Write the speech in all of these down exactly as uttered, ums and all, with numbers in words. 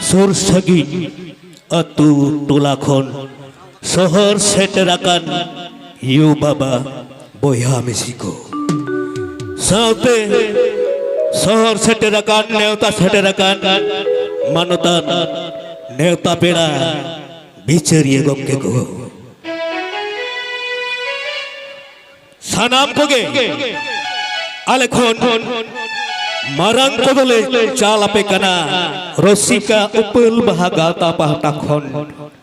ᱥᱩᱨ ᱥᱟᱺᱜᱤᱧ ᱟᱹᱛᱩ ᱴᱚᱞᱟ ᱠᱷᱚᱱ ᱥᱚᱦᱚᱨ ᱥᱮᱴᱮᱨ ᱟᱠᱟᱱ ᱭᱩ ᱵᱟᱵᱟ, ᱵᱚᱭᱦᱟ ᱢᱤᱥᱤ ᱠᱚ, ᱥᱟᱶᱛᱮ ᱥᱚᱦᱚᱨ ᱥᱮᱴᱮᱨ ᱟᱠᱟᱱ, ᱱᱮᱣᱛᱟ ᱥᱮᱴᱮᱨ ᱟᱠᱟᱱ ᱢᱟᱱᱚᱛᱟᱱ ᱱᱮᱣᱛᱟ ᱯᱮᱲᱟ, ᱵᱤᱪᱟᱹᱨᱤᱭᱟᱹ ᱜᱚᱢᱠᱮ ᱠᱚ, ᱥᱟᱱᱟᱢ ᱠᱚᱜᱮ ᱟᱞᱮ ᱠᱷᱚᱱ ᱢᱟᱨᱟᱝ ᱠᱚᱫᱚᱞᱮ ᱪᱟᱞ ᱟᱯᱮ ᱠᱟᱱᱟ ᱨᱚᱥᱤᱠᱟ ᱩᱯᱟᱹᱞ ᱵᱟᱦᱟ ᱜᱟᱶᱛᱟ ᱯᱟᱦᱴᱟ ᱠᱷᱚᱱ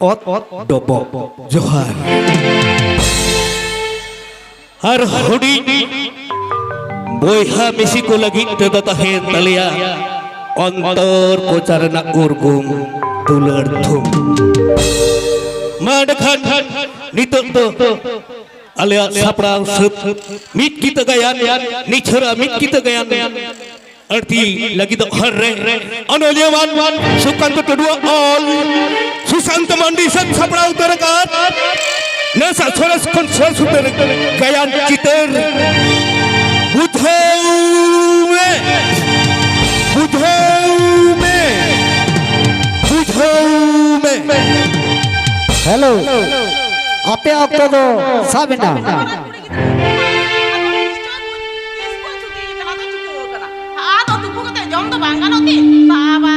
ᱚᱛ ᱰᱚᱵᱚᱜ ᱡᱚᱦᱟᱨ᱾ ᱟᱨ ᱦᱩᱰᱤᱧ ᱵᱚᱭᱦᱟ ᱢᱤᱥᱤ ᱠᱚ ᱞᱟᱹᱜᱤᱫ ᱛᱮᱫᱚ ᱛᱟᱦᱮᱸ ᱛᱟᱞᱮᱭᱟ ᱚᱱᱛᱚᱨ ᱠᱚᱪᱟ ᱨᱮᱱᱟᱜ ᱩᱨᱜᱩᱢ ᱫᱩᱞᱟᱹᱲ ᱛᱷᱩᱢ᱾ ᱢᱟ ᱮᱸᱰᱮᱠᱷᱟᱱ ᱱᱤᱛᱚᱜ ᱫᱚ ᱟᱞᱮᱭᱟᱜ ᱥᱟᱯᱲᱟᱣ ᱥᱟᱹᱛ ᱢᱤᱫ ᱠᱤᱛᱟᱹ ᱜᱟᱭᱟᱱ, ᱱᱤᱪᱷᱚᱨᱟ ᱢᱤᱫ ᱠᱤᱛᱟᱹ ᱜᱟᱭᱟᱱ ᱟᱹᱲᱛᱤ ᱞᱟᱹᱜᱤᱫᱚᱜ ᱦᱚᱨ ᱨᱮ ᱚᱱᱚᱞᱤᱭᱟᱹ ᱢᱟᱱ ᱥᱩᱠᱟᱱᱛ ᱴᱩᱰᱩᱣᱟᱜ ᱚᱞ ᱥᱩᱥᱟᱱᱛ ᱢᱟᱱᱰᱤ ᱥᱮᱫ ᱥᱟᱯᱲᱟᱣ ᱩᱛᱟᱹᱨ ᱟᱠᱟᱫ ᱱᱮᱥᱟᱜ ᱥᱚᱨᱮᱥ ᱠᱷᱚᱱ ᱥᱚᱨᱮᱥ ᱩᱛᱟᱹᱨ ᱜᱟᱭᱟᱱ ᱪᱤᱛᱟᱹᱨ ᱵᱩᱡᱷᱟᱹᱣ ᱢᱮ, ᱵᱩᱡᱷᱟᱹᱣ ᱢᱮ, ᱵᱩᱡᱷᱟᱹᱣ ᱢᱮ᱾ ᱦᱮᱞᱳ, ᱟᱯᱮ ᱚᱠᱛᱚ ᱫᱚ ᱥᱟᱵ ᱮᱱᱟ᱾ ᱠᱩᱲᱤ ᱜᱤᱫᱽᱨᱟᱹ ᱠᱚ ᱢᱮᱛᱟᱭ ᱠᱟᱱᱟ, "ᱱᱚᱰᱮ ᱱᱤᱥᱪᱚᱭ ᱠᱚ ᱤᱥᱠᱩᱞ ᱪᱷᱩᱴᱤ ᱠᱟᱱᱟ, ᱫᱚ ᱪᱤᱠᱟᱹ ᱠᱟᱱᱟ? ᱟᱫᱚ ᱛᱩᱯᱩ ᱠᱟᱛᱮ ᱡᱚᱢ ᱫᱚ ᱵᱟᱝ ᱜᱟᱱᱚᱜ ᱛᱮ?" ᱵᱟᱵᱟ,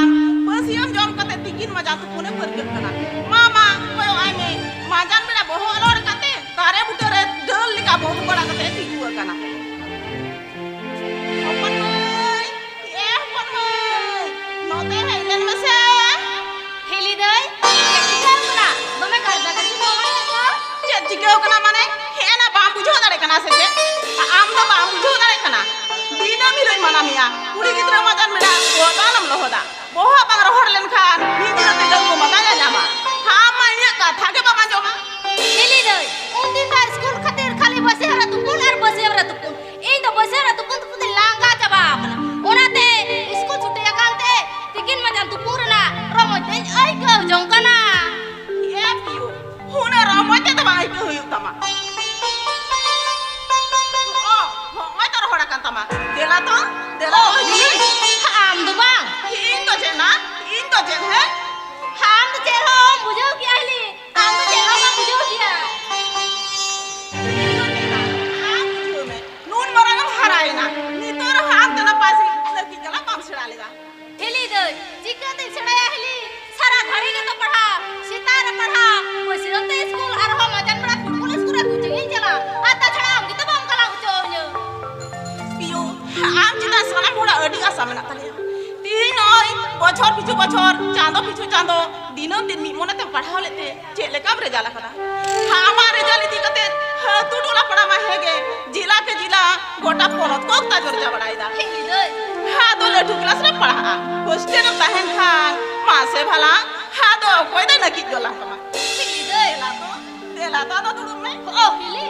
ᱵᱟᱹᱥᱭᱟᱹᱢ ᱡᱚᱢ ᱠᱟᱛᱮ ᱛᱤᱠᱤᱱ ᱢᱟᱡᱟᱱ ᱛᱩᱯᱩᱱᱮ ᱯᱟᱹᱨᱠᱟᱹᱜ ᱠᱟᱱᱟ᱾ ᱢᱟ, ᱢᱟ, ᱠᱚᱭᱚᱜ ᱟᱭ ᱢᱮ, ᱢᱟᱡᱟᱱ ᱵᱮᱲᱟ ᱵᱚᱦᱚᱜ ᱨᱚᱲ ᱠᱟᱛᱮ ᱫᱟᱨᱮ ᱵᱩᱴᱟᱹ ᱨᱮ ᱰᱟᱹᱞ ᱞᱮᱠᱟ ᱵᱚᱦᱚᱜ ᱵᱟᱲᱟ ᱠᱟᱛᱮ ᱛᱤᱸᱜᱩ ᱟᱠᱟᱱᱟ᱾ ᱦᱚᱯᱚᱱ ᱢᱟᱹᱭ, ᱮ ᱦᱚᱯᱚᱱ ᱢᱟᱹᱭ, ᱱᱚᱛᱮ ᱦᱮᱡ ᱞᱮᱱ ᱢᱮᱥᱮ᱾ ᱦᱤᱞᱤ ᱫᱟᱹᱭ, ᱪᱮᱫ ᱪᱤᱠᱟᱹ ᱟᱠᱟᱱᱟ? ᱫᱚᱢᱮ ᱜᱟᱨᱫᱟ ᱜᱟᱹᱨᱫᱤ ᱠᱚ ᱦᱚᱦᱚᱭᱮᱫ ᱫᱚ᱾ ᱪᱮᱫ ᱪᱤᱠᱟᱹ ᱟᱠᱟᱱᱟ ᱢᱟᱱᱮ? ᱦᱮᱸ ᱱᱟ, ᱵᱟᱢ ᱵᱩᱡᱷᱟᱹᱣ ᱫᱟᱲᱮᱭᱟᱜ ᱠᱟᱱᱟ ᱥᱮ ᱪᱮᱫ? ᱟᱢ ᱫᱚ ᱵᱟᱢ ᱵᱩᱡᱷᱟᱹᱣ ᱫᱟᱲᱮᱭᱟᱜ ᱠᱟᱱᱟ? ᱫᱤᱱᱟᱹᱢ ᱦᱤᱞᱳᱜ ᱤᱧ ᱢᱟᱱᱟ ᱢᱮᱭᱟ, ᱠᱩᱲᱤ ᱜᱤᱫᱽᱨᱟᱹ ᱢᱟᱡᱟᱱ ᱵᱮᱲᱟ ᱵᱚᱦᱚᱜ ᱫᱚ ᱟᱞᱚᱢ ᱞᱚᱦᱚᱫᱟ᱾ ᱵᱚᱦᱚᱜ ᱵᱟᱝ ᱨᱚᱦᱚᱲ ᱞᱮᱱᱠᱷᱟᱱ ᱢᱤᱫ ᱫᱤᱱ ᱛᱮ ᱰᱟᱹᱝᱜᱩ ᱢᱟ ᱵᱟᱭ ᱧᱟᱢᱟ᱾ ᱟᱢ ᱢᱟ ᱤᱧᱟᱹᱜ ᱠᱟᱛᱷᱟ ᱜᱮ ᱵᱟᱢ ᱟᱸᱡᱚᱢᱟ᱾ ᱦᱤᱞᱤ ᱫᱟᱹᱭ, ᱩᱱᱫᱤᱱ ᱫᱚ ᱤᱥᱠᱩᱞ ᱠᱷᱟᱹᱛᱤᱨ ᱠᱷᱟᱹᱞᱤ ᱵᱟᱹᱥᱭᱟᱹᱢ ᱨᱮ ᱛᱩᱯᱩᱱ ᱟᱨ ᱵᱟᱹᱥᱭᱟᱹᱢ ᱨᱮ ᱛᱩᱯᱩᱱ᱾ ᱤᱧ ᱫᱚ ᱵᱟᱹᱥᱭᱟᱹᱢ ᱨᱮ ᱛᱩᱯᱩᱱ ᱛᱩᱯᱩᱱ ᱛᱮ ᱞᱟᱸᱜᱟ ᱪᱟᱵᱟ ᱟᱠᱟᱱᱟ᱾ ᱚᱱᱟᱛᱮ ᱤᱥᱠᱩᱞ ᱪᱷᱩᱴᱤ ᱟᱠᱟᱱ ᱛᱮ ᱛᱤᱠᱤᱱ ᱢᱟᱡᱟᱱ ᱛᱩᱯᱩᱱ ᱨᱮᱱᱟᱜ ᱨᱚᱢᱚᱡᱽ ᱫᱚᱧ ᱟᱹᱭᱠᱟᱹᱣ ᱡᱚᱝ ᱠᱟᱱᱟ᱾ ᱮ ᱯᱤᱭᱳ, ᱦᱩᱱᱟᱹᱝ ᱨᱚᱢᱚᱡᱽ ᱛᱮᱫᱚ ᱵᱟᱝ ᱟᱹᱭᱠᱟᱹᱣ ᱦᱩᱭᱩᱜ ᱛᱟᱢᱟ᱾ ᱚ, ᱦᱚᱸᱜᱼᱚᱭ ᱛᱚ ᱨᱚᱦᱚᱲ ᱟᱠᱟᱱ ᱛᱟᱢᱟ᱾ ᱫᱮᱞᱟ ᱛᱚ, ᱫᱮᱞᱟ ᱚ, ᱛᱚ, ᱦᱤᱞᱤ᱾ ᱦᱤᱞᱤ᱾ ᱟᱢ ᱫᱚ ᱵᱟᱝ? ᱤᱧ ᱫᱚ ᱪᱮᱫ ᱱᱟ? ᱤᱧ ᱫᱚ ᱪᱮᱫ, ᱦᱮᱸ? ᱪᱤᱠᱟᱹᱛᱤᱧ ᱥᱮᱬᱟᱭᱟ ᱦᱤᱞᱤ? ᱥᱟᱨᱟ ᱜᱷᱟᱹᱲᱤ ᱜᱮᱛᱚ ᱯᱟᱲᱦᱟᱣ, ᱥᱮᱛᱟᱜ ᱨᱮ ᱯᱟᱲᱦᱟᱣ, ᱵᱟᱹᱥᱭᱟᱹᱢ ᱛᱮ ᱤᱥᱠᱩᱞ, ᱟᱨᱦᱚᱸ ᱢᱟᱡᱟᱱ ᱵᱮᱲᱟ ᱯᱷᱩᱴᱵᱚᱞ ᱤᱥᱠᱩᱞ ᱨᱮ ᱠᱳᱪᱤᱝ ᱤᱧ ᱪᱟᱞᱟᱜ᱾ ᱟᱨ ᱛᱟᱪᱷᱟᱲᱟ ᱟᱢ ᱜᱮᱛᱚ ᱵᱟᱢ ᱠᱟᱞᱟᱝ ᱦᱚᱪᱚᱣᱟᱹᱧᱟᱹ᱾ ᱯᱤᱭᱳ, ᱟᱢ ᱪᱮᱛᱟᱱ ᱥᱟᱱᱟᱢ ᱦᱚᱲᱟᱜ ᱟᱹᱰᱤ ᱟᱥᱟ ᱢᱮᱱᱟᱜ ᱛᱟᱞᱮᱭᱟ᱾ ᱛᱤᱦᱤᱧ ᱱᱚᱜᱼᱚᱭ ᱵᱚᱪᱷᱚᱨ ᱯᱤᱪᱷᱩ ᱵᱚᱪᱷᱚᱨ, ᱪᱟᱸᱫᱚ ᱯᱤᱪᱷᱩ ᱪᱟᱸᱫᱚ, ᱫᱤᱱᱟᱹᱢ ᱫᱤᱱ ᱢᱤᱫ ᱢᱚᱱᱮ ᱛᱮᱢ ᱯᱟᱲᱦᱟᱣ ᱞᱮᱫ ᱛᱮ ᱪᱮᱫ ᱞᱮᱠᱟᱢ ᱨᱮᱡᱟᱞ ᱟᱠᱟᱫᱟ? ᱟᱢᱟᱜ ᱨᱮᱡᱟᱞ ᱤᱫᱤ ᱠᱟᱛᱮ ᱟᱹᱛᱩ ᱴᱚᱞᱟ ᱯᱟᱲᱟ ᱢᱟ ᱦᱮᱸᱜᱮ, ᱡᱮᱞᱟ ᱠᱮ ᱡᱮᱞᱟ, ᱜᱚᱴᱟ ᱯᱚᱱᱚᱛ ᱠᱚ ᱚᱠᱛᱟ ᱪᱚᱨᱪᱟ ᱵᱟᱲᱟᱭᱮᱫᱟ᱾ ᱦᱤᱞᱤ ᱫᱟᱹᱭ᱾ ᱟᱫᱚ ᱞᱟᱹᱴᱩ ᱠᱞᱟᱥ ᱨᱮᱢ ᱯᱟᱲᱦᱟᱜᱼᱟ, ᱦᱳᱥᱴᱮᱞ ᱨᱮᱢ ᱛᱟᱦᱮᱱ ᱠᱷᱟᱱ, ᱢᱟᱥᱮ ᱵᱷᱟᱞᱟ, ᱟᱫᱚ ᱚᱠᱚᱭ ᱫᱚᱭ ᱱᱟᱹᱠᱤᱡ ᱜᱚᱞᱟᱢ ᱠᱟᱱᱟ? ᱦᱤᱞᱤ ᱫᱟᱹᱭ᱾ ᱫᱮᱞᱟ ᱛᱚ, ᱫᱮᱞᱟ ᱛᱚ, ᱟᱫᱚ ᱫᱩᱲᱩᱵ ᱢᱮ᱾ ᱚ, ᱦᱤᱞᱤ᱾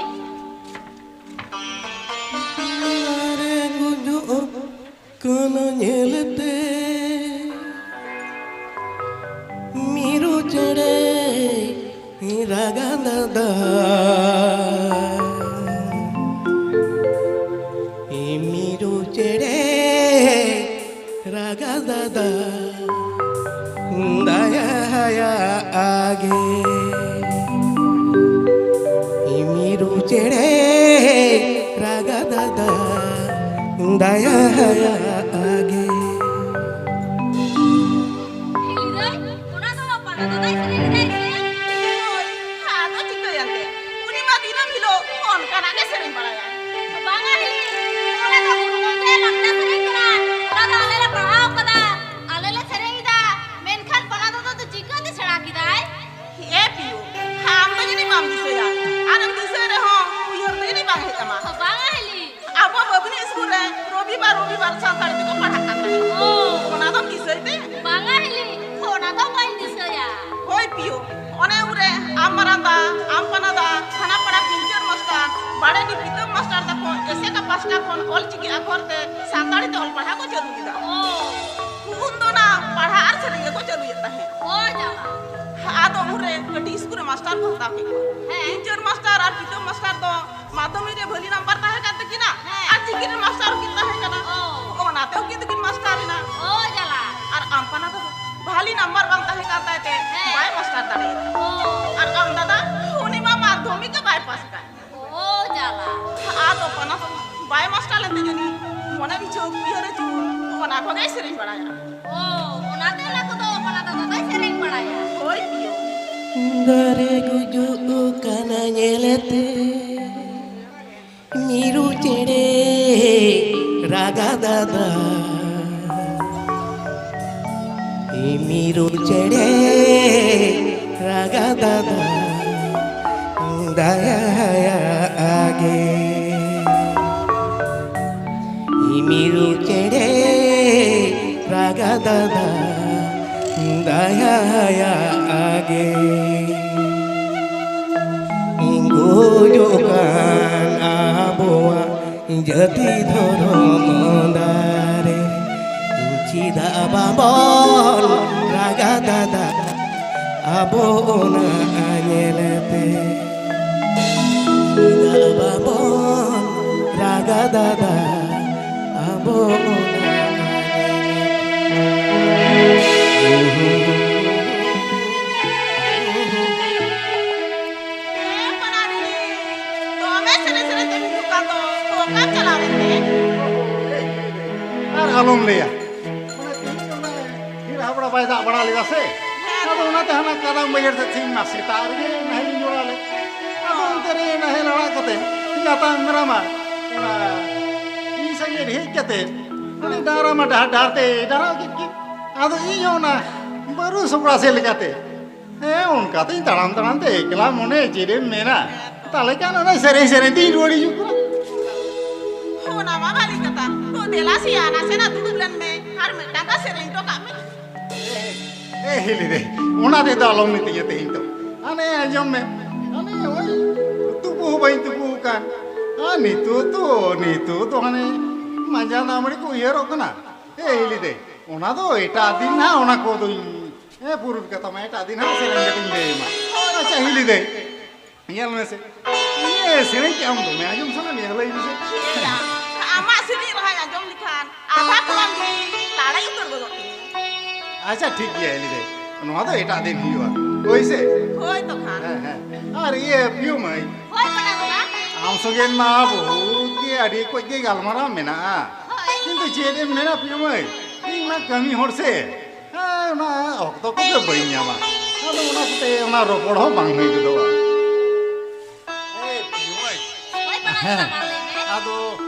ᱟᱨᱮ ᱜᱩᱡᱩᱜ ᱠᱟᱱᱟ ᱧᱮᱞᱛᱮ ᱢᱤᱨᱩ ᱪᱮᱬᱮ ᱨᱟᱜᱟ ᱫᱟᱫᱟ᱾ ᱢᱤᱨᱩ ᱪᱮᱬᱮ ᱨᱟᱜᱟ ᱫᱟᱫᱟ, ᱫᱟᱭᱟᱭᱟ ᱟᱜᱮ᱾ ᱢᱤᱨᱩ ᱪᱮᱬᱮ ᱨᱟᱜᱟ ᱫᱟᱫᱟ, ᱫᱟᱭᱟᱭᱟ ᱟᱜᱮ᱾ ᱦᱤᱞᱤ ᱫᱟᱹᱭ, ᱚᱱᱟ ᱫᱚ ᱯᱟᱲᱟ ᱫᱟᱫᱟᱭ ᱥᱮᱨᱮᱧ ᱞᱮᱫᱟᱭ ᱥᱮ? ᱦᱳᱭ, ᱟᱫᱚ ᱪᱤᱠᱟᱹᱭᱟᱱᱛᱮ? ᱩᱱᱤ ᱢᱟ ᱫᱤᱱᱟᱹᱢ ᱦᱤᱞᱳᱜ ᱚᱱᱠᱟᱱᱟᱜ ᱜᱮ ᱥᱮᱨᱮᱧ ᱵᱟᱲᱟᱭᱟ᱾ ᱵᱟᱝᱟ ᱦᱤᱞᱤ, ᱚᱱᱟ ᱫᱚ ᱜᱩᱨᱩ ᱜᱚᱢᱠᱮ ᱞᱟᱠᱪᱟᱨ ᱥᱮᱨᱮᱧ ᱠᱟᱱᱟ᱾ ᱚᱱᱟ ᱫᱚ ᱟᱞᱮ ᱞᱮ ᱯᱟᱲᱦᱟᱣ ᱠᱟᱫᱟ, ᱟᱞᱮ ᱞᱮ ᱥᱮᱨᱮᱧ ᱮᱫᱟ, ᱢᱮᱱᱠᱷᱟᱱ ᱯᱟᱲᱟ ᱫᱟᱫᱟ ᱫᱚ ᱪᱤᱠᱟᱹᱛᱮ ᱥᱮᱬᱟ ᱠᱮᱫᱟᱭ? ᱮ ᱯᱤᱭᱳ, ᱟᱢ ᱫᱚ ᱡᱟᱹᱱᱤᱡ ᱵᱟᱢ ᱫᱤᱥᱟᱹᱭᱟ, ᱟᱨᱮᱢ ᱫᱤᱥᱟᱹᱭ ᱨᱮᱦᱚᱸ ᱩᱭᱦᱟᱹᱨ ᱫᱚ ᱡᱟᱹᱱᱤᱡ ᱵᱟᱝ ᱦᱮᱡ ᱟᱢᱟ᱾ ᱵᱟᱝᱟ ᱦᱤᱞᱤ᱾ ᱟᱵᱚ ᱵᱟᱹᱵᱽᱱᱤ ᱤᱥᱠᱩᱞ ᱨᱮ ᱨᱚᱵᱤᱵᱟᱨ, ᱨᱚᱵᱤᱵᱟᱨ ᱥᱟᱱᱛᱟᱲᱤ ᱛᱮᱠᱚ ᱯᱟᱲᱦᱟᱜ ᱠᱟᱱ ᱛᱟᱦᱮᱸᱫ᱾ ᱚ᱾ ᱚᱱᱟ ᱫᱚᱢ ᱫᱤᱥᱟᱹᱭ ᱛᱮ? ᱵᱟᱝᱟ ᱦᱤᱞᱤ, ᱚᱱᱟ ᱫᱚ ᱵᱟᱹᱧ ᱫᱤᱥᱟᱹᱭᱟ᱾ ᱦᱳᱭ ᱯᱤᱭᱳ, ᱚᱱᱮ ᱩᱱᱨᱮ ᱟᱢ ᱢᱟᱨᱟᱝ ᱫᱟ, ᱟᱢ ᱯᱟᱱᱟ ᱫᱟ, ᱛᱷᱟᱱᱟ ᱯᱟᱲᱟ ᱯᱤᱧᱪᱟᱹᱨ ᱢᱟᱥᱴᱟᱨ, ᱵᱟᱲᱮᱰᱤ ᱯᱤᱛᱟᱹᱢ ᱢᱟᱥᱴᱟᱨ ᱛᱟᱠᱚ ᱮᱥᱮᱠᱟ ᱯᱟᱥᱴᱟ ᱠᱷᱚᱱ ᱚᱞ ᱪᱤᱠᱤ ᱟᱠᱷᱚᱨ ᱛᱮ ᱥᱟᱱᱛᱟᱲᱤ ᱛᱮ ᱚᱞ ᱯᱟᱲᱦᱟᱣ ᱠᱚ ᱪᱟᱹᱞᱩ ᱠᱮᱫᱟ᱾ ᱚ᱾ ᱩᱱ ᱫᱚ ᱱᱟ ᱯᱟᱲᱦᱟᱜ ᱟᱨ ᱥᱮᱨᱮᱧ ᱜᱮᱠᱚ ᱪᱟᱹᱞᱩᱭᱮᱫ ᱛᱟᱦᱮᱸᱫ᱾ ᱚ ᱡᱟᱞᱟ᱾ ᱟᱫᱚ ᱩᱱᱨᱮ ᱠᱟᱹᱴᱤᱡ ᱤᱥᱠᱩᱞ ᱨᱮ ᱢᱟᱥᱴᱟᱨ ᱠᱚ ᱦᱟᱛᱟᱣ ᱠᱮᱫ ᱠᱚᱣᱟ᱾ ᱦᱮᱸ᱾ ᱯᱤᱧᱪᱟᱹᱨ ᱢᱟᱥᱴᱟᱨ ᱟᱨ ᱯᱤᱛᱟᱹᱢ ᱢᱟᱥᱴᱟᱨ ᱫᱚ ᱢᱟᱫᱽᱫᱷᱚᱢᱤᱠ ᱨᱮ ᱵᱷᱟᱹᱞᱤ ᱱᱟᱢᱵᱟᱨ ᱛᱟᱦᱮᱸ ᱠᱟᱱ ᱛᱟᱹᱠᱤᱱᱟ᱾ ᱦᱮᱸ᱾ ᱟᱨ ᱪᱤᱠᱤ ᱨᱮᱱ ᱢᱟᱥᱴᱟᱨ ᱦᱚᱸᱠᱤᱱ ᱛᱟᱦᱮᱸ ᱠᱟᱱᱟ᱾ ᱚ᱾ ᱚᱱᱟᱛᱮ ᱩᱱᱠᱤᱱ ᱫᱚᱠᱤᱱ ᱢᱟᱥᱴᱟᱨ ᱮᱱᱟ᱾ ᱚ ᱡᱟᱞᱟ᱾ ᱟᱨ ᱟᱢᱯᱟᱱᱟ ᱫᱚ ᱵᱷᱟᱹᱞᱤ ᱱᱟᱢᱵᱟᱨ ᱵᱟᱝ ᱛᱟᱦᱮᱸ ᱠᱟᱱ ᱛᱟᱭ ᱛᱮ ᱦᱮᱸ᱾ ᱵᱟᱭ ᱢᱟᱥᱴᱟᱨ ᱫᱟᱲᱮᱭᱟᱫᱟ᱾ ᱚ᱾ ᱟᱨ ᱟᱢ ᱫᱟᱫᱟ, ᱩᱱᱤ ᱢᱟ ᱢᱟᱫᱽᱫᱷᱚᱢᱤᱠ ᱜᱮ ᱵᱟᱭ ᱯᱟᱥ ᱠᱟᱱ᱾ ᱚ ᱡᱟᱞᱟ᱾ ᱟᱫᱚ ᱯᱟᱱᱟ ᱫᱚ ᱵᱟᱭ ᱢᱟᱥᱴᱟᱨ ᱞᱮᱱ ᱛᱮ ᱡᱟᱹᱱᱤᱡ ᱢᱚᱱᱮ ᱤᱪᱪᱷᱟᱹ ᱩᱭᱦᱟᱹᱨ ᱟᱹᱪᱩᱨ ᱚᱱᱟ ᱠᱚᱜᱮᱭ ᱥᱮᱨᱮᱧ ᱵᱟᱲᱟᱭᱟ᱾ ᱚ᱾ ᱫᱟᱨᱮ ᱜᱩᱡᱩᱜ ᱠᱟᱱᱟ ᱧᱮᱞᱛᱮ ᱢᱤᱨᱩ ᱪᱮᱬᱮ ᱨᱟᱜᱟ ᱫᱟᱫᱟ᱾ ᱢᱤᱨᱩ ᱪᱮᱬᱮ ᱨᱟᱜᱟ ᱫᱟᱫᱟ, ᱫᱟᱭᱟᱭᱟᱜ ᱜᱮ᱾ ᱢᱤᱨᱩ ᱪᱮᱬᱮ ᱨᱟᱜᱟ ᱫᱟᱫᱟ, ᱫᱟᱭᱟᱭᱟᱜ ᱜᱮ᱾ ᱜᱩᱡᱩᱜ ᱠᱟᱱ ᱟᱵᱚᱣᱟᱜ ᱡᱟᱹᱛᱤ ᱫᱷᱚᱨᱚᱢ ᱫᱟᱨᱮ, ᱪᱮᱫᱟᱜ ᱵᱟᱵᱚᱱ ᱨᱟᱜᱟ ᱫᱟᱫᱟ ᱟᱵᱚ ᱚᱱᱟ ᱧᱮᱞᱛᱮ? ᱪᱮᱫᱟᱜ ᱵᱟᱵᱚᱱ ᱨᱟᱜᱟ ᱫᱟᱫᱟ ᱟᱵᱚ ᱚᱱᱟ ᱧᱮᱞᱛᱮ? ᱦᱮᱸ, ᱯᱟᱱᱟᱨᱤ, ᱫᱚᱢᱮ ᱥᱮᱨᱮᱧ ᱥᱮᱨᱮᱧ ᱛᱮᱢ ᱦᱤᱡᱩᱜ ᱠᱟᱱ ᱫᱚ, ᱚᱠᱟᱢ ᱪᱟᱞᱟᱣ ᱞᱮᱱ ᱛᱮ? ᱟᱨ ᱟᱞᱚᱢ ᱞᱟᱹᱭᱟ, ᱚᱱᱟ ᱛᱮᱦᱮᱧ ᱫᱚ ᱚᱱᱟ ᱰᱷᱮᱨ ᱦᱟᱵᱲᱟ ᱵᱟᱭ ᱫᱟᱜ ᱵᱟᱲᱟ ᱞᱮᱫᱟ ᱥᱮ, ᱟᱫᱚ ᱚᱱᱟᱛᱮ ᱦᱟᱱᱟ ᱠᱟᱫᱟᱢ ᱵᱟᱹᱭᱦᱟᱹᱲ ᱥᱮᱫ ᱛᱮᱦᱮᱧ ᱢᱟ ᱥᱮᱛᱟᱜ ᱨᱮᱜᱮ ᱱᱟᱦᱮᱞ ᱤᱧ ᱡᱚᱲᱟᱣ ᱞᱮᱫ᱾ ᱟᱫᱚ ᱚᱱᱛᱮ ᱨᱮ ᱱᱟᱦᱮᱞ ᱟᱲᱟᱜ ᱠᱟᱛᱮ ᱜᱟᱛᱟᱢ ᱢᱮᱨᱟᱢᱟ ᱚᱱᱟ ᱤᱧ ᱥᱟᱸᱜᱮ ᱦᱮᱡ ᱠᱟᱛᱮ ᱩᱱᱤ ᱰᱟᱝᱨᱟ ᱢᱟ ᱰᱟᱦᱟᱨ ᱰᱟᱦᱟᱨ ᱛᱮ ᱰᱟᱨᱦᱟᱣ ᱠᱮᱫ ᱠᱤᱱ᱾ ᱟᱫᱚ ᱤᱧ ᱦᱚᱸ ᱚᱱᱟ ᱵᱟᱹᱨᱩ ᱥᱚᱠᱲᱟ ᱥᱮᱫ ᱞᱮᱠᱟᱛᱮ, ᱦᱮᱸ, ᱚᱱᱠᱟ ᱛᱤᱧ ᱛᱟᱲᱟᱢ ᱛᱟᱲᱟᱢ ᱛᱮ ᱮᱠᱞᱟ ᱢᱚᱱᱮ ᱪᱮᱫ ᱮᱢ ᱢᱮᱱᱟ? ᱛᱟᱦᱞᱮ ᱠᱷᱟᱱ ᱚᱱᱟ ᱥᱮᱨᱮᱧ ᱥᱮᱨᱮᱧ ᱛᱤᱧ ᱨᱩᱣᱟᱹᱲ ᱦᱤᱡᱩᱜ ᱠᱟᱱᱟ᱾ ᱚᱱᱟ ᱢᱟ ᱵᱷᱟᱞᱤ ᱠᱟᱛᱷᱟ᱾ ᱛᱚ ᱫᱮᱞᱟ ᱥᱮᱭᱟ, ᱱᱟᱥᱮᱱᱟᱜ ᱫᱩᱲᱩᱵ ᱞᱮᱱ ᱢᱮ, ᱟᱨ ᱢᱤᱫᱴᱟᱝ ᱜᱟᱱ ᱥᱮᱨᱮᱧ ᱦᱚᱴᱚ ᱠᱟᱜ ᱢᱮ᱾ ᱮ ᱦᱤᱞᱤ ᱫᱟᱹᱭ, ᱚᱱᱟ ᱛᱮᱫᱚ ᱟᱞᱚᱢ ᱢᱤᱛᱟᱹᱧᱟ ᱛᱮᱦᱮᱧ ᱫᱚ᱾ ᱦᱟᱱᱮ ᱟᱸᱡᱚᱢ ᱢᱮ, ᱦᱟᱱᱮ ᱳᱭ ᱛᱩᱯᱩ ᱦᱚᱸ ᱵᱟᱹᱧ ᱛᱩᱯᱩ ᱟᱠᱟᱱ᱾ ᱟᱨ ᱱᱤᱛᱚᱜ ᱫᱚ, ᱱᱤᱛᱚᱜ ᱫᱚ ᱦᱟᱱᱮ ᱢᱟᱸᱡᱟᱱ ᱫᱟᱜ ᱢᱟᱹᱲᱤ ᱠᱚ ᱩᱭᱦᱟᱹᱨᱚᱜ ᱠᱟᱱᱟ᱾ ᱮ ᱦᱤᱞᱤ ᱫᱟᱹᱭ, ᱚᱱᱟ ᱫᱚ ᱮᱴᱟᱜ ᱫᱤᱱ ᱱᱟᱦᱟᱜ ᱚᱱᱟ ᱠᱚᱫᱚᱧ, ᱦᱮᱸ, ᱯᱩᱨᱩᱱ ᱠᱟᱛᱷᱟ ᱢᱟ, ᱮᱴᱟᱜ ᱫᱤᱱ ᱦᱟᱸᱜ ᱥᱮᱨᱮᱧ ᱠᱟᱛᱮᱧ ᱞᱟᱹᱭ ᱟᱢᱟ᱾ ᱟᱪᱪᱷᱟ, ᱦᱤᱞᱤ ᱫᱟᱹᱭ, ᱧᱮᱞ ᱢᱮᱥᱮ, ᱤᱭᱟᱹ, ᱥᱮᱨᱮᱧ ᱠᱮᱜ ᱟᱢ ᱫᱚᱢᱮ ᱟᱸᱡᱚᱢ ᱥᱟᱱᱟ ᱢᱮᱭᱟ, ᱞᱟᱹᱭ ᱢᱮᱥᱮ᱾ ᱪᱮᱫ ᱭᱟ? ᱟᱢᱟᱜ ᱥᱮᱨᱮᱧ ᱨᱟᱦᱟᱧ ᱟᱸᱡᱚᱢ ᱞᱮᱠᱷᱟᱱ ᱟᱫᱷᱟ ᱠᱚᱲᱟᱢ ᱜᱮ ᱞᱟᱲᱮᱡ ᱩᱛᱟᱹᱨ ᱜᱚᱫᱚᱜ ᱛᱤᱧᱟᱹ᱾ ᱟᱪᱪᱷᱟ, ᱴᱷᱤᱠ ᱜᱮᱭᱟ, ᱦᱤᱞᱤ ᱫᱟᱹᱭ, ᱱᱚᱣᱟ ᱫᱚ ᱮᱴᱟᱜ ᱫᱤᱱ ᱦᱩᱭᱩᱜᱼᱟ, ᱦᱳᱭ ᱥᱮ? ᱦᱳᱭ ᱛᱚ ᱠᱷᱟᱱ᱾ ᱦᱮᱸ, ᱦᱮᱸ᱾ ᱟᱨ ᱤᱭᱟᱹ, ᱯᱤᱭᱳ ᱢᱟᱹᱭ, ᱦᱳᱭ, ᱯᱟᱲᱟ ᱠᱚᱲᱟ᱾ ᱟᱢ ᱥᱚᱸᱜᱮ ᱢᱟ ᱵᱚᱦᱩᱛ ᱜᱮ ᱟᱹᱰᱤ ᱚᱠᱚᱡ ᱜᱮ ᱜᱟᱞᱢᱟᱨᱟᱣ ᱢᱮᱱᱟᱜᱼᱟ᱾ ᱦᱳᱭ᱾ ᱠᱤᱱᱛᱩ ᱪᱮᱫ ᱮᱢ ᱢᱮᱱᱟ ᱯᱤᱭᱳ ᱢᱟᱹᱭ, ᱤᱧ ᱢᱟ ᱠᱟᱹᱢᱤ ᱦᱚᱲ ᱥᱮ, ᱦᱮᱸ, ᱚᱱᱟ ᱚᱠᱛᱚ ᱠᱚᱜᱮ ᱵᱟᱹᱧ ᱧᱟᱢᱟ᱾ ᱟᱫᱚ ᱚᱱᱟ ᱠᱚᱛᱮ ᱚᱱᱟ ᱨᱚᱯᱚᱲ ᱦᱚᱸ ᱵᱟᱝ ᱦᱩᱭ ᱜᱚᱫᱚᱜᱼᱟ᱾ ᱮ ᱯᱤᱭᱩ ᱢᱟᱹᱭ᱾ ᱦᱳᱭ, ᱯᱟᱲᱦᱟᱣ ᱦᱮᱸ᱾ ᱠᱟᱱᱟ, ᱢᱟ ᱞᱟᱹᱭ ᱢᱮ᱾ ᱟᱫᱚ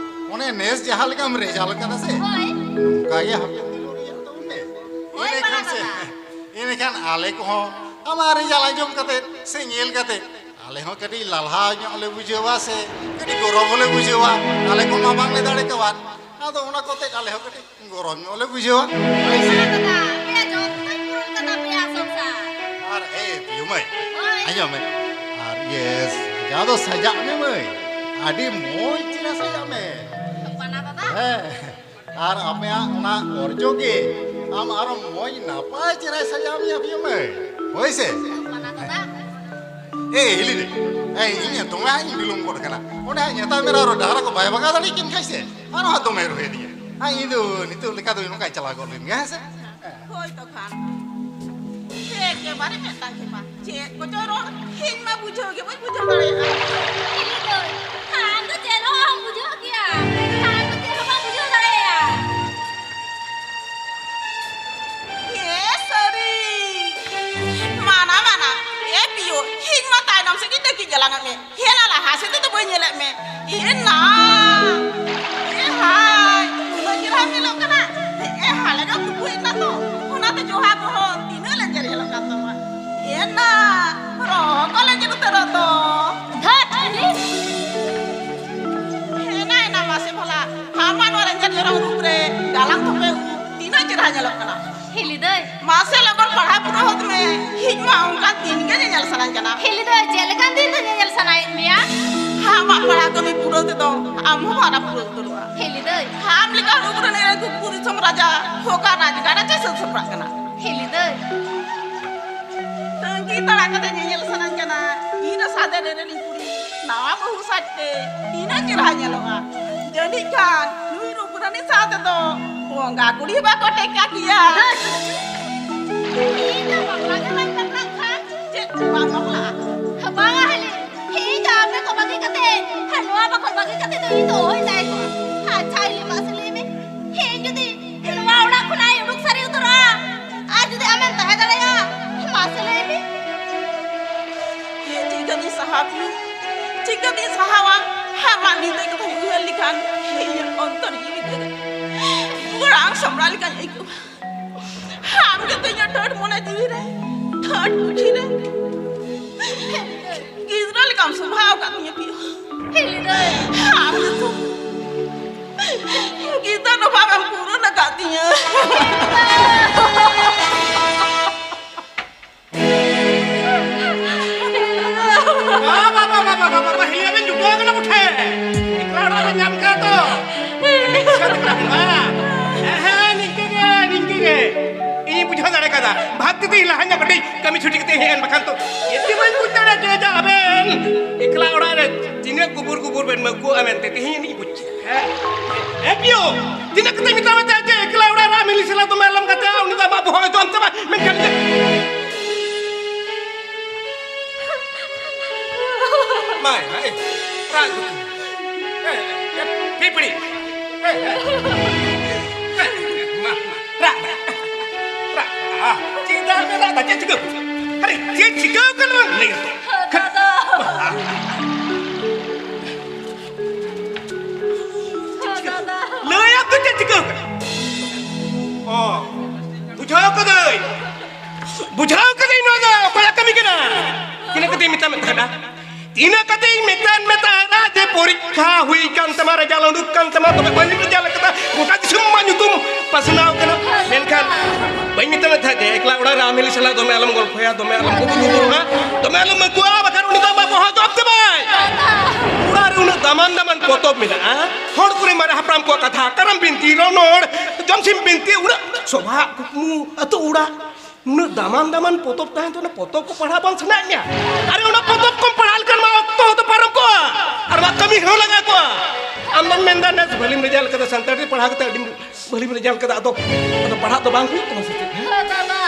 ᱚᱱᱮ ᱱᱮᱥ ᱡᱟᱦᱟᱸ ᱞᱮᱠᱟᱢ ᱨᱮᱡᱟᱞᱴ ᱠᱟᱫᱟ ᱥᱮ, ᱦᱳᱭ᱾ ᱱᱚᱝᱠᱟ ᱜᱮ ᱦᱟᱯᱮᱱ ᱫᱤᱱ ᱨᱮᱭᱟᱜ ᱛᱟᱵᱚᱱ ᱢᱮ᱾ ᱦᱳᱭ, ᱤᱱᱟᱹᱠᱷᱟᱱ ᱯᱟᱲᱦᱟᱣ ᱥᱮ, ᱠᱟᱱᱟ᱾ ᱤᱱᱟᱹᱠᱷᱟᱱ ᱟᱞᱮ ᱠᱚᱦᱚᱸ ᱟᱢᱟᱜ ᱨᱮᱡᱟᱞᱴ ᱟᱸᱡᱚᱢ ᱠᱟᱛᱮ ᱥᱮ ᱧᱮᱞ ᱠᱟᱛᱮ ᱟᱞᱮ ᱦᱚᱸ ᱠᱟᱹᱴᱤᱡ ᱞᱟᱞᱦᱟ ᱧᱚᱜ ᱞᱮ ᱵᱩᱡᱷᱟᱹᱣᱟ ᱥᱮ ᱠᱟᱹᱴᱤᱡ ᱜᱚᱨᱚᱵᱽ ᱦᱚᱸᱞᱮ ᱵᱩᱡᱷᱟᱹᱣᱟ᱾ ᱟᱞᱮ ᱠᱚᱢᱟ ᱵᱟᱝᱞᱮ ᱫᱟᱲᱮ ᱠᱟᱣᱟᱫ, ᱟᱫᱚ ᱚᱱᱟ ᱠᱚᱛᱮ ᱟᱞᱮ ᱦᱚᱸ ᱠᱟᱹᱴᱤᱡ ᱜᱚᱨᱚᱵᱽ ᱧᱚᱜ ᱞᱮ ᱵᱩᱡᱷᱟᱹᱣᱟ᱾ ᱦᱳᱭ, ᱥᱮᱬᱟ ᱫᱟᱫᱟ, ᱟᱯᱮᱭᱟᱜ ᱡᱚᱛᱚᱧ ᱯᱩᱨᱩᱱ ᱠᱟᱫᱟ, ᱟᱯᱮᱭᱟᱜ ᱥᱚᱝᱥᱟᱨ᱾ ᱟᱨ ᱮ ᱯᱤᱭᱩ ᱢᱟᱹᱭ, ᱦᱳᱭ᱾ ᱟᱸᱡᱚᱢ ᱢᱮ, ᱟᱨ ᱤᱭᱟᱹ ᱥᱟᱡᱟᱣ ᱫᱚ ᱥᱟᱡᱟᱜ ᱢᱮ ᱢᱟᱹᱭ, ᱟᱹᱰᱤ ᱢᱚᱡᱽ ᱪᱮᱦᱨᱟ ᱥᱟᱡᱟᱜ ᱢᱮ᱾ ᱵᱟᱱᱟ ᱫᱟᱫᱟ? ᱦᱮᱸ, ᱟᱨ ᱟᱯᱮᱭᱟᱜ ᱚᱱᱟ ᱚᱨᱡᱚ ᱜᱮ ᱟᱢ ᱟᱨᱚ ᱢᱚᱡᱽ ᱱᱟᱯᱟᱭ ᱪᱮᱦᱨᱟᱭ ᱥᱟᱡᱟᱣ ᱢᱮᱭᱟ ᱯᱤᱭᱩ ᱢᱟᱹᱭ, ᱦᱳᱭ ᱥᱮ? ᱵᱟᱱᱟ ᱫᱟᱫᱟ? ᱮ ᱦᱤᱞᱤ ᱨᱮ, ᱮ ᱤᱧ ᱫᱚᱢᱮ ᱦᱟᱸᱜ ᱤᱧ ᱵᱤᱞᱚᱢ ᱜᱚᱫ ᱠᱟᱱᱟ᱾ ᱚᱸᱰᱮ ᱦᱟᱸᱜ ᱧᱮᱛᱟ ᱢᱮᱨᱟ ᱟᱨᱚ ᱰᱟᱦᱟᱨ ᱠᱚ ᱵᱟᱭ ᱵᱟᱜᱟᱣ ᱫᱟᱲᱮᱭᱟᱜ ᱠᱤᱱ ᱠᱷᱟᱡ ᱥᱮ, ᱟᱨᱚ ᱦᱟᱸᱜ ᱫᱚᱢᱮ ᱨᱚᱦᱮᱫᱤᱧᱟ᱾ ᱦᱟᱸᱜ ᱤᱧ ᱫᱚ ᱱᱤᱛᱚᱜ ᱞᱮᱠᱟ ᱫᱚ ᱱᱚᱝᱠᱟᱧ ᱪᱟᱞᱟᱣ ᱜᱚᱫ ᱞᱮᱱ ᱜᱮ, ᱦᱮᱸ ᱥᱮ? ᱦᱳᱭ ᱛᱚ ᱠᱷᱟᱱ᱾ ᱮᱠᱮᱵᱟᱨᱮ ᱢᱮᱛᱟ ᱠᱮᱢᱟ᱾ ᱪᱮᱫ ᱠᱚᱪᱚ ᱨᱚᱲ, ᱤᱧ ᱢᱟ ᱵᱩᱡᱷᱟᱹᱣ ᱜᱮ ᱵᱟᱹᱧ ᱵᱩᱡᱷᱟᱹᱣ ᱫᱟᱲᱮᱭᱟᱜᱼᱟ᱾ ᱦᱤᱞᱤ ᱫᱟᱹᱭ, ᱟᱢ ᱫᱚ ᱪᱮᱫ ᱦᱚᱸ ᱵᱟᱢ ᱵᱩᱡᱷᱟᱹᱣ ᱜᱮᱭᱟ᱾ ᱟᱢ ᱫᱚ ᱪᱮᱫ ᱦᱚᱸ ᱵᱟᱢ ᱵᱩᱡᱷᱟᱹᱣ ᱫᱟᱲᱮᱭᱟᱜᱼᱟ᱾ ᱮ ᱥᱟᱹᱨᱤ᱾ ᱢᱟᱱᱟ, ᱢᱟᱱᱟ᱾ ᱮ ᱯᱤᱭᱳ, ᱤᱧ ᱢᱟ ᱛᱟᱭᱱᱚᱢ ᱥᱮᱫ ᱜᱤᱧ ᱛᱟᱹᱠᱤᱡ ᱜᱟᱞᱟᱝ ᱟᱫ ᱢᱮ᱾ ᱦᱮᱸ, ᱞᱟᱦᱟ ᱥᱮᱫ ᱛᱮᱫᱚ ᱵᱟᱹᱧ ᱧᱮᱞᱮᱫ ᱢᱮ᱾ ᱮ ᱱᱟ! ᱮ ᱦᱟᱭ! ᱩᱱᱟᱹᱜ ᱪᱮᱦᱨᱟ ᱧᱮᱞᱚᱜ ᱠᱟᱱᱟ᱾ ᱮ ᱦᱟᱞᱮ ᱫᱚ ᱛᱩᱯᱩ ᱦᱮᱡ ᱱᱟ ᱛᱚ᱾ ᱚᱱᱟᱛᱮ ᱡᱚᱦᱟ ᱠᱚᱦᱚᱸ ᱛᱤᱱᱟᱹᱜ ᱞᱮᱸᱡᱮᱨ ᱧᱮᱞᱚᱜ ᱠᱟᱱ ᱛᱟᱢᱟ᱾ ᱮ ᱱᱟ! ᱨᱚᱦᱚ ᱠᱚ ᱞᱮᱸᱡᱮᱨ ᱩᱛᱟᱹᱨᱚᱜ ᱫᱚ᱾ ᱫᱷᱟᱹᱴ! ᱦᱮᱱᱟ, ᱦᱮᱱᱟ, ᱢᱟᱥᱮ ᱵᱷᱟᱞᱟ᱾ ᱟᱢᱟᱜ ᱱᱚᱣᱟ ᱞᱮᱸᱡᱮᱨ ᱡᱚᱨᱚᱢ ᱨᱩᱯ ᱨᱮ ᱜᱟᱞᱟᱝ ᱛᱚᱯᱮ ᱩᱵ ᱛᱤᱱᱟᱹᱜ ᱪᱮᱦᱨᱟ ᱧᱮᱞᱚᱜ ᱠᱟᱱᱟ᱾ ᱦᱤᱞᱤ ᱫᱟᱹᱭ᱾ ᱢᱟᱥᱮ ᱞᱚᱜᱚᱱ ᱯᱟᱲᱦᱟᱣ ᱯᱩᱨᱟᱹᱣ ᱦᱚᱫ ᱢᱮ᱾ ᱤᱧ ᱢᱟ ᱚᱱᱠᱟᱱ ᱫᱤᱱ ᱜᱮ ᱧᱮᱧᱮᱞ ᱥᱟᱱᱟᱧ ᱠᱟᱱᱟ᱾ ᱦᱤᱞᱤ ᱫᱟᱹᱭ, ᱪᱮᱫ ᱞᱮᱠᱟᱱ ᱫᱤᱱ ᱫᱚ ᱧᱮᱧᱮᱞ ᱥᱟᱱᱟᱭᱮᱫ ᱢᱮᱭᱟ? ᱟᱢᱟᱜ ᱯᱟᱲᱦᱟᱣ ᱠᱟᱹᱢᱤ ᱯᱩᱨᱟᱹᱣ ᱛᱮᱫᱚ ᱟᱢ ᱦᱚᱸ ᱵᱟᱢ ᱩᱛᱟᱹᱨᱚᱜᱼᱟ᱾ ᱦᱤᱞᱤ ᱫᱟᱹᱭ᱾ ᱟᱢ ᱞᱮᱠᱟ ᱦᱩᱲᱩ ᱨᱮᱱ ᱮᱨᱟ ᱠᱚ ᱫᱤᱥᱚᱢ ᱨᱟᱡᱟ ᱦᱚᱠᱟ ᱨᱟᱡᱽᱜᱟᱲ ᱨᱮ ᱪᱮᱫ ᱥᱟᱹᱛ ᱥᱟᱯᱲᱟᱜ ᱠᱟᱱᱟ? ᱦᱤᱞᱤ ᱫᱟᱹᱭ᱾ ᱛᱟᱺᱜᱤ ᱛᱟᱲᱟ ᱠᱟᱛᱮ ᱧᱮᱧᱮᱞ ᱥᱟᱱᱟᱧ ᱠᱟᱱᱟ᱾ ᱤᱧ ᱫᱚ ᱥᱟᱫᱮ ᱨᱮ ᱨᱮᱱᱤᱧ ᱠᱩᱲᱤ ᱱᱟᱣᱟ ᱵᱟᱹᱦᱩ ᱥᱟᱡᱛᱮ ᱛᱤᱱᱟᱹᱜ ᱪᱮᱦᱨᱟ ᱧᱮᱞᱚᱜᱼᱟ᱾ ᱡᱟᱹᱱᱤᱡ ᱠᱷᱟᱱ ᱱᱩᱭ ᱨᱩᱯᱨᱟᱱᱤ ᱥᱟᱶ ᱛᱮᱫᱚ ᱵᱚᱸᱜᱟ ᱠᱩᱲᱤ ᱵᱟᱠᱚ ᱴᱮᱠᱟ ᱠᱮᱭᱟ᱾ ᱤᱧ ᱫᱚ ᱵᱟᱯᱞᱟ ᱜᱮ ᱵᱟᱹᱧ ᱵᱟᱯᱞᱟᱜ ᱠᱷᱟᱱ᱾ ᱪᱮᱫ ᱵᱟᱢ ᱵᱟᱯᱞᱟᱜᱼᱟ? ᱵᱟᱝᱟ ᱦᱤᱞᱤ, ᱤᱧ ᱫᱚ ᱟᱯᱮ ᱠᱚ ᱵᱟᱹᱜᱤ ᱠᱟᱛᱮ ᱟᱨ ᱱᱚᱣᱟ ᱵᱟᱠᱚ ᱵᱟᱹᱜᱤ ᱠᱟᱛᱮ ᱫᱚ ᱤᱧ ᱫᱚ ᱚᱦᱚᱧ ᱛᱟᱦᱮᱸ ᱠᱚᱜᱼᱟ᱾ ᱟᱪᱪᱷᱟ ᱦᱤᱞᱤ, ᱢᱟᱥᱮ ᱞᱟᱹᱭ ᱢᱮ, ᱤᱧ ᱡᱩᱫᱤ ᱱᱚᱣᱟ ᱚᱲᱟᱜ ᱠᱷᱚᱱᱟᱜ ᱤᱧ ᱩᱰᱩᱠ ᱥᱟᱹᱨᱤ ᱩᱛᱟᱹᱨᱚᱜᱼᱟ, ᱟᱨ ᱡᱩᱫᱤ ᱟᱢᱮᱢ ᱛᱟᱦᱮᱸ ᱫᱟᱲᱮᱭᱟᱜᱼᱟ, ᱢᱟᱥᱮ ᱞᱟᱹᱭ ᱢᱮ, ᱵᱷᱟᱵᱽᱱᱤ ᱪᱤᱠᱟᱹᱛᱤᱧ ᱥᱟᱦᱟᱣᱟ? ᱟᱢᱟᱜ ᱱᱤᱱᱫᱟᱹ ᱠᱟᱛᱷᱟᱧ ᱩᱭᱦᱟᱹᱨ ᱞᱮᱠᱷᱟᱱ ᱤᱧᱟᱹᱜ ᱚᱱᱛᱚᱨ ᱡᱤᱣᱤ ᱫᱚ ᱜᱚᱲᱟᱝ ᱥᱟᱢᱲᱟ ᱞᱮᱠᱟᱧ ᱟᱹᱭᱠᱟᱹᱣᱟ᱾ ᱟᱢ ᱜᱮᱛᱚ ᱤᱧᱟᱹᱜ ᱴᱟᱹᱴ ᱢᱚᱱᱮ ᱡᱤᱣᱤ ᱨᱮ, ᱴᱟᱹᱴ ᱠᱩᱥᱤ ᱨᱮ ᱜᱤᱫᱽᱨᱟᱹ ᱞᱮᱠᱟᱢ ᱥᱚᱵᱷᱟᱣ ᱟᱠᱟᱫ ᱛᱤᱧᱟᱹ ᱯᱤᱭᱳ᱾ ᱦᱤᱞᱤ ᱫᱟᱹᱭ᱾ ᱟᱢ ᱜᱮᱛᱚ ᱜᱤᱫᱽᱨᱟᱹ ᱚᱵᱷᱟᱵ ᱮᱢ ᱯᱩᱨᱚᱱ ᱟᱠᱟᱫ ᱛᱤᱧᱟᱹ᱾ ᱵᱟᱵᱟ, ᱵᱟᱵᱟ, ᱵᱟᱵᱟ, ᱵᱟᱵᱟ, ᱦᱤᱞᱤ ᱟᱵᱮᱱ ᱡᱩᱴᱟᱹᱣ ᱠᱟᱱᱟ ᱵᱚᱴᱷᱮ᱾ ᱮᱠᱞᱟ ᱚᱲᱟᱜ ᱨᱮ ᱧᱟᱢ ᱠᱟᱱᱟ ᱛᱚ᱾ ᱦᱮᱸ, ᱦᱮᱸ, ᱱᱤᱝᱠᱟᱹ ᱜᱮ, ᱱᱤᱝᱠᱟᱹ ᱜᱮ᱾ ᱤᱧ ᱵᱩᱡᱷᱟᱹᱣ ᱫᱟᱲᱮ ᱠᱟᱫᱟ᱾ ᱵᱷᱟᱜᱽ ᱛᱮ ᱛᱮᱦᱮᱧ ᱞᱟᱦᱟ ᱧᱚᱜ ᱠᱟᱹᱴᱤᱡ ᱠᱟᱹᱢᱤ ᱪᱷᱩᱴᱤ ᱠᱟᱛᱮ ᱦᱮᱡ ᱮᱱ, ᱵᱟᱠᱷᱟᱱ ᱛᱚ ᱪᱮᱫ ᱜᱮ ᱵᱟᱹᱧ ᱵᱩᱡᱽ ᱫᱟᱲᱮᱭᱟᱜ ᱠᱮᱭᱟ ᱡᱮ ᱟᱵᱮᱱ ᱮᱠᱞᱟ ᱚᱲᱟᱜ ᱨᱮ ᱛᱤᱱᱟᱹᱜ ᱠᱩᱵᱩᱨ ᱠᱩᱵᱩᱨ ᱵᱮᱱ ᱢᱟᱹᱜᱩᱜᱼᱟ ᱢᱮᱱᱛᱮ ᱛᱮᱦᱮᱧ ᱟᱹᱱᱤᱡ ᱵᱩᱡᱽ ᱠᱮᱫᱟ᱾ ᱦᱮᱸ? ᱮ ᱯᱤᱭᱳ, ᱛᱤᱱᱟᱹᱜ ᱠᱟᱛᱮ ᱢᱮᱛᱟᱢ ᱢᱮᱛᱟᱭ ᱡᱮ ᱮᱠᱞᱟ ᱚᱲᱟᱜ ᱨᱮ ᱟᱢ ᱦᱤᱞᱤ ᱥᱟᱞᱟᱜ ᱫᱚᱢᱮ ᱟᱞᱚᱢ ᱜᱟᱛᱮᱜᱼᱟ, ᱩᱱᱤ ᱫᱚ ᱟᱢᱟᱜ ᱵᱚᱦᱚᱜ ᱮ ᱡᱚᱢ ᱛᱟᱢᱟ, ᱢᱮᱱᱠᱷᱟᱱ ᱤᱧ ᱫᱚ ᱢᱟᱭ, ᱢᱟᱭ, ᱨᱟᱜ ᱫᱩᱠᱩ᱾ ᱮ, ᱮ, ᱯᱤᱯᱲᱤ᱾ ᱮ, ᱮ, ᱮ, ᱢᱟ, ᱢᱟ, ᱨᱟᱜ, ᱨᱟᱜ, ᱨᱟᱜ᱾ ᱪᱮᱫᱟᱜ ᱯᱮ ᱨᱟᱜ ᱫᱟ? ᱪᱮᱫ ᱪᱤᱠᱟᱹ? ᱟᱨᱮ, ᱪᱮᱫ ᱪᱤᱠᱟᱹ ᱠᱟᱱᱟ? ᱞᱟᱹᱭ ᱫᱟᱫᱟ᱾ ᱞᱟᱹᱭ ᱟᱢ ᱛᱚ ᱪᱮᱫ ᱪᱤᱠᱟᱹ ᱠᱟᱱᱟ? ᱚ, ᱵᱩᱡᱷᱟᱹᱣ ᱠᱟᱹᱫᱟᱹᱧ᱾ ᱵᱩᱡᱷᱟᱹᱣ ᱠᱟᱹᱫᱟᱹᱧ ᱱᱚᱣᱟ ᱫᱚ ᱚᱠᱚᱭᱟᱜ ᱠᱟᱹᱢᱤ ᱠᱟᱱᱟ᱾ ᱛᱤᱱᱟᱹᱜ ᱠᱟᱛᱮᱧ ᱢᱮᱛᱟᱢ ᱢᱮ ᱛᱟᱦᱮᱱᱟ? ᱛᱤᱱᱟᱹᱜ ᱠᱟᱛᱮᱧ ᱢᱮᱛᱟᱢ ᱢᱮ ᱛᱟᱦᱮᱱᱟ ᱡᱮ ᱯᱚᱨᱤᱠᱠᱷᱟ ᱦᱩᱭ ᱠᱟᱱ ᱛᱟᱢᱟ, ᱨᱮᱡᱟᱞ ᱩᱰᱩᱠ ᱠᱟᱱ ᱛᱟᱢᱟ, ᱛᱚᱵᱮ ᱵᱟᱹᱧ ᱨᱮᱡᱟᱞ ᱠᱟᱫᱟ, ᱜᱚᱴᱟ ᱫᱤᱥᱚᱢ ᱢᱟ ᱧᱩᱛᱩᱢ ᱯᱟᱥᱱᱟᱣ ᱠᱟᱱᱟ᱾ ᱢᱮᱱᱠᱷᱟᱱ ᱵᱟᱹᱧ ᱢᱮᱛᱟᱢ ᱢᱮ ᱛᱟᱦᱮᱸᱫ ᱡᱮ ᱮᱠᱞᱟ ᱚᱲᱟᱜ ᱨᱮ ᱟᱢ ᱦᱤᱞᱤ ᱥᱟᱞᱟᱜ ᱫᱚᱢᱮ ᱟᱞᱚᱢ ᱜᱚᱞᱯᱷᱚᱭᱟ, ᱫᱚᱢᱮ ᱟᱞᱚᱢ ᱠᱩᱵᱩᱨ ᱠᱩᱵᱩᱨᱚᱜᱼᱟ, ᱫᱚᱢᱮ ᱟᱞᱚᱢ ᱟᱹᱜᱩᱣᱟ, ᱵᱟᱠᱷᱟᱱ ᱩᱱᱤ ᱫᱚ ᱟᱢᱟᱜ ᱵᱚᱦᱚᱜ ᱡᱚᱢ ᱛᱟᱢᱟᱭ᱾ ᱚᱲᱟᱜ ᱨᱮ ᱩᱱᱟᱹᱜ ᱫᱟᱢᱟᱱ ᱫᱟᱢᱟᱱ ᱯᱚᱛᱚᱵ ᱢᱮᱱᱟᱜᱼᱟ, ᱦᱚᱲ ᱠᱚᱨᱮ ᱢᱟᱨᱮ ᱦᱟᱯᱲᱟᱢ ᱠᱚᱣᱟᱜ ᱠᱟᱛᱷᱟ, ᱠᱟᱨᱟᱢ ᱵᱤᱱᱛᱤ, ᱨᱚᱱᱚᱲ, ᱡᱚᱢᱥᱤᱢ ᱵᱤᱱᱛᱤ, ᱩᱱᱟᱹᱜ ᱥᱚᱵᱷᱟ ᱠᱩᱠᱢᱩ ᱟᱹᱛᱩ ᱚᱲᱟᱜ, ᱩᱱᱟᱹᱜ ᱫᱟᱢᱟᱱ ᱫᱟᱢᱟᱱ ᱯᱚᱛᱚᱵ ᱛᱟᱦᱮᱱ ᱛᱮ ᱚᱱᱟ ᱯᱚᱛᱚᱵ ᱠᱚ ᱯᱟᱲᱦᱟᱣ ᱵᱟᱝ ᱥᱟᱱᱟᱭᱮᱫ ᱢᱮᱭᱟ? ᱟᱨᱮ, ᱚᱱᱟ ᱯᱚᱛᱚᱵ ᱠᱚᱢ ᱯᱟᱲᱦᱟᱣ ᱞᱮᱠᱷᱟᱱ ᱢᱟ ᱚᱠᱛᱚ ᱦᱚᱸᱛᱚ ᱯᱟᱨᱚᱢ ᱠᱚᱜᱼᱟ, ᱟᱨ ᱢᱟ ᱠᱟᱹᱢᱤ ᱦᱚᱸ ᱞᱟᱜᱟᱣ ᱠᱚᱜᱼᱟ᱾ ᱟᱢ ᱫᱚᱢ ᱢᱮᱱᱫᱟ ᱱᱮᱥ ᱵᱷᱟᱹᱞᱤᱢ ᱨᱮᱡᱟᱞ ᱠᱟᱫᱟ, ᱥᱟᱱᱛᱟᱲᱤ ᱯᱟᱲᱦᱟᱣ ᱠᱟᱛᱮ ᱟᱹᱰᱤ ᱵᱷᱟᱹᱞᱤᱢ ᱨᱮᱡᱟᱞ ᱠᱟᱫᱟ, ᱟᱫᱚ, ᱟᱫᱚ ᱯᱟᱲᱦᱟᱜ ᱫᱚ ᱵᱟᱝ ᱦᱩᱭᱩᱜ ᱛᱟᱢᱟ ᱥᱮ ᱪᱮᱫ? ᱦᱮᱸ, ᱫᱟᱫᱟ᱾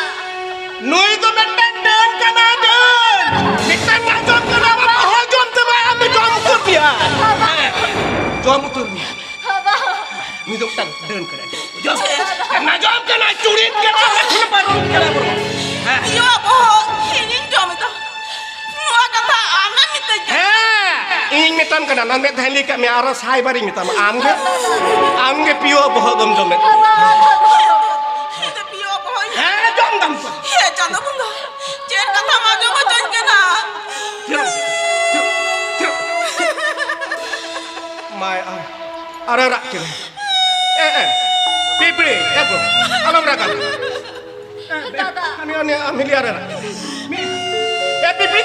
ᱱᱩᱭ ᱫᱚ ᱢᱤᱫᱴᱟᱝ ᱰᱟᱹᱱ ᱠᱟᱱᱟ, ᱰᱟᱹᱱ᱾ ᱢᱤᱫᱴᱟᱝ ᱱᱟᱡᱚᱢ ᱠᱟᱱᱟ, ᱟᱢᱟᱜ ᱵᱚᱦᱚᱜ ᱡᱚᱢ ᱛᱟᱢᱟ, ᱟᱢ ᱫᱚ ᱡᱚᱢ ᱩᱛᱟᱹᱨ ᱢᱮᱭᱟ᱾ ᱦᱮᱸ, ᱡᱚᱢ ᱩᱛᱟᱹᱨ ᱢᱮᱭᱟ᱾ ᱵᱟᱵᱟ᱾ ᱱᱩᱭ ᱫᱚ ᱢᱤᱫᱴᱟᱝ ᱰᱟᱹᱱ ᱠᱟᱱᱟᱭ, ᱰᱟᱹᱱ᱾ ᱵᱩᱡᱷᱟᱹᱣ? ᱱᱟᱡᱚᱢ ᱠᱟᱱᱟᱭ, ᱪᱩᱲᱤᱱ ᱠᱟᱱᱟᱭ, ᱮᱠᱷᱚᱱ ᱯᱟᱨᱚᱢ ᱠᱟᱱᱟᱭ ᱵᱚᱨᱚᱝ᱾ ᱦᱮᱸ᱾ ᱤᱭᱟᱹ ᱵᱚᱦᱚᱜ ᱤᱧᱤᱧ ᱡᱚᱢ ᱮᱫᱟ᱾ ᱱᱚᱣᱟ ᱠᱟᱛᱷᱟ ᱟᱢᱮᱢ ᱢᱮᱛᱟᱢ ᱠᱟᱱᱟ, ᱱᱟᱝ ᱢᱮᱫ ᱫᱷᱟᱣ ᱞᱟᱹᱭ ᱠᱟᱜ ᱢᱮ, ᱟᱨᱚ ᱥᱟᱭ ᱵᱟᱨᱤᱧ ᱢᱮᱛᱟᱢᱟ, ᱟᱢ ᱜᱮ, ᱟᱢ ᱜᱮ ᱯᱤᱭᱳ ᱵᱚᱦᱚᱜ ᱫᱚᱢ ᱡᱚᱢᱮᱫ᱾ ᱦᱮᱸ, ᱡᱚᱢ ᱫᱟᱢ ᱛᱚ᱾ ᱦᱮᱸ, ᱪᱟᱸᱫᱚ ᱵᱚᱸᱜᱟ, ᱪᱮᱫ ᱠᱟᱛᱷᱟᱢ ᱟᱸᱡᱚᱢ ᱦᱚᱪᱚᱧ ᱠᱟᱱᱟ? ᱛᱷᱤᱨᱚᱜ, ᱛᱷᱤᱨᱚᱜ, ᱛᱷᱤᱨᱚᱜ᱾ ᱢᱟᱭ, ᱟᱨ, ᱟᱨ ᱨᱟᱜ ᱠᱮᱫᱟ᱾ ᱮ, ᱮ, ᱯᱤᱯᱲᱤ, ᱮ ᱜᱳ, ᱟᱞᱚᱢ ᱨᱟᱜᱟ᱾ ᱫᱟᱫᱟ᱾ ᱦᱟᱱᱮ, ᱦᱟᱱᱮ, ᱟᱢ ᱦᱤᱞᱤᱭᱟ ᱨᱮ ᱨᱟᱜ᱾ ᱢᱤ-, ᱮ, ᱯᱤᱯᱲᱤ,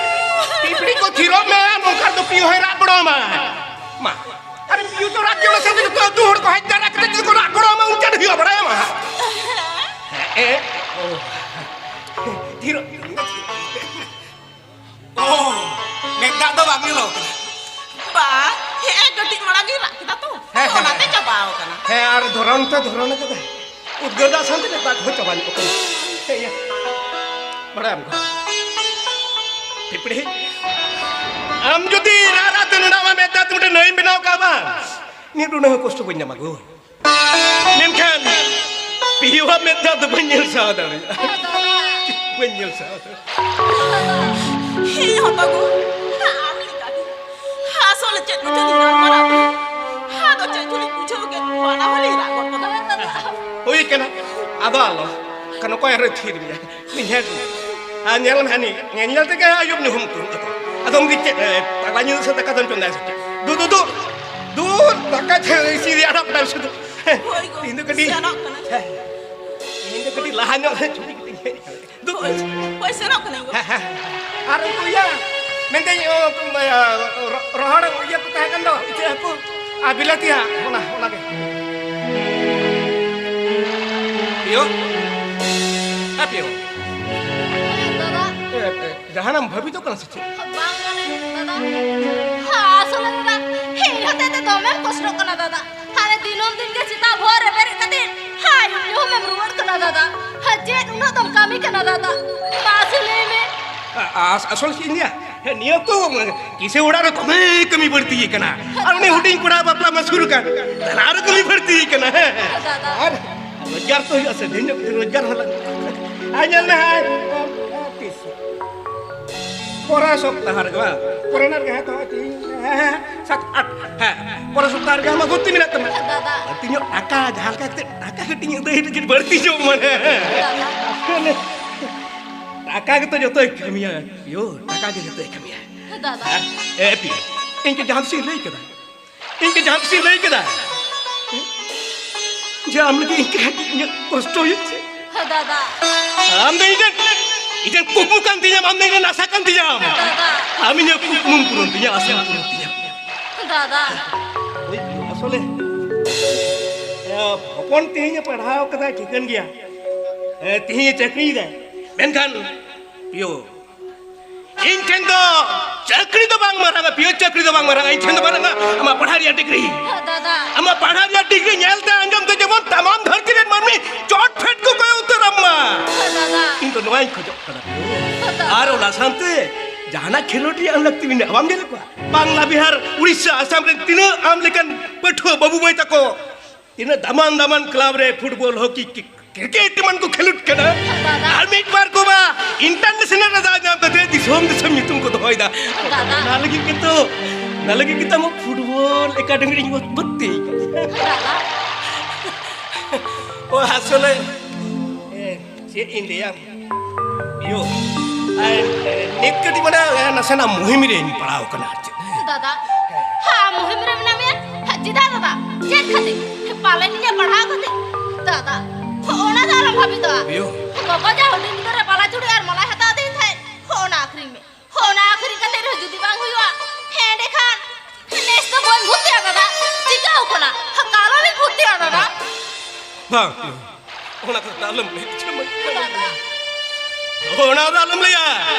ᱯᱤᱯᱲᱤ ᱠᱚ ᱛᱷᱤᱨᱚᱜ ᱢᱮ, ᱱᱚᱝᱠᱟ ᱫᱚ ᱯᱤᱭᱳ ᱦᱚᱸᱭ ᱨᱟᱜ ᱜᱚᱲᱚ ᱟᱢᱟ᱾ ᱢᱟ, ᱟᱨ ᱯᱤᱭᱳ ᱫᱚ ᱨᱟᱜ ᱜᱮ ᱚᱱᱟ ᱥᱟᱶᱛᱮ ᱡᱚᱛᱚ ᱟᱹᱛᱩ ᱦᱚᱲ ᱠᱚ ᱦᱮᱡ ᱡᱟᱣᱨᱟ ᱠᱟᱛᱮ ᱡᱩᱫᱤ ᱠᱚ ᱨᱟᱜ ᱜᱚᱲᱚ ᱟᱢᱟ, ᱩᱱ ᱪᱮᱫ ᱦᱩᱭᱩᱜᱼᱟ ᱵᱟᱲᱟᱭᱟᱢᱟ? ᱦᱮᱸ, ᱮ, ᱚ᱾ ᱛᱷᱤᱨᱚᱜ, ᱛᱷᱤᱨᱚᱜ᱾ ᱚ, ᱢᱮᱫ ᱫᱟᱜ ᱫᱚ ᱵᱟᱝ ᱧᱩᱨᱩ ᱠᱟᱱᱟ᱾ ᱵᱟ, ᱦᱮᱸ, ᱠᱟᱹᱴᱤᱡ ᱢᱟᱲᱟᱝ ᱜᱤᱧ ᱨᱟᱜ ᱠᱮᱫᱟ ᱛᱚ᱾ ᱦᱮᱸ, ᱦᱮᱸ, ᱚᱱᱟᱛᱮ ᱦᱮᱸ᱾ ᱪᱟᱵᱟᱣ ᱠᱟᱱᱟ᱾ ᱦᱮᱸ, ᱟᱨ ᱫᱷᱚᱨᱚᱱ ᱛᱚ ᱫᱷᱚᱨᱚᱱ ᱠᱟᱫᱟᱭ᱾ ᱩᱫᱽᱜᱟᱹᱨ ᱫᱟᱜ ᱥᱟᱶᱛᱮ ᱢᱮᱫ ᱫᱟᱜ ᱠᱚᱦᱚᱸ ᱪᱟᱵᱟ ᱧᱚᱜ ᱠᱟᱱᱟ᱾ ᱦᱮᱸ, ᱤᱭᱟᱹ᱾ ᱵᱟᱲᱟᱭᱟᱢ ᱛᱚ᱾ ᱯᱤᱯᱲᱤ, ᱟᱢ ᱡᱩᱫᱤ ᱨᱟᱜ ᱨᱟᱜ ᱛᱮ ᱱᱚᱰᱮ ᱟᱢᱟᱜ ᱢᱮᱫ ᱫᱟᱜ ᱛᱮ ᱢᱤᱫᱴᱮᱱ ᱱᱟᱹᱭᱮᱢ ᱵᱮᱱᱟᱣ ᱠᱟᱜᱼᱟ ᱵᱟᱝ? ᱢᱤᱫ ᱩᱰᱩᱝ ᱦᱚᱸ ᱠᱚᱥᱴᱚ ᱵᱟᱹᱧ ᱧᱟᱢᱟ ᱜᱳ᱾ ᱢᱮᱱᱠᱷᱟᱱ ᱯᱤᱭᱳᱣᱟᱜ ᱢᱮᱫ ᱫᱟᱜ ᱫᱚ ᱵᱟᱹᱧ ᱧᱮᱞ ᱥᱟᱦᱟᱣ ᱫᱟᱲᱮᱭᱟᱜᱼᱟ᱾ ᱵᱟᱹᱧ ᱧᱮᱞ ᱥᱟᱦᱟᱣ ᱫᱟᱲᱮᱭᱟᱜᱼᱟ᱾ ᱦᱮᱸ ᱦᱚᱯᱚᱱ ᱜᱳ, ᱟᱢ ᱞᱮᱠᱟ ᱜᱮ᱾ ᱟᱥᱚᱞ ᱪᱮᱫ ᱠᱚᱪᱚ ᱞᱤᱧ ᱜᱟᱞᱢᱟᱨᱟᱣ ᱠᱮᱫ᱾ ᱟᱫᱚ ᱪᱮᱫ ᱪᱚᱞᱤᱧ ᱵᱩᱡᱷᱟᱹᱣ ᱠᱮᱫ, ᱚᱱᱟ ᱦᱚᱸᱞᱤᱧ ᱨᱟᱜ ᱜᱚᱫ ᱠᱟᱫᱟ᱾ ᱦᱩᱭ ᱠᱟᱱᱟ, ᱟᱫᱚ ᱟᱞᱚ, ᱠᱷᱟᱱ ᱚᱠᱚᱭ ᱟᱨᱚᱭ ᱛᱷᱤᱨ ᱢᱮᱭᱟ? ᱩᱱᱤ ᱦᱮᱡ ᱮᱱᱟ᱾ ᱟᱨ ᱧᱮᱞ ᱢᱮ ᱦᱟᱹᱱᱤ, ᱧᱮᱞ ᱧᱮᱞ ᱛᱮᱜᱮ ᱟᱹᱭᱩᱵ ᱧᱩᱦᱩᱢ ᱩᱛᱟᱹᱨᱚᱜ ᱠᱟᱱᱟ᱾ ᱟᱫᱚ ᱩᱱᱤ ᱪᱮᱫ, ᱮ, ᱯᱟᱜᱞᱟ ᱧᱤᱫᱟᱹ ᱥᱮᱫ ᱫᱟᱠᱟ ᱫᱚᱢ ᱪᱚᱸᱫᱟᱭᱟ ᱥᱮ ᱪᱮᱫ? ᱫᱩ, ᱫᱩ, ᱫᱩ, ᱫᱩ, ᱫᱟᱠᱟ ᱪᱮ ᱤᱥᱤᱱ ᱨᱮᱭᱟᱜ ᱟᱨᱚ ᱯᱮ ᱥᱩᱫᱷᱩ᱾ ᱦᱳᱭ ᱜᱳ, ᱛᱤᱦᱤᱧ ᱫᱚ ᱠᱟᱹᱴᱤᱡ, ᱥᱮᱱᱚᱜ ᱠᱟᱱᱟ᱾ ᱦᱮᱸ, ᱛᱤᱦᱤᱧ ᱫᱚ ᱠᱟᱹᱴᱤᱡ ᱞᱟᱦᱟ ᱧᱚᱜ ᱨᱮ ᱪᱷᱩᱴᱤ ᱠᱟᱛᱮᱧ ᱦᱮᱡ ᱟᱠᱟᱱᱟ᱾ ᱫᱩ, ᱦᱳᱭ, ᱦᱳᱭ, ᱥᱮᱱᱚᱜ ᱠᱟᱹᱱᱟᱹᱧ ᱜᱳ᱾ ᱦᱮᱸ, ᱦᱮᱸ᱾ ᱟᱨ ᱩᱱᱠᱩ ᱤᱭᱟᱹ, ᱢᱮᱱᱫᱟᱹᱧ, ᱚ, ᱨᱚ-, ᱨᱚᱦᱚᱲ ᱤᱭᱟᱹ ᱠᱚ ᱛᱟᱦᱮᱸ ᱠᱟᱱ ᱫᱚ, ᱤᱪᱟᱹᱜ ᱦᱟᱹᱠᱩ ᱟᱨ ᱵᱤᱞᱟᱹᱛᱤ ᱦᱟᱸᱜ, ᱚᱱᱟ, ᱚᱱᱟᱜᱮ᱾ ᱯᱤᱭᱳ? ᱦᱮᱸ, ᱯᱤᱭᱳ᱾ ᱦᱮᱸ, ᱫᱟᱫᱟ᱾ ᱮ, ᱮ, ᱡᱟᱦᱟᱱᱟᱜ ᱮᱢ ᱵᱷᱟᱹᱵᱤᱛᱚᱜ ᱠᱟᱱᱟ ᱥᱮ ᱪᱮᱫ? ᱵᱟᱝ ᱠᱟᱱᱟ, ᱫᱟᱫᱟ᱾ ᱦᱮᱸ, ᱟᱥᱚᱞᱮ ᱫᱟᱫᱟ, ᱤᱧ ᱦᱚᱛᱮᱡ ᱛᱮ ᱫᱚᱢᱮᱢ ᱠᱚᱥᱴᱚᱜ ᱠᱟᱱᱟ, ᱫᱟᱫᱟ᱾ ᱦᱟᱱᱮ ᱫᱤᱱᱟᱹᱢ ᱫᱤᱱ ᱜᱮ ᱥᱮᱛᱟᱜ ᱵᱷᱳᱨ ᱨᱮ ᱵᱮᱨᱮᱫ ᱠᱟᱛᱮ ᱦᱟᱭ ᱧᱩᱦᱩᱢᱮᱢ ᱨᱩᱣᱟᱹᱲ ᱠᱟᱱᱟ, ᱫᱟᱫᱟ᱾ ᱦᱮᱸ, ᱪᱮᱫ ᱩᱱᱟᱹᱜ ᱫᱚᱢ ᱠᱟᱹᱢᱤ ᱠᱟᱱᱟ, ᱫᱟᱫᱟ? ᱢᱟᱥᱮ ᱞᱟᱹᱭ ᱢᱮ᱾ ᱟ-, ᱟᱥ-, ᱟᱥᱚᱞ ᱪᱮᱫ ᱤᱧ ᱞᱟᱹᱭᱟ? ᱦᱮᱸ, ᱱᱤᱭᱟᱹ ᱚᱠᱛᱚ ᱠᱤᱥᱟᱹ ᱚᱲᱟᱜ ᱨᱮ ᱫᱚᱢᱮ ᱠᱟᱹᱢᱤ ᱵᱟᱹᱲᱛᱤ ᱟᱠᱟᱱᱟ᱾ ᱟᱨ ᱩᱱᱤ ᱦᱩᱰᱤᱧ ᱠᱚᱲᱟ ᱵᱟᱯᱞᱟ ᱢᱟ ᱥᱩᱨ ᱟᱠᱟᱱ, ᱛᱟᱦᱞᱮ ᱟᱨᱚ ᱠᱟᱹᱢᱤ ᱵᱟᱹᱲᱛᱤ ᱟᱠᱟᱱᱟ᱾ ᱦᱮᱸ, ᱫᱟᱫᱟ᱾ ᱟᱨ ᱨᱳᱡᱽᱜᱟᱨ ᱛᱚ ᱦᱩᱭᱩᱜᱼᱟ ᱥᱮ, ᱰᱷᱮᱨ ᱧᱚᱜ ᱨᱳᱡᱽᱜᱟᱨ ᱦᱚᱸ ᱞᱟᱜᱟᱜᱼᱟ᱾ ᱟᱨ ᱧᱮᱞ ᱢᱮ, ᱦᱟᱸᱜ, ᱛᱤᱥ? ᱯᱚᱨᱮ ᱥᱚᱯᱛᱟᱦᱚ ᱨᱮᱜᱮ ᱵᱟᱝ? ᱯᱚᱨᱮ ᱨᱮᱱᱟᱜ ᱨᱮᱜᱮ ᱦᱟᱸᱜ ᱛᱚ ᱛᱤᱦᱤᱧ ᱦᱮᱸ, ᱦᱮᱸ, ᱥᱟᱛ, ᱟᱴ, ᱦᱮᱸ, ᱯᱚᱨᱮᱨ ᱥᱚᱯᱛᱟᱦᱚ ᱨᱮᱜᱮ ᱟᱢᱟᱜ ᱵᱷᱚᱨᱛᱤ ᱢᱮᱱᱟᱜ ᱛᱟᱢᱟ᱾ ᱫᱟᱫᱟ᱾ ᱵᱟᱹᱲᱛᱤ ᱧᱚᱜ ᱴᱟᱠᱟ, ᱡᱟᱦᱟᱸ ᱞᱮᱠᱟ ᱠᱟᱛᱮ ᱴᱟᱠᱟ ᱠᱟᱹᱴᱤᱡ ᱤᱧ ᱟᱹᱫᱟᱹᱭ ᱞᱟᱹᱜᱤᱫ ᱵᱟᱹᱲᱛᱤ ᱧᱚᱜ ᱢᱟᱱᱮ᱾ ᱫᱟᱫᱟ᱾ ᱴᱟᱠᱟ ᱜᱮᱛᱚ ᱡᱚᱛᱚᱭ ᱠᱟᱹᱢᱤᱭᱟ, ᱭᱳ, ᱴᱟᱠᱟ ᱜᱮ ᱡᱚᱛᱚᱭ ᱠᱟᱹᱢᱤᱭᱟ᱾ ᱫᱟᱫᱟ᱾ ᱦᱮᱸ, ᱮ, ᱯᱤᱭᱟ, ᱤᱧ ᱠᱤ ᱡᱟᱦᱟᱸ ᱛᱤᱥᱤᱧ ᱞᱟᱹᱭ ᱠᱟᱫᱟ? ᱤᱧ ᱠᱤ ᱡᱟᱦᱟᱸ ᱛᱤᱥᱤᱧ ᱞᱟᱹᱭ ᱠᱟᱫᱟ ᱡᱮ ᱟᱢ ᱞᱟᱹᱜᱤᱫ ᱤᱧ ᱠᱟᱹᱴᱤᱡ ᱤᱧᱟᱹᱜ ᱠᱚᱥᱴᱚ ᱦᱩᱭᱩᱜ ᱪᱮ? ᱫᱟᱫᱟ᱾ ᱟᱢ ᱫᱚ ᱤᱧ ᱨᱮᱱ, ᱤᱧ ᱨᱮᱱ ᱠᱩᱠᱢᱩ ᱠᱟᱱ ᱛᱤᱧᱟᱢ, ᱟᱢ ᱫᱚ ᱤᱧ ᱨᱮᱱ ᱟᱥᱟ ᱠᱟᱱ ᱛᱤᱧᱟᱢ᱾ ᱫᱟᱫᱟ᱾ ᱟᱢ ᱤᱧᱟᱹᱜ ᱠᱩᱠᱢᱩᱢ ᱯᱩᱨᱚᱱ ᱛᱤᱧᱟ, ᱟᱥᱟᱢ ᱯᱩᱨᱚᱱ ᱛᱤᱧᱟ᱾ ᱫᱟᱫᱟ᱾ ᱦᱳᱭ, ᱟᱥᱚᱞᱮ, ᱮ, ᱦᱚᱯᱚᱱ ᱛᱮᱦᱮᱧᱮ ᱯᱟᱲᱦᱟᱣ ᱠᱟᱫᱟᱭ, ᱴᱷᱤᱠᱟᱹᱱ ᱜᱮᱭᱟ᱾ ᱮ, ᱛᱮᱦᱮᱧᱮ ᱪᱟᱹᱠᱨᱤᱭᱮᱫᱟᱭ᱾ ᱢᱮᱱᱠᱷᱟᱱ, ᱭᱳ, ᱤᱧ ᱴᱷᱮᱱ ᱫᱚ ᱪᱟᱹᱠᱨᱤ ᱫᱚ ᱵᱟᱝ ᱢᱟᱨᱟᱝᱟ, ᱯᱤᱭᱳ, ᱪᱟᱹᱠᱨᱤ ᱫᱚ ᱵᱟᱝ ᱢᱟᱨᱟᱝᱟ, ᱤᱧ ᱴᱷᱮᱱ ᱫᱚ ᱢᱟᱨᱟᱝᱟ ᱟᱢᱟᱜ ᱯᱟᱲᱦᱟᱣ ᱨᱮᱭᱟᱜ ᱰᱤᱜᱽᱨᱤ᱾ ᱦᱮᱸ, ᱫᱟᱫᱟ᱾ ᱟᱢᱟᱜ ᱯᱟᱲᱦᱟᱣ ᱨᱮᱭᱟᱜ ᱰᱤᱜᱽᱨᱤ ᱧᱮᱞ ᱛᱮ ᱟᱸᱡᱚᱢ ᱛᱮ ᱡᱮᱢᱚᱱ ᱛᱟᱢᱟᱢ ᱫᱷᱟᱹᱨᱛᱤ ᱨᱮᱱ ᱢᱟᱹᱱᱢᱤ ᱪᱚᱴ ᱯᱷᱮᱰ ᱠᱚ ᱠᱚᱭᱚᱜ ᱩᱛᱟᱹᱨ ᱟᱢ ᱢᱟ᱾ ᱦᱮᱸ, ᱫᱟᱫᱟ᱾ ᱤᱧ ᱫᱚ ᱱᱚᱣᱟᱧ ᱠᱷᱚᱡᱚᱜ ᱠᱟᱱᱟ, ᱯᱤᱭᱳ᱾ ᱦᱮᱸ, ᱫᱟᱫᱟ᱾ ᱟᱨ ᱚᱱᱟ ᱥᱟᱶᱛᱮ ᱡᱟᱦᱟᱱᱟᱜ ᱠᱷᱮᱞᱳᱰ ᱨᱮᱭᱟᱜ ᱞᱟᱹᱠᱛᱤ ᱢᱮᱱᱟᱜᱼᱟ, ᱵᱟᱢ ᱧᱮᱞᱮᱫ ᱠᱚᱣᱟ? ᱵᱟᱝᱞᱟ, ᱵᱤᱦᱟᱨ, ᱩᱲᱤᱥᱥᱟ, ᱟᱥᱟᱢ ᱨᱮᱱ ᱛᱤᱱᱟᱹᱜ ᱟᱢ ᱞᱮᱠᱟᱱ ᱯᱟᱹᱴᱷᱩᱣᱟᱹ ᱵᱟᱹᱵᱩ ᱢᱟᱹᱭ ᱛᱟᱠᱚ ᱛᱤᱱᱟᱹᱜ ᱫᱟᱢᱟᱱ ᱫᱟᱢᱟᱱ ᱠᱞᱟᱵᱽ ᱨᱮ ᱯᱷᱩᱴᱵᱚᱞ, ᱦᱚᱠᱤ, ᱠᱨᱤ-, ᱠᱨᱤᱠᱮᱴ ᱮᱢᱟᱱ ᱠᱚ ᱠᱷᱮᱞᱳᱰ ᱠᱟᱱᱟ᱾ ᱫᱟᱫᱟ᱾ ᱟᱨ ᱢᱤᱫ ᱵᱟᱨ ᱠᱚᱢᱟ ᱤᱱᱴᱟᱨᱱᱮᱥᱱᱟᱞ ᱨᱮ ᱫᱟᱣ ᱧᱟᱢ ᱠᱟᱛᱮ ᱫᱤᱥᱚᱢ ᱫᱤᱥᱚᱢ ᱧᱩᱛᱩᱢ ᱠᱚ ᱫᱚᱦᱚᱭᱮᱫᱟ᱾ ᱫᱟᱫᱟ᱾ ᱚᱱᱟ ᱞᱟᱹᱜᱤᱫ ᱜᱮᱛᱚ, ᱚᱱᱟ ᱞᱟᱹᱜᱤᱫ ᱜᱮᱛᱚ ᱟᱢᱟᱜ ᱯᱷᱩᱴᱵᱚᱞ ᱮᱠᱟᱰᱮᱢᱤ ᱨᱤᱧ ᱵᱷᱚᱨᱛᱤ ᱠᱟᱫ ᱢᱮᱭᱟ᱾ ᱫᱟᱫᱟ᱾ ᱚ, ᱟᱥᱚᱞᱮ, ᱮ, ᱪᱮᱫ ᱤᱧ ᱞᱟᱹᱭᱟ? ᱭᱳ, ᱟᱨ, ᱮ, ᱱᱤᱛ ᱠᱟᱹᱴᱤᱡ ᱢᱟᱱᱮ, ᱮ, ᱱᱟᱥᱮᱱᱟᱜ ᱢᱩᱦᱤᱢ ᱨᱮᱧ ᱯᱟᱲᱟᱣ ᱠᱟᱱᱟ ᱟᱨ ᱪᱮᱫ᱾ ᱫᱟᱫᱟ, ᱦᱟ, ᱢᱩᱦᱤᱢ ᱨᱮ ᱢᱮᱱᱟᱜ ᱢᱮᱭᱟ? ᱦᱟ, ᱪᱮᱫᱟᱜ ᱫᱟᱫᱟ? ᱪᱮᱫ ᱠᱷᱟᱹᱛᱤᱨ? ᱯᱟᱞᱮᱱ ᱤᱧᱮ ᱯᱟᱲᱦᱟᱣ ᱠᱷᱟᱹᱛᱤᱨ? ᱫᱟᱫᱟ, ᱦᱚ, ᱚᱱᱟ ᱫᱚ ᱟᱞᱚᱢ ᱵᱷᱟᱵᱤᱛᱚᱜᱼᱟ᱾ ᱭᱳ᱾ ᱜᱚᱜᱚ ᱡᱟ ᱦᱩᱰᱤᱧ ᱜᱤᱫᱽᱨᱟᱹ ᱨᱮ ᱵᱟᱞᱟ ᱪᱩᱲᱤ ᱟᱨ ᱢᱟᱞᱟᱭ ᱦᱟᱛᱟᱣ ᱟᱫᱤᱧ ᱛᱟᱦᱮᱸᱫ, ᱦᱚ, ᱚᱱᱟ ᱟᱹᱠᱷᱨᱤᱧ ᱢᱮ᱾ ᱦᱚ, ᱚᱱᱟ ᱟᱹᱠᱷᱨᱤᱧ ᱠᱟᱛᱮ ᱨᱮᱦᱚᱸ ᱡᱩᱫᱤ ᱵᱟᱝ ᱦᱩᱭᱩᱜᱼᱟ, ᱮᱸᱰᱮᱠᱷᱟᱱ ᱱᱮᱥ ᱫᱚ ᱵᱟᱹᱧ ᱵᱷᱩᱨᱛᱤᱜᱼᱟ ᱫᱟᱫᱟ᱾ ᱪᱤᱠᱟᱹᱣ ᱠᱟᱱᱟ? ᱦᱟ, ᱠᱟᱞᱚᱢᱤᱧ ᱵᱷᱩᱨᱛᱤᱜᱼᱟ ᱫᱟᱫᱟ᱾ ᱵᱟᱝ, ᱚᱱᱟ ᱠᱟᱛᱷᱟ ᱫᱚ ᱟᱞᱚᱢ ᱞᱟᱹᱭ ᱦᱚᱪᱚ ᱢᱟᱹᱧ᱾ ᱫᱟᱫᱟ᱾ ᱚᱱᱟ ᱫᱚ ᱟᱞᱚᱢ ᱞᱟᱹᱭᱟ᱾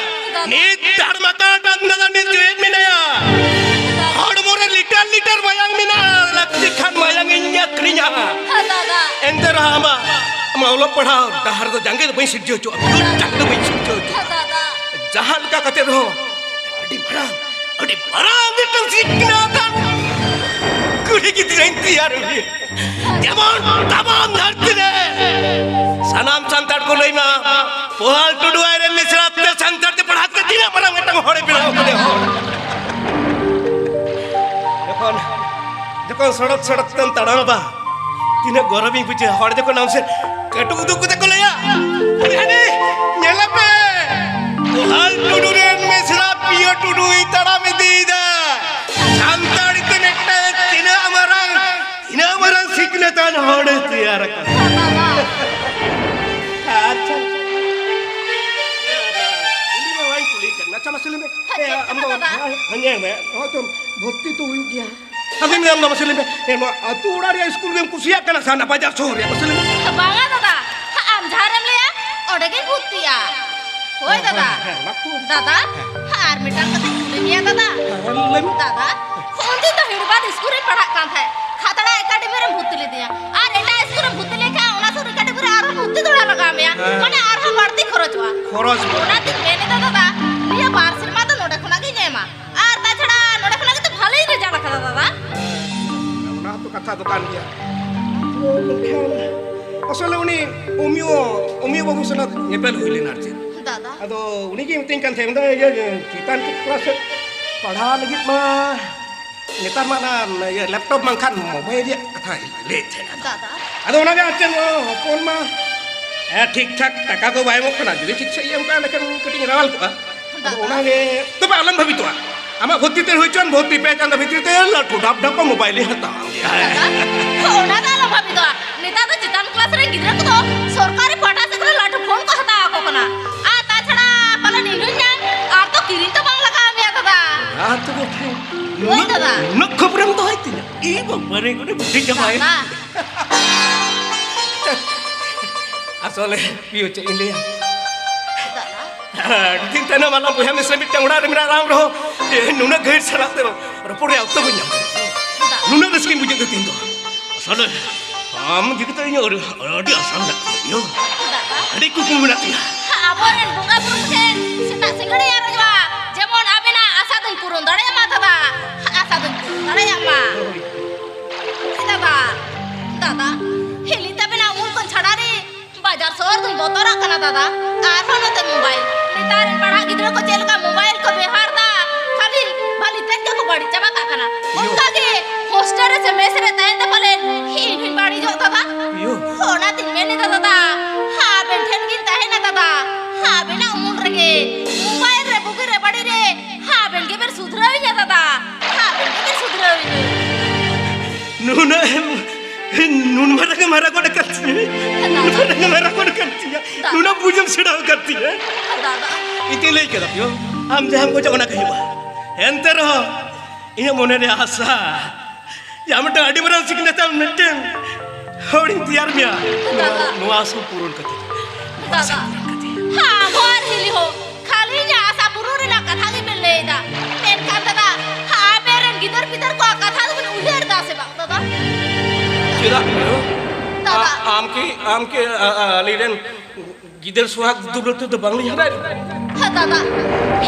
ᱫᱟᱫᱟ᱾ ᱱᱤᱛ ᱫᱷᱟᱲᱢᱟᱠᱟ ᱴᱟᱱ ᱫᱟᱫᱟ ᱱᱤᱛ ᱡᱤᱣᱮᱫ ᱢᱮᱱᱟᱭᱟ᱾ ᱫᱟᱫᱟ᱾ ᱦᱚᱲᱢᱚ ᱨᱮ ᱞᱤᱴᱟᱨ ᱞᱤᱴᱟᱨ ᱢᱟᱭᱟᱝ ᱢᱮᱱᱟᱜᱼᱟ᱾ ᱞᱟᱹᱠᱛᱤ ᱠᱷᱟᱱ ᱢᱟᱭᱟᱝ ᱤᱧ ᱟᱹᱠᱷᱨᱤᱧᱟ᱾ ᱦᱮᱸ, ᱫᱟᱫᱟ᱾ ᱮᱱᱛᱮ ᱨᱮᱦᱚᱸ ᱟᱢᱟᱜ, ᱟᱢᱟᱜ ᱚᱞᱚᱜ ᱯᱟᱲᱦᱟᱣ ᱰᱟᱦᱟᱨ ᱫᱚ ᱡᱟᱸᱜᱮ ᱫᱚ ᱵᱟᱹᱧ ᱥᱤᱨᱡᱟᱹᱣ ᱦᱚᱪᱚᱣᱟᱜᱼᱟ᱾ ᱫᱟᱫᱟ᱾ ᱡᱟᱸᱜᱮ ᱫᱚ ᱵᱟᱹᱧ ᱥᱤᱨᱡᱟᱹᱣ ᱦᱚᱪᱚᱣᱟᱜᱼᱟ᱾ ᱫᱟᱫᱟ᱾ ᱡᱟᱦᱟᱸ ᱞᱮᱠᱟ ᱠᱟᱛᱮ ᱨᱮᱦᱚᱸ ᱟᱹᱰᱤ ᱢᱟᱨᱟᱝ, ᱟᱹᱰᱤ ᱢᱟᱨᱟᱝ ᱢᱤᱫᱴᱟᱝ ᱥᱤᱠᱷᱱᱟᱹᱛᱟᱱ ᱠᱩᱲᱤ ᱜᱤᱫᱽᱨᱟᱹᱧ ᱛᱮᱭᱟᱨ ᱮᱭᱟ᱾ ᱡᱮᱢᱚᱱ ᱛᱟᱢᱟᱢ ᱫᱷᱟᱹᱨᱛᱤ ᱨᱮ ᱥᱟᱱᱟᱢ ᱥᱟᱱᱛᱟᱲ ᱠᱚ ᱞᱟᱹᱭ ᱢᱟ, ᱯᱳᱦᱟᱞ ᱴᱩᱰᱩ ᱟᱡᱨᱮᱱ ᱢᱤᱥᱨᱟ ᱛᱮ ᱥᱟᱱᱛᱟᱲ ᱛᱮ ᱯᱟᱲᱦᱟᱣ ᱠᱟᱛᱮ ᱛᱤᱱᱟᱹᱜ ᱢᱟᱨᱟᱝ ᱢᱤᱫᱴᱟᱝ ᱦᱚᱲᱮ ᱵᱮᱱᱟᱣ ᱠᱟᱫᱮᱭᱟ ᱦᱚᱲ᱾ ᱠᱚ ᱥᱚᱲᱚᱠ ᱥᱚᱲᱚᱠ ᱛᱮᱢ ᱛᱟᱲᱟᱢᱟ ᱵᱟ, ᱛᱤᱱᱟᱹᱜ ᱜᱚᱨᱚᱵᱤᱧ ᱵᱩᱡᱷᱟᱹᱣᱟ᱾ ᱦᱚᱲ ᱡᱚᱠᱷᱚᱱ ᱟᱢ ᱥᱮᱫ ᱠᱟᱹᱴᱩᱵ ᱩᱫᱩᱜ ᱠᱟᱛᱮ ᱠᱚ ᱞᱟᱹᱭᱟ, "ᱦᱟᱹᱱᱤ, ᱦᱟᱹᱱᱤ, ᱧᱮᱞᱮ ᱯᱮ, ᱞᱟᱞ ᱴᱩᱰᱩ ᱨᱮᱱ ᱢᱤᱥᱨᱟ ᱯᱤᱭᱳ ᱴᱩᱰᱩᱭ ᱛᱟᱲᱟᱢ ᱤᱫᱤᱭᱮᱫᱟ, ᱥᱟᱱᱛᱟᱲᱤ ᱛᱮ ᱢᱤᱫᱴᱟᱝ ᱛᱤᱱᱟᱹᱜ ᱢᱟᱨᱟᱝ, ᱛᱤᱱᱟᱹᱜ ᱢᱟᱨᱟᱝ ᱥᱤᱠᱷᱱᱟᱹᱛᱟᱱ ᱦᱚᱲᱮ ᱛᱮᱭᱟᱨ ᱟᱠᱟᱱᱟ᱾" ᱟᱪᱪᱷᱟ, ᱩᱱᱤ ᱢᱟ ᱵᱟᱭ ᱠᱩᱞᱤ ᱠᱟᱱᱟ᱾ ᱟᱪᱪᱷᱟ, ᱢᱟᱥᱮ ᱞᱟᱹᱭ ᱢᱮ, ᱪᱮᱫ ᱮ, ᱟᱢ ᱠᱟᱱᱟ ᱫᱚ, ᱫᱟᱫᱟ? ᱦᱮᱸ, ᱧᱮᱞ ᱢᱮ, ᱦᱚᱭᱛᱳ ᱵᱷᱚᱨᱛᱤ ᱛᱚ ᱦᱩᱭᱩᱜ ᱜᱮᱭᱟ᱾ ᱟᱫᱚᱧ ᱞᱟᱹᱭᱟᱢ ᱫᱚ, ᱢᱟᱥᱮ ᱞᱟᱹᱭ ᱢᱮ, ᱮ, ᱱᱚᱣᱟ ᱟᱹᱛᱩ ᱚᱲᱟᱜ ᱨᱮᱭᱟᱜ ᱥᱠᱩᱞ ᱜᱮᱢ ᱠᱩᱥᱤᱭᱟᱜ ᱠᱟᱱᱟ ᱥᱮ ᱦᱟᱱᱟ ᱵᱟᱡᱟᱨ ᱥᱩᱨ ᱨᱮᱭᱟᱜ? ᱢᱟᱥᱮ ᱞᱟᱹᱭ ᱢᱮ᱾ ᱵᱟᱝᱟ ᱫᱟᱫᱟ, ᱟᱢ ᱡᱟᱦᱟᱸ ᱨᱮᱢ ᱞᱟᱹᱭᱟ ᱚᱸᱰᱮ ᱜᱮᱧ ᱵᱷᱚᱨᱛᱤᱜᱼᱟ᱾ ᱦᱳᱭ ᱦᱮᱸ, ᱫᱟᱫᱟ᱾ ᱦᱮᱸ, ᱦᱮᱸ, ᱚᱱᱟ ᱠᱚ᱾ ᱫᱟᱫᱟ, ᱦᱮᱸ᱾ ᱟᱨ ᱢᱤᱫᱴᱟᱝ ᱠᱟᱛᱷᱟᱧ ᱠᱩᱞᱤ ᱢᱮᱭᱟ ᱫᱟᱫᱟ᱾ ᱦᱮᱸ, ᱞᱟᱹᱭ ᱢᱮ᱾ ᱫᱟᱫᱟ, ᱩᱱᱫᱤᱱ ᱫᱚ ᱦᱤᱲᱵᱟᱫ ᱥᱠᱩᱞ ᱨᱮᱧ ᱯᱟᱲᱦᱟᱜ ᱠᱟᱱ ᱛᱟᱦᱮᱸᱫ, ᱠᱷᱟᱛᱲᱟ ᱮᱠᱟᱰᱮᱢᱤ ᱨᱮᱢ ᱵᱷᱚᱨᱛᱤ ᱞᱤᱫᱤᱧᱟ, ᱟᱨ ᱮᱴᱟᱜ ᱥᱠᱩᱞ ᱨᱮᱢ ᱵᱷᱚᱨᱛᱤ ᱞᱮᱱᱠᱷᱟᱱ ᱚᱱᱟ ᱥᱩᱨ ᱮᱠᱟᱰᱮᱢᱤ ᱨᱮ ᱟᱨᱦᱚᱸ ᱵᱷᱚᱨᱛᱤ ᱫᱚᱦᱲᱟ ᱞᱟᱜᱟᱣ ᱢᱮᱭᱟ, ᱦᱮᱸ᱾ ᱢᱟᱱᱮ ᱟᱨᱦᱚᱸ ᱵᱟᱹᱲᱛᱤ ᱠᱷᱚᱨᱚᱪᱚᱜᱼᱟ᱾ ᱠᱷᱚᱨᱚᱪ᱾ ᱚᱱᱟᱛᱤᱧ ᱢᱮᱱ ᱮᱫᱟ ᱫᱟᱫᱟ, ᱱᱤᱭᱟᱹ ᱵᱟᱨ ᱥᱮᱨᱢᱟ ᱫᱚ ᱱᱚᱰᱮ ᱠᱷᱚᱱᱟᱜ ᱜᱤᱧ ᱮᱢᱟ᱾ ᱟᱨ ᱛᱟᱪᱷᱟᱲᱟ ᱱᱚᱰᱮ ᱠᱷᱚᱱᱟᱜ ᱜᱮᱛᱚ ᱵᱷᱟᱞᱮᱧ ᱨᱮᱡᱟᱞᱴ ᱟᱠᱟᱫᱟ ᱫᱟᱫᱟ᱾ ᱚᱱᱟ ᱦᱚᱸᱛᱚ ᱠᱟᱛᱷᱟ ᱫᱚ ᱠᱟᱱ ᱜᱮᱭᱟ᱾ ᱟᱫᱚ ᱢᱮᱱᱠᱷᱟᱱ ᱟᱥᱚᱞᱮ ᱩᱱᱤ ᱚᱢᱤᱭᱚ, ᱚᱢᱤᱭᱚ ᱵᱟᱹᱵᱩ ᱥᱟᱞᱟᱜ ᱧᱮᱯᱮᱞ ᱦᱩᱭ ᱞᱮᱱᱟ ᱟᱨ ᱪᱮᱫ᱾ ᱫᱟᱫᱟ᱾ ᱟᱫᱚ ᱩᱱᱤ ᱜᱮ ᱢᱤᱛᱟᱹᱧ ᱠᱟᱱ ᱛᱟᱦᱮᱸ, ᱢᱮᱱᱫᱟ, "ᱤᱭᱟᱹ, ᱪᱮᱛᱟᱱ ᱠᱞᱟᱥ ᱥᱮᱫ ᱯᱟᱲᱦᱟᱣ ᱞᱟᱹᱜᱤᱫ ᱢᱟ ᱱᱮᱛᱟᱨ ᱢᱟ ᱚᱱᱟ, ᱤᱭᱟᱹ, ᱞᱮᱯᱴᱚᱯ ᱵᱟᱝᱠᱷᱟᱱ ᱢᱳᱵᱟᱭᱤᱞ ᱨᱮᱭᱟᱜ ᱠᱟᱛᱷᱟ ᱞᱟᱹᱭᱮᱫ ᱛᱟᱦᱮᱸᱱᱟ᱾ ᱫᱟᱫᱟ᱾ ᱟᱫᱚ ᱚᱱᱟᱜᱮ ᱟᱨ ᱪᱮᱫ, ᱦᱚᱯᱚᱱ ᱢᱟ, ᱦᱮᱸ, ᱴᱷᱤᱠ ᱴᱷᱟᱠ ᱴᱟᱠᱟ ᱠᱚ ᱵᱟᱭ ᱮᱢᱚᱜ ᱠᱟᱱᱟ, ᱡᱩᱫᱤ ᱴᱷᱤᱠ ᱥᱟᱺᱦᱤᱡ ᱮ ᱮᱢ ᱠᱟᱜᱼᱟ, ᱮᱸᱰᱮᱠᱷᱟᱱ ᱠᱟᱹᱴᱤᱡ ᱤᱧ ᱨᱟᱣᱟᱞ ᱠᱚᱜᱼᱟ᱾ ᱟᱫᱚ ᱫᱟᱫᱟ᱾ ᱚᱱᱟᱜᱮ, ᱛᱚᱵᱮ ᱟᱞᱚᱢ ᱵᱷᱟᱵᱤᱛᱚᱜᱼᱟ, ᱟᱢᱟᱜ ᱵᱷᱚᱨᱛᱤ ᱛᱮ ᱦᱩᱭ ᱦᱚᱪᱚᱣᱟᱱ, ᱵᱷᱚᱨᱛᱤ ᱯᱮ ᱪᱟᱸᱫᱚ ᱵᱷᱤᱛᱨᱤ ᱛᱮ ᱞᱟᱹᱴᱩ ᱰᱷᱟᱯ ᱰᱷᱟᱯ ᱢᱳᱵᱟᱭᱤᱞ ᱤᱧ ᱦᱟᱛᱟᱣ ᱟᱢ ᱜᱮᱭᱟ᱾ ᱫᱟᱫᱟ, ᱚᱱᱟ ᱫᱚ ᱟᱞᱚᱢ ᱵᱷᱟᱵᱤᱛᱚᱜᱼᱟ, ᱱᱮᱛᱟᱨ ᱫᱚ ᱪᱮᱛᱟᱱ ᱠᱞᱟᱥ ᱨᱮᱱ ᱜᱤᱫᱽᱨᱟᱹ ᱠᱚᱫᱚ ᱥᱚᱨᱠᱟᱨᱤ ᱯᱟᱦᱴᱟ ᱥᱮᱫ ᱠᱷᱚᱱ ᱞᱟᱹᱴᱩ ᱯᱷᱳᱱ ᱠᱚ ᱦᱟᱛᱟᱣ ᱟᱠᱚ ᱠᱟᱱᱟ᱾ ᱟᱨ ᱛᱟᱪᱷᱟᱲᱟ ᱯᱟᱞᱮᱱ ᱤᱧ ᱦᱚᱸᱧ ᱧᱟᱢ, ᱟᱨ ᱛᱚ ᱠᱤᱨᱤᱧ ᱫᱚ ᱵᱟᱝ ᱞᱟᱜᱟᱣ ᱢᱮᱭᱟ ᱫᱟᱫᱟ᱾ ᱟᱨ ᱛᱚᱵᱮ ᱠᱷᱟᱱ ᱦᱳᱭ ᱱᱩᱱᱟᱹᱜ, ᱫᱟᱫᱟ᱾ ᱱᱩᱱᱟᱹᱜ ᱠᱷᱚᱵᱚᱨᱮᱢ ᱫᱚᱦᱚᱭ ᱛᱤᱧᱟ? ᱤ ᱵᱟᱵᱟ ᱨᱮ, ᱜᱚᱰᱮ ᱵᱩᱰᱷᱤ ᱪᱟᱵᱟᱭ᱾ ᱫᱟᱫᱟ᱾ ᱟᱥᱚᱞᱮ ᱯᱤᱭᱳ, ᱪᱮᱫ ᱤᱧ ᱞᱟᱹᱭᱟ? ᱫᱟᱫᱟ᱾ ᱟᱹᱰᱤ ᱫᱤᱱ ᱛᱟᱭᱱᱚᱢ ᱟᱞᱟᱝ ᱵᱚᱭᱦᱟ ᱢᱤᱥᱨᱟ ᱢᱤᱫᱴᱟᱝ ᱚᱲᱟᱜ ᱨᱮ ᱢᱮᱱᱟᱜ ᱞᱟᱝ ᱨᱮᱦᱚᱸ, ᱡᱮ ᱱᱩᱱᱟᱹᱜ ᱜᱷᱟᱹᱲ ᱥᱟᱞᱟᱜ ᱛᱮ ᱨᱚᱯᱚᱲ ᱨᱮᱭᱟᱜ ᱚᱠᱛᱚ ᱵᱟᱹᱧ ᱧᱟᱢ ᱠᱟᱫᱟ᱾ ᱫᱟᱫᱟ᱾ ᱱᱩᱱᱟᱹᱜ ᱨᱟᱹᱥᱠᱟᱹᱧ ᱵᱩᱡᱷᱟᱹᱣ ᱫᱟ ᱛᱮᱦᱮᱧ ᱫᱚ᱾ ᱟᱥᱚᱞᱮ ᱟᱢ ᱤᱫᱤ ᱠᱟᱛᱮ ᱤᱧᱟᱹᱜ ᱟᱹᱰᱤ, ᱟᱹᱰᱤ ᱟᱥᱟ ᱢᱮᱱᱟᱜ ᱛᱤᱧᱟᱹ ᱯᱤᱭᱳ᱾ ᱫᱟᱫᱟ᱾ ᱟᱹᱰᱤ ᱠᱩᱠᱢᱩ ᱢᱮᱱᱟᱜ ᱛᱤᱧᱟᱹ᱾ ᱟᱵᱚᱨᱮᱱ ᱵᱚᱸᱜᱟ ᱵᱩᱨᱩ ᱴᱷᱮᱱ ᱥᱮᱛᱟᱜ ᱥᱤᱸᱜᱟᱹᱲ ᱮ ᱟᱨᱚᱡᱚᱜᱼᱟ, ᱡᱮᱢᱚᱱ ᱟᱵᱮᱱᱟᱜ ᱟᱥᱟ ᱫᱚᱧ ᱯᱩᱨᱩᱱ ᱫᱟᱲᱮᱭᱟᱜ ᱢᱟ ᱫᱟᱫᱟ, ᱟᱥᱟ ᱫᱚᱧ ᱯᱩᱨᱩᱱ ᱫᱟᱲᱮᱭᱟᱜ ᱢᱟ᱾ ᱦᱳᱭ᱾ ᱫᱟᱫᱟ, ᱫᱟᱫᱟ, ᱦᱤᱞᱤ ᱛᱟᱵᱮᱱᱟ ᱩᱢᱩᱞ ᱠᱷᱚᱱ ᱪᱷᱟᱲᱟ ᱨᱮ ᱵᱟᱡᱟᱨ ᱥᱚᱦᱚᱨ ᱫᱚᱧ ᱵᱚᱛᱚᱨᱟᱜ ᱠᱟᱱᱟ ᱫᱟᱫᱟ᱾ ᱟᱨᱦᱚᱸ ᱱᱚᱛᱮ ᱢᱳᱵᱟᱭᱤᱞ, ᱱᱮᱛᱟᱨ ᱨᱮᱱ ᱯᱟᱲᱦᱟᱜ ᱜᱤᱫᱽᱨᱟᱹ ᱠᱚ ᱪᱮᱫ ᱞᱮᱠᱟ ᱢᱳᱵᱟᱭᱤᱞ ᱠᱚ ᱵᱮᱣᱦᱟᱨ ᱫᱟ, ᱠᱷᱟᱹᱞᱤ ᱵᱷᱟᱹᱞᱤ ᱛᱮᱫ ᱜᱮᱠᱚ ᱵᱟᱹᱲᱤᱡ ᱪᱟᱵᱟ ᱠᱟᱜ ᱠᱟᱱᱟ᱾ ᱤᱭᱳ᱾ ᱚᱱᱠᱟ ᱜᱮ ᱦᱳᱥ ᱦᱳᱥᱴᱮᱞ ᱨᱮ ᱥᱮ ᱢᱮᱥ ᱨᱮ ᱛᱟᱦᱮᱱ ᱛᱮ ᱯᱟᱞᱮᱱ ᱤᱧ ᱦᱚᱧ ᱵᱟᱹᱲᱤᱡᱚᱜ ᱫᱟᱫᱟ᱾ ᱭᱳ᱾ ᱚᱱᱟᱛᱤᱧ ᱢᱮᱱ ᱮᱫᱟ ᱫᱟᱫᱟ, ᱟᱵᱮᱱ ᱴᱷᱮᱱ ᱜᱤᱧ ᱛᱟᱦᱮᱱᱟ ᱫᱟᱫᱟ᱾ ᱟᱵᱮᱱᱟᱜ ᱩᱢᱩᱞ ᱨᱮᱜᱮ, ᱢᱳᱵᱟᱭᱤᱞ ᱨᱮ, ᱵᱩᱜᱤ ᱨᱮ, ᱵᱟᱹᱲᱤ ᱨᱮ, ᱟᱵᱮᱱ ᱜᱮᱵᱮᱱ ᱥᱩᱫᱷᱨᱟᱹᱣᱤᱧᱟ ᱫᱟᱫᱟ᱾ ᱟᱵᱮᱱ ᱜᱮᱵᱮᱱ ᱥᱩᱫᱷᱨᱟᱹᱣᱤᱧᱟ᱾ ᱱᱩᱱᱟᱹᱜ ᱮᱢ, ᱱᱩᱱ ᱢᱟᱨᱟᱝ ᱮᱢ ᱦᱟᱨᱟ ᱜᱚᱫ ᱟᱠᱟᱫ ᱛᱤᱧᱟᱹ᱾ ᱫᱟᱫᱟ᱾ ᱱᱩᱱ ᱢᱟᱨᱟᱝ ᱮᱢ ᱦᱟᱨᱟ ᱜᱚᱫ ᱟᱠᱟᱫ ᱛᱤᱧᱟᱹ᱾ ᱫᱟᱫᱟ᱾ ᱱᱩᱱᱟᱹᱜ ᱵᱩᱡᱽ ᱮᱢ ᱥᱮᱬᱟ ᱟᱠᱟᱫ ᱛᱤᱧᱟᱹ᱾ ᱫᱟᱫᱟ᱾ ᱤᱧ ᱛᱤᱧ ᱞᱟᱹᱭ ᱠᱮᱫᱟ, ᱭᱳ, ᱟᱢ ᱡᱟᱦᱟᱸᱢ ᱠᱷᱚᱡᱚᱜ ᱚᱱᱟ ᱜᱮ ᱦᱩᱭᱩᱜᱼᱟ᱾ ᱮᱱᱛᱮ ᱨᱮᱦᱚᱸ ᱤᱧᱟᱹᱜ ᱢᱚᱱᱮ ᱨᱮ ᱟᱥᱟ, ᱡᱟᱦᱟᱸ ᱢᱤᱫᱴᱟᱝ ᱟᱹᱰᱤ ᱢᱟᱨᱟᱝ ᱥᱤᱠᱷᱱᱟᱹᱛ ᱟᱱ ᱢᱤᱫᱴᱟᱝ ᱦᱚᱲᱤᱧ ᱛᱮᱭᱟᱨ ᱢᱮᱭᱟ᱾ ᱫᱟᱫᱟ᱾ ᱱᱚᱣᱟ ᱟᱥᱟ ᱯᱩᱨᱚᱱ ᱠᱟᱛᱮ᱾ ᱫᱟᱫᱟ᱾ ᱦᱮᱸ, ᱟᱢ ᱟᱨ ᱦᱤᱞᱤ ᱦᱚᱸ ᱠᱷᱟᱹᱞᱤ ᱤᱧᱟᱹᱜ ᱟᱥᱟ ᱯᱩᱨᱚᱱ ᱨᱮᱱᱟᱜ ᱠᱟᱛᱷᱟ ᱜᱮᱵᱮᱱ ᱞᱟᱹᱭ ᱮᱫᱟ᱾ ᱢᱮᱱᱠᱷᱟᱱ ᱫᱟᱫᱟ, ᱟᱯᱮ ᱨᱮᱱ ᱜᱤᱫᱟᱹᱨ ᱯᱤᱫᱟᱹᱨ ᱠᱚᱣᱟᱜ ᱠᱟᱛᱷᱟ ᱫᱚᱵᱮᱱ ᱩᱭᱦᱟᱹᱨ ᱮᱫᱟ ᱥᱮ ᱵᱟᱝ ᱫᱟᱫᱟ? ᱪᱮᱫᱟᱜ? ᱫᱟᱫᱟ᱾ ᱟ-, ᱟᱢ ᱠᱤ, ᱟᱢ ᱠᱤ, ᱟ-, ᱟ-, ᱟᱞᱮ ᱨᱮᱱ ᱜᱤᱫᱟᱹᱨ ᱥᱚᱦᱟᱜ ᱫᱩᱞᱟᱹᱲ ᱛᱮᱫᱚ ᱵᱟᱝᱞᱤᱧ ᱦᱟᱨᱟᱭᱮᱫ ᱠᱚᱣᱟ᱾ ᱦᱮᱸ ᱫᱟᱫᱟ,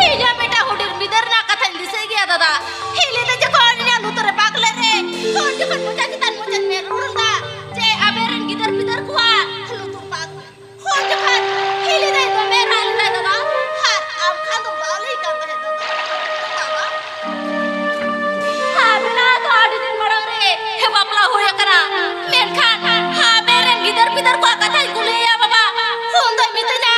ᱤᱧᱟᱹᱜ ᱢᱤᱫᱴᱟᱝ ᱦᱩᱰᱤᱧ ᱵᱤᱫᱟᱹᱞ ᱨᱮᱱᱟᱜ ᱠᱟᱛᱷᱟᱧ ᱫᱤᱥᱟᱹᱭ ᱜᱮᱭᱟ ᱫᱟᱫᱟ᱾ ᱦᱤᱞᱤ ᱫᱚ ᱡᱚᱠᱷᱚᱱ ᱤᱧᱟᱹᱜ ᱞᱩᱛᱩᱨ ᱨᱮ ᱵᱟᱜᱽ ᱞᱮᱫ ᱨᱮ, ᱩᱱ ᱡᱚᱠᱷᱚᱱ ᱢᱚᱪᱟ ᱪᱮᱛᱟᱱ ᱢᱚᱪᱟᱧ ᱢᱮᱱ ᱨᱩᱣᱟᱹᱲ ᱞᱮᱫᱟ ᱡᱮ ᱟᱵᱮᱱ ᱨᱮᱱ ᱜᱤᱫᱟᱹᱨ ᱯᱤᱫᱟᱹᱨ ᱠᱚᱣᱟᱜ ᱞᱩᱛᱩᱨ ᱵᱟᱜᱽ᱾ ᱩᱱ ᱡᱚᱠᱷᱚᱱ ᱦᱤᱞᱤ ᱫᱚᱭ ᱫᱚᱢᱮ ᱨᱟᱜ ᱞᱮᱫᱟᱭ ᱫᱟᱫᱟ, ᱟᱨ ᱟᱢ ᱠᱷᱟᱱ ᱫᱚ ᱵᱟᱣᱞᱤ ᱠᱟᱱ ᱛᱟᱦᱮᱸᱫ ᱫᱟᱫᱟ᱾ ᱫᱟᱫᱟ᱾ ᱟᱵᱮᱱᱟᱜ ᱫᱚ ᱟᱹᱰᱤ ᱫᱤᱱ ᱢᱟᱲᱟᱝ ᱨᱮ ᱵᱟᱯᱞᱟ ᱦᱩᱭ ᱟᱠᱟᱱᱟ, ᱢᱮᱱᱠᱷᱟᱱ ᱟᱵᱮᱱ ᱨᱮᱱ ᱜᱤᱫᱟᱹᱨ ᱯᱤᱫᱟᱹᱨ ᱠᱚᱣᱟᱜ ᱠᱟᱛᱷᱟᱧ ᱠᱩᱞᱤᱭᱮᱭᱟ ᱵᱟᱵᱟ, ᱩᱱ ᱫᱚᱭ ᱢᱤᱛᱟᱹᱧᱟ,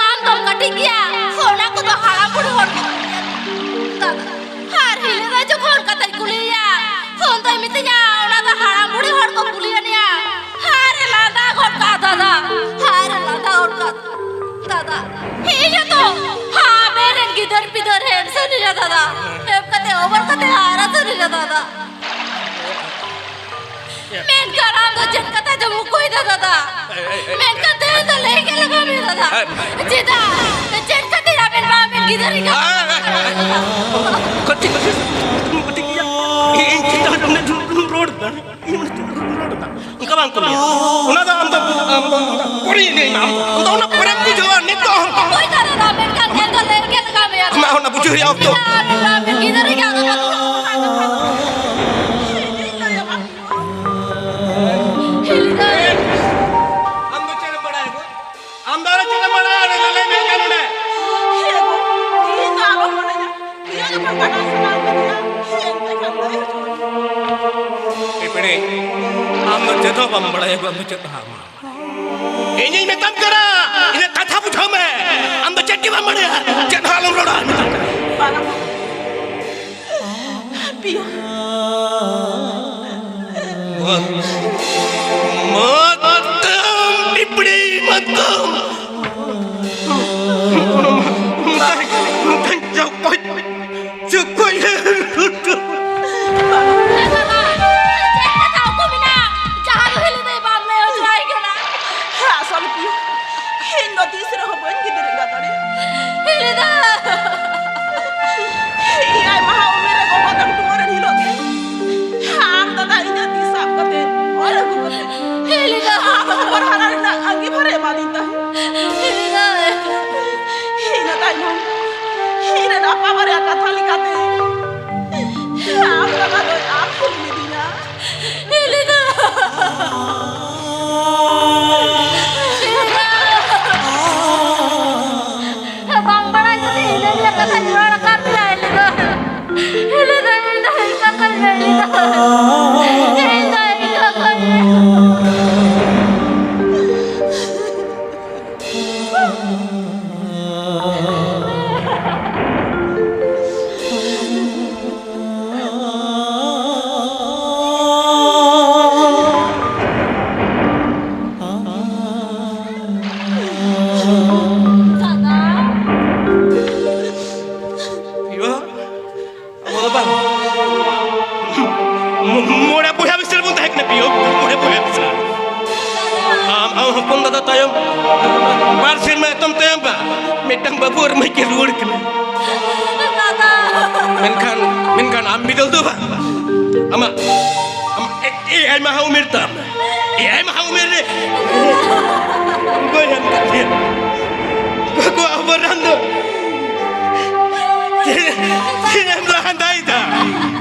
"ᱟᱢ ᱫᱚᱢ ᱠᱟᱹᱴᱤᱡ ᱜᱮᱭᱟ, ᱚᱱᱟ ᱠᱚᱫᱚ ᱦᱟᱲᱟᱢ ᱵᱩᱲᱦᱤ ᱦᱚᱲ ᱠᱚ ᱠᱩᱞᱤᱭᱟ ᱫᱟᱫᱟ᱾" ᱟᱨ ᱦᱤᱞᱤ ᱫᱚ ᱡᱚᱠᱷᱚᱱ ᱠᱟᱛᱷᱟᱧ ᱠᱩᱞᱤᱭᱮᱭᱟ, ᱩᱱ ᱫᱚᱭ ᱢᱤᱛᱟᱹᱧᱟ, "ᱚᱱᱟ ᱫᱚ ᱦᱟᱲᱟᱢ ᱵᱩᱲᱦᱤ ᱦᱚᱲ ᱠᱚ ᱠᱩᱞᱤ ᱟᱱᱤᱡᱼᱟ᱾" ᱟᱨᱮ ᱞᱟᱸᱫᱟ ᱜᱚᱫ ᱠᱟᱜᱼᱟ ᱫᱟᱫᱟ, ᱟᱨᱮ ᱞᱟᱸᱫᱟ ᱜᱚᱫ ᱠᱟᱜᱼᱟ᱾ ᱫᱟᱫᱟ, ᱤᱧ ᱦᱚᱸᱛᱚ ᱟᱵᱮᱱ ᱨᱮᱱ ᱜᱤᱫᱟᱹᱨ ᱯᱤᱫᱟᱹᱨ ᱮᱢ ᱥᱟᱹᱨᱤ ᱨᱮ ᱫᱟᱫᱟ, ᱮᱢ ᱠᱟᱛᱮ ᱚᱵᱚᱨ ᱠᱟᱛᱮ ᱦᱟᱨᱟ ᱥᱟᱹᱨᱤ ᱨᱮ ᱫᱟᱫᱟ᱾ ᱢᱮᱱᱠᱷᱟᱱ ᱟᱢ ᱫᱚ ᱪᱮᱫ ᱠᱟᱛᱷᱟ ᱪᱚᱢ ᱚᱠᱚᱭ ᱫᱟ ᱫᱟᱫᱟ? ᱢᱮᱱᱠᱷᱟᱱ ᱛᱮᱦᱮᱧ ᱫᱚ ᱞᱟᱹᱭ ᱜᱮ ᱞᱟᱜᱟᱣ ᱢᱮ ᱫᱟᱫᱟ᱾ ᱪᱮᱫᱟᱜ? ᱪᱮᱫ ᱠᱷᱟᱹᱛᱤᱨ ᱟᱵᱮᱱ ᱵᱟᱵᱮᱱ ᱜᱤᱫᱟᱹᱨ ᱮᱸᱜᱟᱛ? ᱠᱟᱹᱴᱤᱡ, ᱠᱟᱹᱴᱤᱡ, ᱠᱟᱹᱴᱤᱡ ᱜᱮᱭᱟ᱾ ᱤᱧ ᱪᱮᱫᱟᱜ ᱩᱱᱟᱹᱜ ᱡᱳᱨ ᱨᱚᱲ ᱫᱟ? ᱤᱧ ᱚᱱᱟ ᱪᱮᱫ ᱨᱚᱲ ᱫᱟ? ᱚᱱᱠᱟ ᱵᱟᱝ ᱠᱚ ᱞᱟᱹᱭᱟ᱾ ᱚᱱᱟ ᱫᱚ ᱟᱢ ᱫᱚ, ᱟᱢ ᱫᱚ, ᱟᱢ ᱫᱚ ᱯᱚᱨᱮᱧ ᱞᱟᱹᱭ ᱟᱢᱟ᱾ ᱟᱢ ᱫᱚ, ᱟᱢ ᱫᱚ ᱚᱱᱟ ᱯᱚᱨᱮᱢ ᱵᱩᱡᱷᱟᱹᱣᱟ, ᱱᱤᱛᱚᱜ ᱦᱚᱸ᱾ ᱚᱠᱚᱭ ᱠᱟᱱᱟ ᱫᱟ? ᱢᱮᱱᱠᱷᱟᱱ ᱧᱮᱞ ᱫᱚ ᱞᱟᱹᱭ ᱜᱮ ᱞᱟᱜᱟᱣ ᱢᱮᱭᱟ᱾ ᱟᱢᱟᱜ ᱚᱱᱟ ᱵᱩᱡᱷᱟᱹᱣ ᱨᱮᱭᱟᱜ ᱚᱠᱛᱚ᱾ ᱪᱮᱫᱟᱜ ᱟᱢ ᱫᱚ ᱟᱢ ᱜᱤᱫᱽᱨᱟᱹ ᱜᱮ ᱟᱫᱚ ᱵᱟᱹᱱᱩᱜ ᱟᱢᱟ? ᱦᱤᱞᱤ ᱫᱟᱹᱭ᱾ ᱟᱢ ᱫᱚ ᱪᱮᱫ ᱮᱢ ᱵᱟᱲᱟᱭᱟ? ᱟᱢ ᱫᱚ ᱪᱮᱫ ᱮᱢ ᱵᱟᱲᱟᱭᱟ? ᱚᱸᱰᱮ ᱞᱟᱹᱞᱟᱹᱭ ᱢᱮ ᱠᱟᱱ ᱚᱸᱰᱮ᱾ ᱦᱮᱸ ᱜᱳ, ᱤᱧ ᱫᱚ ᱟᱞᱚᱢ ᱢᱚᱱᱮᱭᱟ᱾ ᱤᱧᱟᱹᱜ ᱡᱚᱠᱷᱚᱱ ᱵᱟᱰᱟᱭ ᱥᱟᱱᱟ ᱠᱟᱫᱤᱧᱟ, ᱦᱮᱸ, ᱮᱱᱛᱮ ᱠᱷᱟᱱ ᱫᱚ᱾ ᱟᱢ ᱫᱚ ᱪᱮᱫ ᱦᱚᱸ ᱵᱟᱢ ᱵᱟᱲᱟᱭᱟ ᱜᱳ, ᱟᱢ ᱫᱚ ᱪᱮᱫ ᱦᱚᱸ ᱵᱟᱢ ᱵᱟᱲᱟᱭᱟ᱾ ᱤᱧᱤᱧ ᱢᱮᱛᱟᱢ ᱠᱟᱱᱟ, ᱤᱧᱟᱹᱜ ᱠᱟᱛᱷᱟ ᱵᱩᱡᱷᱟᱹᱣ ᱢᱮ᱾ ᱟᱢ ᱫᱚ ᱪᱮᱫ ᱜᱮ ᱵᱟᱢ ᱵᱟᱲᱟᱭᱟ, ᱪᱮᱫ ᱦᱚᱸ ᱟᱞᱚᱢ ᱨᱚᱲᱟ, ᱢᱮᱛᱟᱢ ᱠᱟᱱᱟ᱾ ᱵᱟᱝᱟ ᱵᱟᱵᱟ᱾ ᱯᱤᱭᱳ᱾ ᱢᱟᱛ-, ᱢᱟᱛᱠᱚᱢ ᱯᱤᱯᱲᱤ ᱢᱟᱛᱠᱚᱢ᱾ ᱢᱟᱛᱠᱚᱢ ᱪᱚᱠᱚᱡ ᱪᱩᱠᱩᱡ᱾ ᱮ ᱵᱟᱵᱟ, ᱪᱮᱫ ᱠᱟᱛᱷᱟ ᱩᱠᱩ ᱢᱮᱱᱟᱜ? ᱡᱟᱦᱟᱸ ᱫᱚ ᱦᱤᱞᱤ ᱫᱟᱹᱭ ᱵᱟᱢ ᱞᱟᱹᱭ ᱦᱚᱪᱚᱣᱟᱭ ᱠᱟᱱᱟ᱾ ᱦᱮᱸ, ᱟᱥᱚᱞ ᱯᱤᱭᱳ, ᱤᱧ ᱫᱚ ᱛᱤᱥ ᱨᱮᱦᱚᱸ ᱵᱟᱹᱧ ᱜᱤᱫᱽᱨᱟᱹ ᱮᱸᱜᱟ ᱫᱟᱲᱮᱭᱟᱜᱼᱟ᱾ ᱦᱤᱞᱤ ᱫᱟᱹᱭ! ᱤᱧ ᱟᱭᱢᱟ ᱩᱢᱮᱨ ᱨᱮ ᱜᱚᱜᱚ ᱛᱟᱢ ᱴᱩᱣᱟᱹᱨ ᱮᱱ ᱦᱤᱞᱳᱜ ᱜᱮ ᱟᱢ ᱫᱟᱫᱟ ᱤᱧᱟᱹᱜ ᱛᱤ ᱥᱟᱵ ᱠᱟᱛᱮ ᱚᱨ ᱟᱹᱜᱩ ᱠᱟᱛᱮ ᱦᱤᱞᱤ ᱫᱟᱹᱭ! ᱟᱢ ᱦᱚᱯᱚᱱ ᱦᱟᱨᱟ ᱨᱮᱱᱟᱜ ᱟᱸᱜᱤᱵᱷᱟᱨᱮ ᱮᱢᱟᱫᱤᱧ ᱛᱟᱦᱮᱸᱫ᱾ ᱦᱤᱞᱤ ᱫᱟᱹᱭ! ᱤᱱᱟᱹ ᱛᱟᱭᱱᱚᱢ ᱤᱧ ᱨᱮᱱ ᱟᱯᱟ ᱵᱟᱨᱭᱟ ᱠᱟᱛᱷᱟ ᱞᱮᱠᱟᱛᱮ ᱟᱢ ᱫᱟᱫᱟ ᱫᱚᱭ ᱟᱫ ᱠᱩᱞ ᱞᱤᱫᱤᱧᱟ᱾ ᱦᱤᱞᱤ ᱫᱟᱹᱭ! ᱦᱤᱞᱤ ᱫᱟᱹᱭ! ᱵᱟᱝ ᱵᱟᱲᱟᱭ ᱠᱟᱛᱮ ᱦᱤᱞᱤ ᱫᱟᱹᱭ ᱠᱟᱛᱷᱟᱧ ᱨᱚᱲ ᱟᱠᱟᱫ ᱢᱮᱭᱟ, ᱦᱤᱞᱤ ᱫᱟᱹᱭ! ᱦᱤᱞᱤ ᱫᱟᱹᱭ, ᱤᱧ ᱫᱚ ᱦᱤᱞᱤ ᱫᱟᱹᱭ ᱠᱟᱱ ᱜᱮᱭᱟ, ᱦᱤᱞᱤ ᱫᱟᱹᱭ! ᱤᱧ ᱫᱚ ᱦᱤᱞᱤ ᱫᱟᱹᱭ ᱠᱟᱱ ᱜᱮᱭᱟ᱾ ᱤᱭᱟᱹ, ᱟᱵᱚ ᱫᱚ ᱵᱟᱝ᱾ ᱢᱚ-, ᱢᱚᱬᱮ ᱵᱚᱭᱦᱟ ᱢᱤᱥᱨᱟ ᱵᱚᱱ ᱛᱟᱦᱮᱸ ᱠᱟᱱᱟ, ᱯᱤᱭᱳ᱾ ᱢᱚᱬᱮ ᱵᱚᱭᱦᱟ ᱢᱤᱥᱨᱟ᱾ ᱟᱢ, ᱟᱢ ᱦᱚᱯᱚᱱ ᱫᱟᱫᱟ ᱛᱟᱭᱚᱢ ᱵᱟᱨ ᱥᱮᱨᱢᱟ ᱮᱛᱚᱢ ᱛᱟᱭᱚᱢ ᱵᱟ, ᱢᱤᱫᱴᱟᱝ ᱵᱟᱹᱵᱩ ᱟᱨ ᱢᱟᱹᱭ ᱠᱤᱱ ᱨᱩᱣᱟᱹᱲ ᱠᱟᱱᱟ᱾ ᱫᱟᱫᱟ᱾ ᱢᱮᱱᱠᱷᱟᱱ, ᱢᱮᱱᱠᱷᱟᱱ ᱟᱢ ᱵᱤᱫᱟᱹᱞ ᱫᱚ ᱵᱟᱝ᱾ ᱟᱢᱟᱜ, ᱟᱢᱟᱜ ᱮ-, ᱮᱭᱟᱭ ᱢᱟᱦᱟ ᱩᱢᱮᱨ ᱛᱟᱢ᱾ ᱮᱭᱟᱭ ᱢᱟᱦᱟ ᱩᱢᱮᱨ ᱨᱮ ᱜᱚᱡ ᱮᱱ ᱛᱟᱯᱮᱭᱟ᱾ ᱜᱚᱜᱚᱣᱟᱜ ᱚᱵᱚᱨᱟᱱ ᱫᱚ ᱛᱤᱱᱟᱹᱜ ᱮᱢ ᱞᱟᱦᱟᱱᱫᱟᱭᱮᱫᱟ?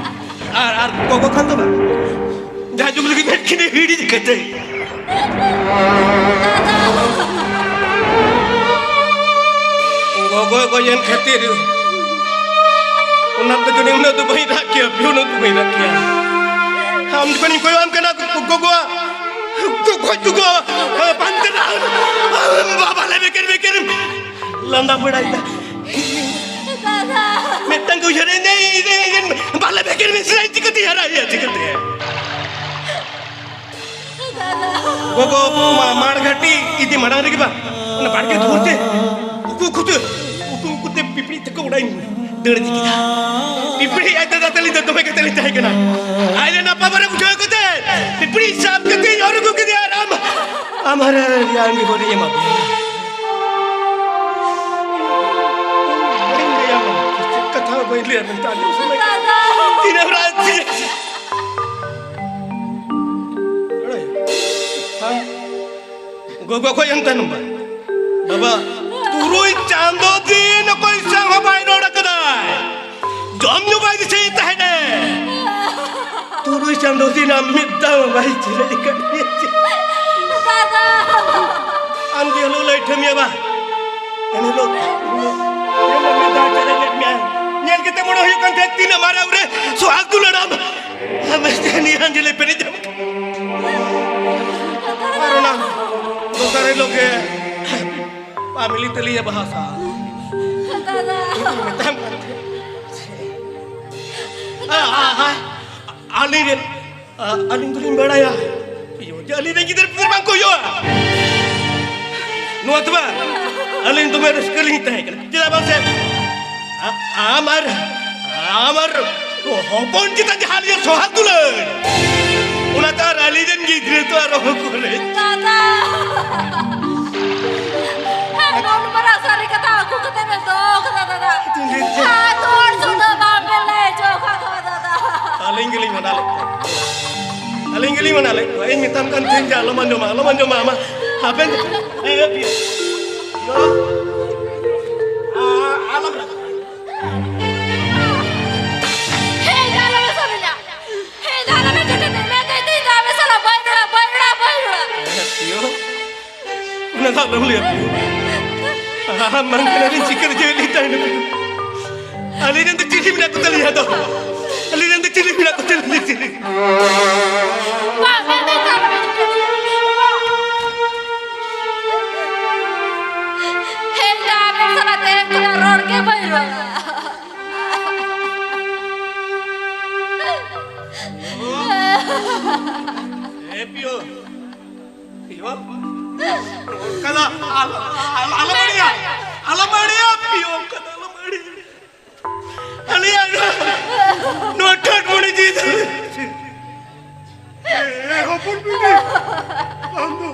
ᱟᱨ, ᱟᱨ ᱜᱚᱜᱚ ᱠᱷᱟᱱ ᱫᱚ ᱵᱟᱝ, ᱡᱟᱦᱟᱸ ᱡᱩᱜᱽ ᱞᱟᱹᱜᱤᱫ ᱢᱮᱫ ᱠᱤᱱ ᱦᱤᱲᱤᱡ ᱠᱟᱛᱮ᱾ ᱜᱚᱜᱚᱭ ᱜᱚᱡ ᱮᱱ ᱠᱷᱟᱹᱛᱤᱨ ᱚᱱᱟ ᱫᱚ ᱡᱟᱹᱱᱤᱡ ᱩᱱᱟᱹᱜ ᱫᱚ ᱵᱟᱹᱧ ᱨᱟᱜ ᱠᱮᱭᱟ, ᱩᱱᱟᱹᱜ ᱫᱚ ᱵᱟᱹᱧ ᱨᱟᱜ ᱠᱮᱭᱟ᱾ ᱟᱢ ᱡᱚᱠᱷᱚᱱᱤᱧ ᱠᱚᱭᱚᱜ ᱟᱢ ᱠᱟᱱᱟ, ᱜᱚᱜᱚ, ᱜᱚᱜᱚ, ᱜᱚᱜᱚ, ᱯᱟᱱᱛᱮ ᱫᱟᱜ, ᱵᱟᱵᱟ ᱞᱮ ᱵᱮᱠᱮᱨ ᱵᱮᱠᱮᱨ ᱞᱟᱸᱫᱟ ᱵᱟᱲᱟᱭᱮᱫᱟ᱾ ᱢᱤᱫᱴᱟᱝ ᱠᱚ ᱩᱭᱦᱟᱹᱨ ᱮᱫᱟ, ᱵᱟᱞᱮ ᱵᱮᱠᱮᱨ ᱢᱤᱥᱨᱟ ᱪᱤᱠᱟᱹᱛᱮ ᱦᱟᱨᱟᱭᱮᱭᱟ, ᱪᱤᱠᱟᱹᱛᱮ? ᱜᱚᱜᱚ, ᱢᱟ-, ᱢᱟᱲ ᱜᱷᱟᱹᱴᱤ ᱤᱫᱤ ᱢᱟᱲᱟᱝ ᱨᱮᱜᱮ ᱵᱟᱝ, ᱚᱱᱟ ᱵᱟᱲᱜᱮ ᱫᱩᱣᱟᱹᱨ ᱛᱮ ᱩᱠᱩ ᱩᱠᱩ ᱛᱮ, ᱩᱠᱩ ᱩᱠᱩ ᱛᱮ ᱯᱤᱯᱲᱤ ᱛᱟᱠᱚ ᱚᱲᱟᱜ ᱤᱧ ᱫᱟᱹᱲ ᱤᱫᱤ ᱠᱮᱫᱟ᱾ ᱯᱤᱯᱲᱤ ᱟᱡ ᱫᱟᱫᱟ ᱛᱟᱹᱞᱤᱧ ᱫᱚ ᱫᱚᱢᱮ ᱠᱟᱛᱮ ᱞᱤᱧ ᱛᱟᱦᱮᱸ ᱠᱟᱱᱟ᱾ ᱟᱡ ᱞᱮ ᱱᱟᱯᱟ ᱵᱟᱨᱟ ᱵᱩᱡᱷᱟᱹᱣ ᱠᱟᱛᱮ ᱯᱤᱯᱲᱤ ᱥᱟᱵ ᱠᱟᱛᱮ ᱤᱧ ᱚᱨ ᱟᱹᱜᱩ ᱠᱮᱫᱮᱭᱟ ᱟᱨ ᱟᱢ, ᱟᱢ ᱦᱟᱨᱟ ᱨᱮᱭᱟᱜ ᱟᱝᱜᱤᱵᱷᱟᱨ ᱤᱧ ᱮᱢᱟ ᱯᱮᱭᱟ᱾ ᱵᱟᱹᱧ ᱞᱟᱹᱭᱟ ᱢᱟ, ᱪᱮᱫ ᱠᱟᱛᱷᱟ ᱦᱚᱸ ᱵᱟᱹᱧ ᱞᱟᱹᱭᱟ ᱢᱮᱱᱛᱮ ᱟᱸᱡᱚᱢ ᱥᱟᱱᱟᱧ ᱠᱟᱱᱟ᱾ ᱛᱤᱱᱟᱹᱜ ᱨᱟᱜ ᱛᱤᱧᱟᱹ᱾ ᱦᱮᱸ? ᱜᱚᱜᱚ ᱠᱷᱚᱡ ᱮᱢ ᱛᱟᱭᱱᱚᱢ ᱵᱟ᱾ ᱵᱟᱵᱟ, ᱛᱩᱨᱩᱭ ᱪᱟᱸᱫᱚ ᱫᱤᱱ ᱚᱠᱚᱭ ᱥᱟᱶ ᱦᱚᱸ ᱵᱟᱭ ᱨᱚᱲ ᱟᱠᱟᱫᱟᱭ᱾ ᱡᱚᱢ ᱧᱩ ᱵᱟᱭ ᱫᱤᱥᱟᱹᱭᱮᱫ ᱛᱟᱦᱮᱸᱱᱮ᱾ ᱛᱩᱨᱩᱭ ᱪᱟᱸᱫᱚ ᱫᱤᱱ ᱟᱢ ᱢᱤᱫ ᱫᱷᱟᱣ ᱵᱟᱭ ᱪᱮᱨᱮᱡ ᱟᱠᱟᱫ ᱢᱮᱭᱟ ᱪᱮ? ᱫᱟᱫᱟ᱾ ᱟᱢ ᱡᱮ ᱦᱤᱞᱳᱜ ᱞᱟᱹᱭ ᱴᱷᱟᱹᱢ ᱢᱮᱭᱟ ᱵᱟ, ᱮᱱ ᱦᱤᱞᱳᱜ, ᱮᱱ ᱦᱤᱞᱳᱜ ᱢᱤᱫ ᱫᱷᱟᱣ ᱪᱮᱨᱮᱡ ᱞᱮᱫ ᱢᱮᱭᱟ᱾ ᱧᱮᱞ ᱠᱟᱛᱮ ᱢᱚᱱᱮ ᱦᱩᱭᱩᱜ ᱠᱟᱱ ᱛᱟᱦᱮᱸᱫ ᱛᱤᱱᱟᱹᱜ ᱢᱟᱨᱟᱝ ᱨᱮ ᱥᱚᱦᱟᱜ ᱫᱩᱞᱟᱹᱲ ᱟᱢ᱾ ᱟᱢ ᱱᱤᱭᱟᱹ ᱟᱸᱡᱞᱮ ᱯᱮᱨᱮᱡ ᱟᱢ᱾ ᱟᱨ ᱚᱱᱟ ᱫᱚᱥᱟᱨ ᱦᱤᱞᱳᱜ ᱜᱮ ᱯᱟᱢᱤᱞᱤ ᱛᱟᱹᱞᱤᱭᱟ ᱵᱟᱦᱟ ᱥᱟᱦᱟ᱾ ᱫᱟᱫᱟ᱾ ᱢᱮᱛᱟᱢ ᱠᱟᱱ ᱛᱟᱦᱮᱸ᱾ ᱟ, ᱟ, ᱟ, ᱟᱹᱞᱤᱧ ᱨᱮᱱ, ᱟ, ᱟᱹᱞᱤᱧ ᱫᱚᱞᱤᱧ ᱵᱟᱲᱟᱭᱟ ᱡᱮ ᱟᱹᱞᱤᱧ ᱨᱮᱱ ᱜᱤᱫᱟᱹᱨ ᱯᱤᱫᱟᱹᱨ ᱵᱟᱝ ᱠᱚ ᱦᱩᱭᱩᱜᱼᱟ᱾ ᱱᱚᱣᱟ ᱛᱮ ᱵᱟᱝ, ᱟᱹᱞᱤᱧ ᱫᱚᱢᱮ ᱨᱟᱹᱥᱠᱟᱹ ᱞᱤᱧ ᱛᱟᱦᱮᱸ ᱠᱟᱱᱟ᱾ ᱪᱮᱫᱟᱜ ᱵᱟᱝ ᱥᱮ ᱟ-, ᱟᱢ ᱟᱨ, ᱟᱢ ᱟᱨ ᱦᱚᱯᱚᱱ ᱪᱮᱛᱟᱱ ᱡᱟᱦᱟᱸ ᱟᱹᱞᱤᱧᱟᱜ ᱥᱚᱦᱟᱜ ᱫᱩᱞᱟᱹᱲ, ᱚᱱᱟ ᱛᱚ ᱟᱨ ᱟᱹᱞᱤᱧ ᱨᱮᱱ ᱜᱤᱫᱽᱨᱟᱹ ᱛᱚ ᱟᱨ ᱚᱦᱚ ᱠᱚ ᱨᱮᱡ᱾ ᱫᱟᱫᱟ! ᱦᱮᱸ, ᱱᱚᱣᱟ ᱢᱟᱨᱟᱝ ᱥᱟᱹᱨᱤ ᱠᱟᱛᱷᱟ ᱟᱹᱜᱩ ᱠᱟᱛᱮ ᱯᱮ ᱫᱚᱦᱚ ᱠᱟᱫᱟ, ᱫᱟᱫᱟ᱾ ᱪᱮᱫ ᱤᱧ ᱞᱟᱹᱭ ᱠᱮᱫᱟ? ᱦᱮᱸ, ᱛᱚ ᱦᱚᱲ ᱥᱩᱫᱷᱟᱹ ᱵᱟᱝ ᱯᱮ ᱞᱟᱹᱭ ᱦᱚᱪᱚ ᱠᱟᱫ ᱠᱚᱣᱟ, ᱫᱟᱫᱟ᱾ ᱟᱹᱞᱤᱧ ᱜᱮᱞᱤᱧ ᱢᱟᱱᱟ ᱞᱮᱫ ᱠᱚᱣᱟ᱾ ᱟᱹᱞᱤᱧ ᱜᱮᱞᱤᱧ ᱢᱟᱱᱟ ᱞᱮᱫ ᱠᱚᱣᱟ᱾ ᱤᱧ ᱢᱮᱛᱟᱢ ᱠᱟᱱ ᱛᱟᱦᱮᱸᱧ ᱡᱮ ᱟᱞᱚᱢ ᱟᱸᱡᱚᱢᱟ, ᱟᱞᱚᱢ ᱟᱸᱡᱚᱢᱟ, ᱟᱢᱟᱜ ᱦᱟᱯᱮᱱ, ᱮ, ᱮ, ᱯᱤᱭᱟᱹ᱾ ᱟ-, ᱟᱞᱚᱢ ᱨᱟᱜᱟ᱾ ᱦᱮᱸ, ᱫᱟᱫᱟ, ᱟᱞᱚᱢ ᱥᱟᱵᱮᱧᱟ᱾ ᱦᱮᱸ, ᱫᱟᱫᱟ, ᱟᱞᱚᱢ ᱡᱚᱴᱮᱫ ᱢᱮ᱾ ᱢᱮᱱᱫᱟᱹᱧ ᱛᱚ, ᱤᱧ ᱫᱚ ᱟᱢ ᱥᱟᱞᱟᱜ ᱵᱟᱹᱧ ᱨᱚᱲᱟ, ᱵᱟᱹᱧ ᱨᱚᱲᱟ, ᱵᱟᱹᱧ ᱨᱚᱲᱟ᱾ ᱮ, ᱯᱤᱭᱟᱹ᱾ ᱚᱱᱟ ᱫᱚ ᱟᱞᱚᱢ ᱞᱟᱹᱭᱟ, ᱯᱤᱭᱟᱹ᱾ ᱟᱢ ᱵᱟᱝ ᱠᱷᱟᱱ ᱟᱹᱞᱤᱧ ᱪᱤᱠᱟᱹ ᱨᱮ ᱡᱤᱣᱤ ᱞᱤᱧ ᱛᱟᱦᱮᱱᱟ, ᱯᱤᱭᱟᱹ? ᱟᱹᱞᱤᱧ ᱨᱮᱱ ᱫᱚ ᱪᱤᱞᱤ ᱢᱮᱱᱟᱜ ᱠᱚ ᱛᱟᱹᱞᱤᱧᱟ ᱟᱫᱚ? ᱟᱹᱞᱤᱧ ᱨᱮᱱ ᱫᱚ ᱪᱤᱞᱤ ᱢᱮᱱᱟᱜ ᱠᱚ ᱛᱟᱞᱮ ᱪᱤᱞᱤ? ᱵᱟᱝ, ᱢᱮᱱᱫᱟᱹᱧ ᱛᱚ, ᱟᱞᱚᱵᱮᱱ ᱦᱤᱡᱩᱜᱼᱟ᱾ ᱦᱮᱡ ᱫᱟ, ᱟᱵᱮᱱ ᱥᱟᱞᱟᱜ ᱛᱮᱦᱮᱧ ᱠᱷᱚᱱᱟᱜ ᱨᱚᱲ ᱜᱮ ᱵᱟᱹᱧ ᱨᱚᱲᱟ᱾ ᱮ ᱯᱤᱭᱳ, ᱯᱤᱭᱳ, ᱚᱱᱠᱟ ᱫᱚ ᱟᱞᱚ, ᱟᱞᱚ, ᱟᱞᱚᱢ ᱟᱹᱲᱤᱭᱟ, ᱟᱞᱚᱢ ᱟᱹᱲᱤᱭᱟ, ᱯᱤᱭᱳ, ᱚᱱᱠᱟ ᱫᱚ ᱟᱞᱚᱢ ᱟᱹᱲᱤᱭᱟ᱾ ᱟᱞᱮᱭᱟᱜ ᱱᱚᱣᱟ ᱴᱷᱟᱴ ᱢᱚᱬᱮ ᱡᱤᱣᱤ ᱫᱚ᱾ ᱮ ᱦᱚᱯᱚᱱ ᱵᱤᱴᱤ, ᱟᱢ ᱫᱚ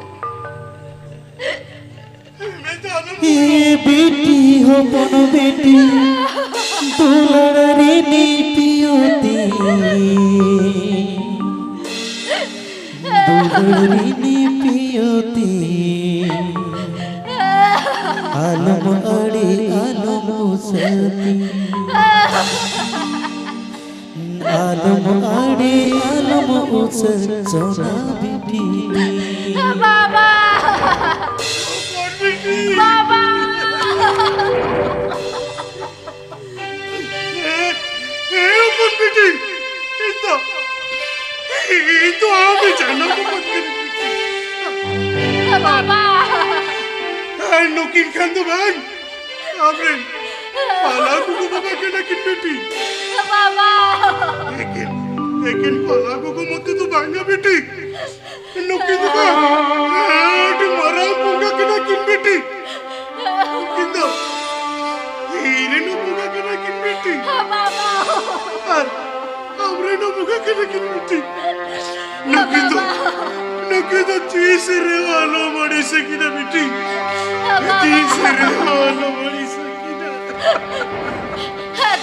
ᱢᱮᱱ ᱫᱚ ᱟᱞᱚᱢ ᱮ ᱵᱤᱴᱤ ᱦᱚᱯᱚᱱ ᱵᱤᱴᱤ, ᱫᱩᱞᱟᱹᱲ ᱨᱤᱱᱤᱡ ᱯᱤᱭᱳ ᱛᱤᱧ᱾ ᱫᱩᱞᱟᱹᱲ ᱨᱤᱱᱤᱡ ᱯᱤᱭᱳ ᱛᱤᱧ, ᱟᱞᱚᱢ ᱟᱹᱲᱤ, ᱟᱞᱚᱢ ᱩᱥᱟᱹᱫᱤᱧ, ᱟᱞᱚᱢ ᱟᱹᱲᱤ, ᱟᱞᱚᱢ ᱩᱥᱟᱹᱫ ᱥᱚᱱᱟ ᱵᱤᱴᱤ ᱛᱤᱧ᱾ ᱵᱟᱵᱟ! ᱵᱟᱵᱟ! ᱮ, ᱮ, ᱦᱚᱯᱚᱱ ᱵᱤᱴᱤ, ᱤᱧ ᱫᱚ, ᱤᱧ ᱫᱚ ᱟᱢ ᱡᱟᱱᱟᱢ ᱟᱠᱟᱫ ᱠᱟᱹᱱᱟᱹᱧ ᱵᱤᱴᱤ᱾ ᱵᱟᱵᱟ! ᱟᱨ ᱱᱩᱠᱤᱱ ᱠᱷᱟᱱ ᱫᱚ ᱵᱟᱝ, ᱟᱢᱨᱮᱱ ᱯᱟᱞᱟ ᱜᱚᱜᱚ ᱵᱟᱵᱟ ᱠᱟᱱᱟ ᱠᱤᱱ ᱵᱤᱴᱤ᱾ ᱵᱟᱵᱟ! ᱮᱠᱮᱱ, ᱮᱠᱮᱱ ᱯᱟᱞᱟ ᱜᱚᱜᱚ ᱢᱚᱛᱚ ᱫᱚ ᱵᱟᱝᱟ ᱵᱤᱴᱤ᱾ ᱱᱩᱠᱤᱱ ᱫᱚ ᱟᱹᱰᱤ ᱢᱟᱨᱟᱝ ᱵᱚᱸᱜᱟ ᱠᱟᱱᱟ ᱠᱤᱱ ᱵᱤᱴᱤ᱾ ᱱᱩᱠᱤᱱ ᱫᱚ ᱤᱧ ᱨᱮᱱ ᱦᱚᱸ ᱵᱚᱸᱜᱟ ᱠᱟᱱᱟ ᱠᱤᱱ ᱵᱤᱴᱤ᱾ ᱵᱟᱵᱟ! ᱟᱨ ᱟᱢ ᱨᱮᱱ ᱦᱚᱸ ᱵᱚᱸᱜᱟ ᱠᱟᱱᱟ ᱠᱤᱱ ᱵᱤᱴᱤ᱾ ᱱᱩᱠᱤᱱ ᱫᱚ, ᱵᱟᱵᱟ! ᱱᱩᱠᱤᱱ ᱫᱚ ᱛᱤᱥ ᱨᱮᱦᱚᱸ ᱟᱞᱚᱢ ᱟᱹᱲᱤᱥ ᱟᱹᱠᱤᱱᱟ ᱵᱤᱴᱤ᱾ ᱵᱟᱵᱟ! ᱛᱤᱥ ᱨᱮᱦᱚᱸ ᱟᱞᱚᱢ ᱟᱹᱲᱤᱥ ᱟᱹᱠᱤᱱᱟ᱾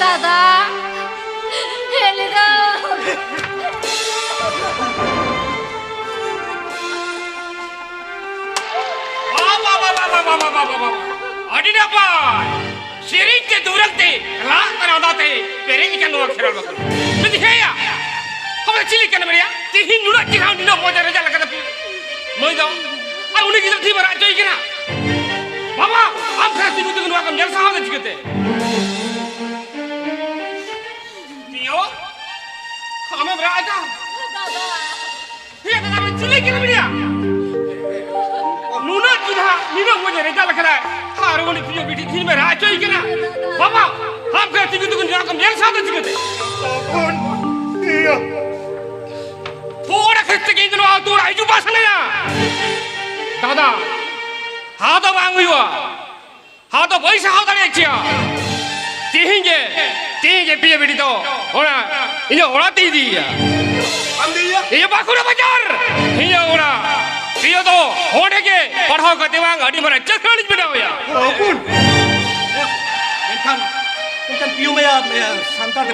ᱫᱟᱫᱟ, ᱦᱮᱡ ᱞᱮᱱᱟ᱾ ᱵᱟ, ᱵᱟ, ᱵᱟ, ᱵᱟ᱾ ᱟᱹᱰᱤ ᱱᱟᱯᱟᱭ᱾ ᱥᱮᱨᱮᱧ ᱛᱮ, ᱫᱩᱨᱟᱹᱝ ᱛᱮ, ᱨᱟᱜ ᱛᱮ, ᱨᱟᱸᱫᱟ ᱛᱮ ᱯᱮᱨᱮᱡ ᱟᱠᱟᱱ ᱱᱚᱣᱟ ᱠᱷᱮᱨᱣᱟᱲ ᱵᱟᱠᱷᱳᱞ᱾ ᱢᱮᱱᱫᱟᱹᱧ, ᱦᱮᱸᱭᱟ, ᱟᱢ ᱫᱚ ᱪᱤᱞᱤ ᱠᱟᱱᱟᱢ ᱭᱟ? ᱛᱮᱦᱮᱧ ᱱᱩᱱᱟᱹᱜ ᱪᱮᱦᱨᱟ, ᱱᱩᱱᱟᱹᱜ ᱢᱚᱡᱽ ᱨᱮᱡᱟᱞᱴ ᱟᱠᱟᱫᱟ ᱯᱮ᱾ ᱢᱟᱹᱭ ᱫᱚ, ᱟᱨ ᱩᱱᱤ ᱜᱤᱫᱽᱨᱟᱹ ᱛᱤ ᱵᱟᱨ ᱟᱡ ᱪᱚᱭ ᱠᱟᱱᱟ᱾ ᱵᱟᱵᱟ, ᱟᱢ ᱯᱷᱮᱨ ᱛᱤᱸᱜᱩ ᱛᱤᱸᱜᱩ ᱱᱚᱣᱟ ᱠᱚᱢ ᱧᱮᱞ ᱥᱟᱦᱟᱣ ᱫᱟ ᱪᱤᱠᱟᱹᱛᱮ? ᱯᱤᱭᱳ, ᱨᱟᱡᱟ᱾ ᱦᱮᱸ ᱫᱟᱫᱟ, ᱵᱮᱱ ᱪᱤᱞᱤ ᱠᱟᱱᱟ ᱵᱤᱱ ᱭᱟ? ᱱᱩᱱᱟᱹᱜ ᱪᱮᱦᱨᱟ, ᱱᱤᱱᱟᱹᱜ ᱢᱚᱡᱽ ᱨᱮᱡᱟᱞ ᱠᱟᱫᱟᱭ᱾ ᱟᱨ ᱩᱱᱤ ᱯᱤᱭᱳ ᱵᱤᱴᱤ ᱛᱤᱦᱤᱧ ᱵᱮᱱ ᱨᱟᱜ ᱦᱚᱪᱚᱭ ᱠᱟᱱᱟ᱾ ᱵᱟᱵᱟ, ᱟᱢ ᱠᱟᱱᱟ ᱛᱤᱸᱜᱩ ᱛᱤᱸᱜᱩ ᱱᱚᱣᱟ ᱠᱚᱢ ᱧᱮᱞ ᱥᱟᱶᱛᱮ ᱪᱤᱠᱟᱹᱛᱮ? ᱵᱚᱱ, ᱤᱭᱟᱹ᱾ ᱛᱷᱚᱲᱟ ᱠᱷᱟᱹᱛᱤᱨ ᱛᱮᱜᱮ ᱤᱧ ᱫᱚ ᱱᱚᱣᱟ ᱟᱹᱛᱩ ᱚᱲᱟᱜ ᱦᱤᱡᱩᱜ ᱵᱟᱝ ᱥᱟᱱᱟᱧᱟ᱾ ᱫᱟᱫᱟ, ᱦᱟ ᱫᱚ ᱵᱟᱝ ᱦᱩᱭᱩᱜᱼᱟ᱾ ᱦᱟ ᱫᱚ ᱵᱟᱹᱧ ᱥᱟᱦᱟᱣ ᱫᱟᱲᱮᱭᱟᱜ ᱠᱮᱭᱟ᱾ ᱛᱤᱦᱤᱧ ᱜᱮ, ᱛᱤᱦᱤᱧ ᱜᱮ ᱯᱤᱭᱳ ᱵᱤᱴᱤ ᱫᱚ ᱚᱱᱟ ᱤᱧᱟᱹᱜ ᱚᱲᱟᱜ ᱛᱮ ᱤᱫᱤᱭᱮᱭᱟ᱾ ᱟᱢ ᱤᱫᱤᱭᱮᱭᱟ? ᱤᱭᱟᱹ ᱵᱟᱸᱠᱩᱲᱟ ᱵᱟᱡᱟᱨ, ᱤᱧᱟᱹᱜ ᱚᱲᱟᱜ᱾ ᱯᱤᱭᱳ ᱫᱚ ᱚᱸᱰᱮ ᱜᱮ ᱯᱟᱲᱦᱟᱣ ᱠᱟᱛᱮ ᱵᱟᱝ ᱟᱹᱰᱤ ᱢᱟᱨᱟᱝ ᱪᱟᱹᱠᱨᱤ ᱞᱤᱧ ᱵᱮᱱᱟᱣ ᱮᱭᱟ᱾ ᱦᱚᱯᱚᱱ᱾ ᱢᱮᱱᱠᱷᱟᱱ, ᱢᱮᱱᱠᱷᱟᱱ ᱯᱤᱭᱳ ᱢᱟᱭᱟ, ᱢᱟᱭᱟ ᱥᱟᱱᱛᱟᱲ ᱛᱮ,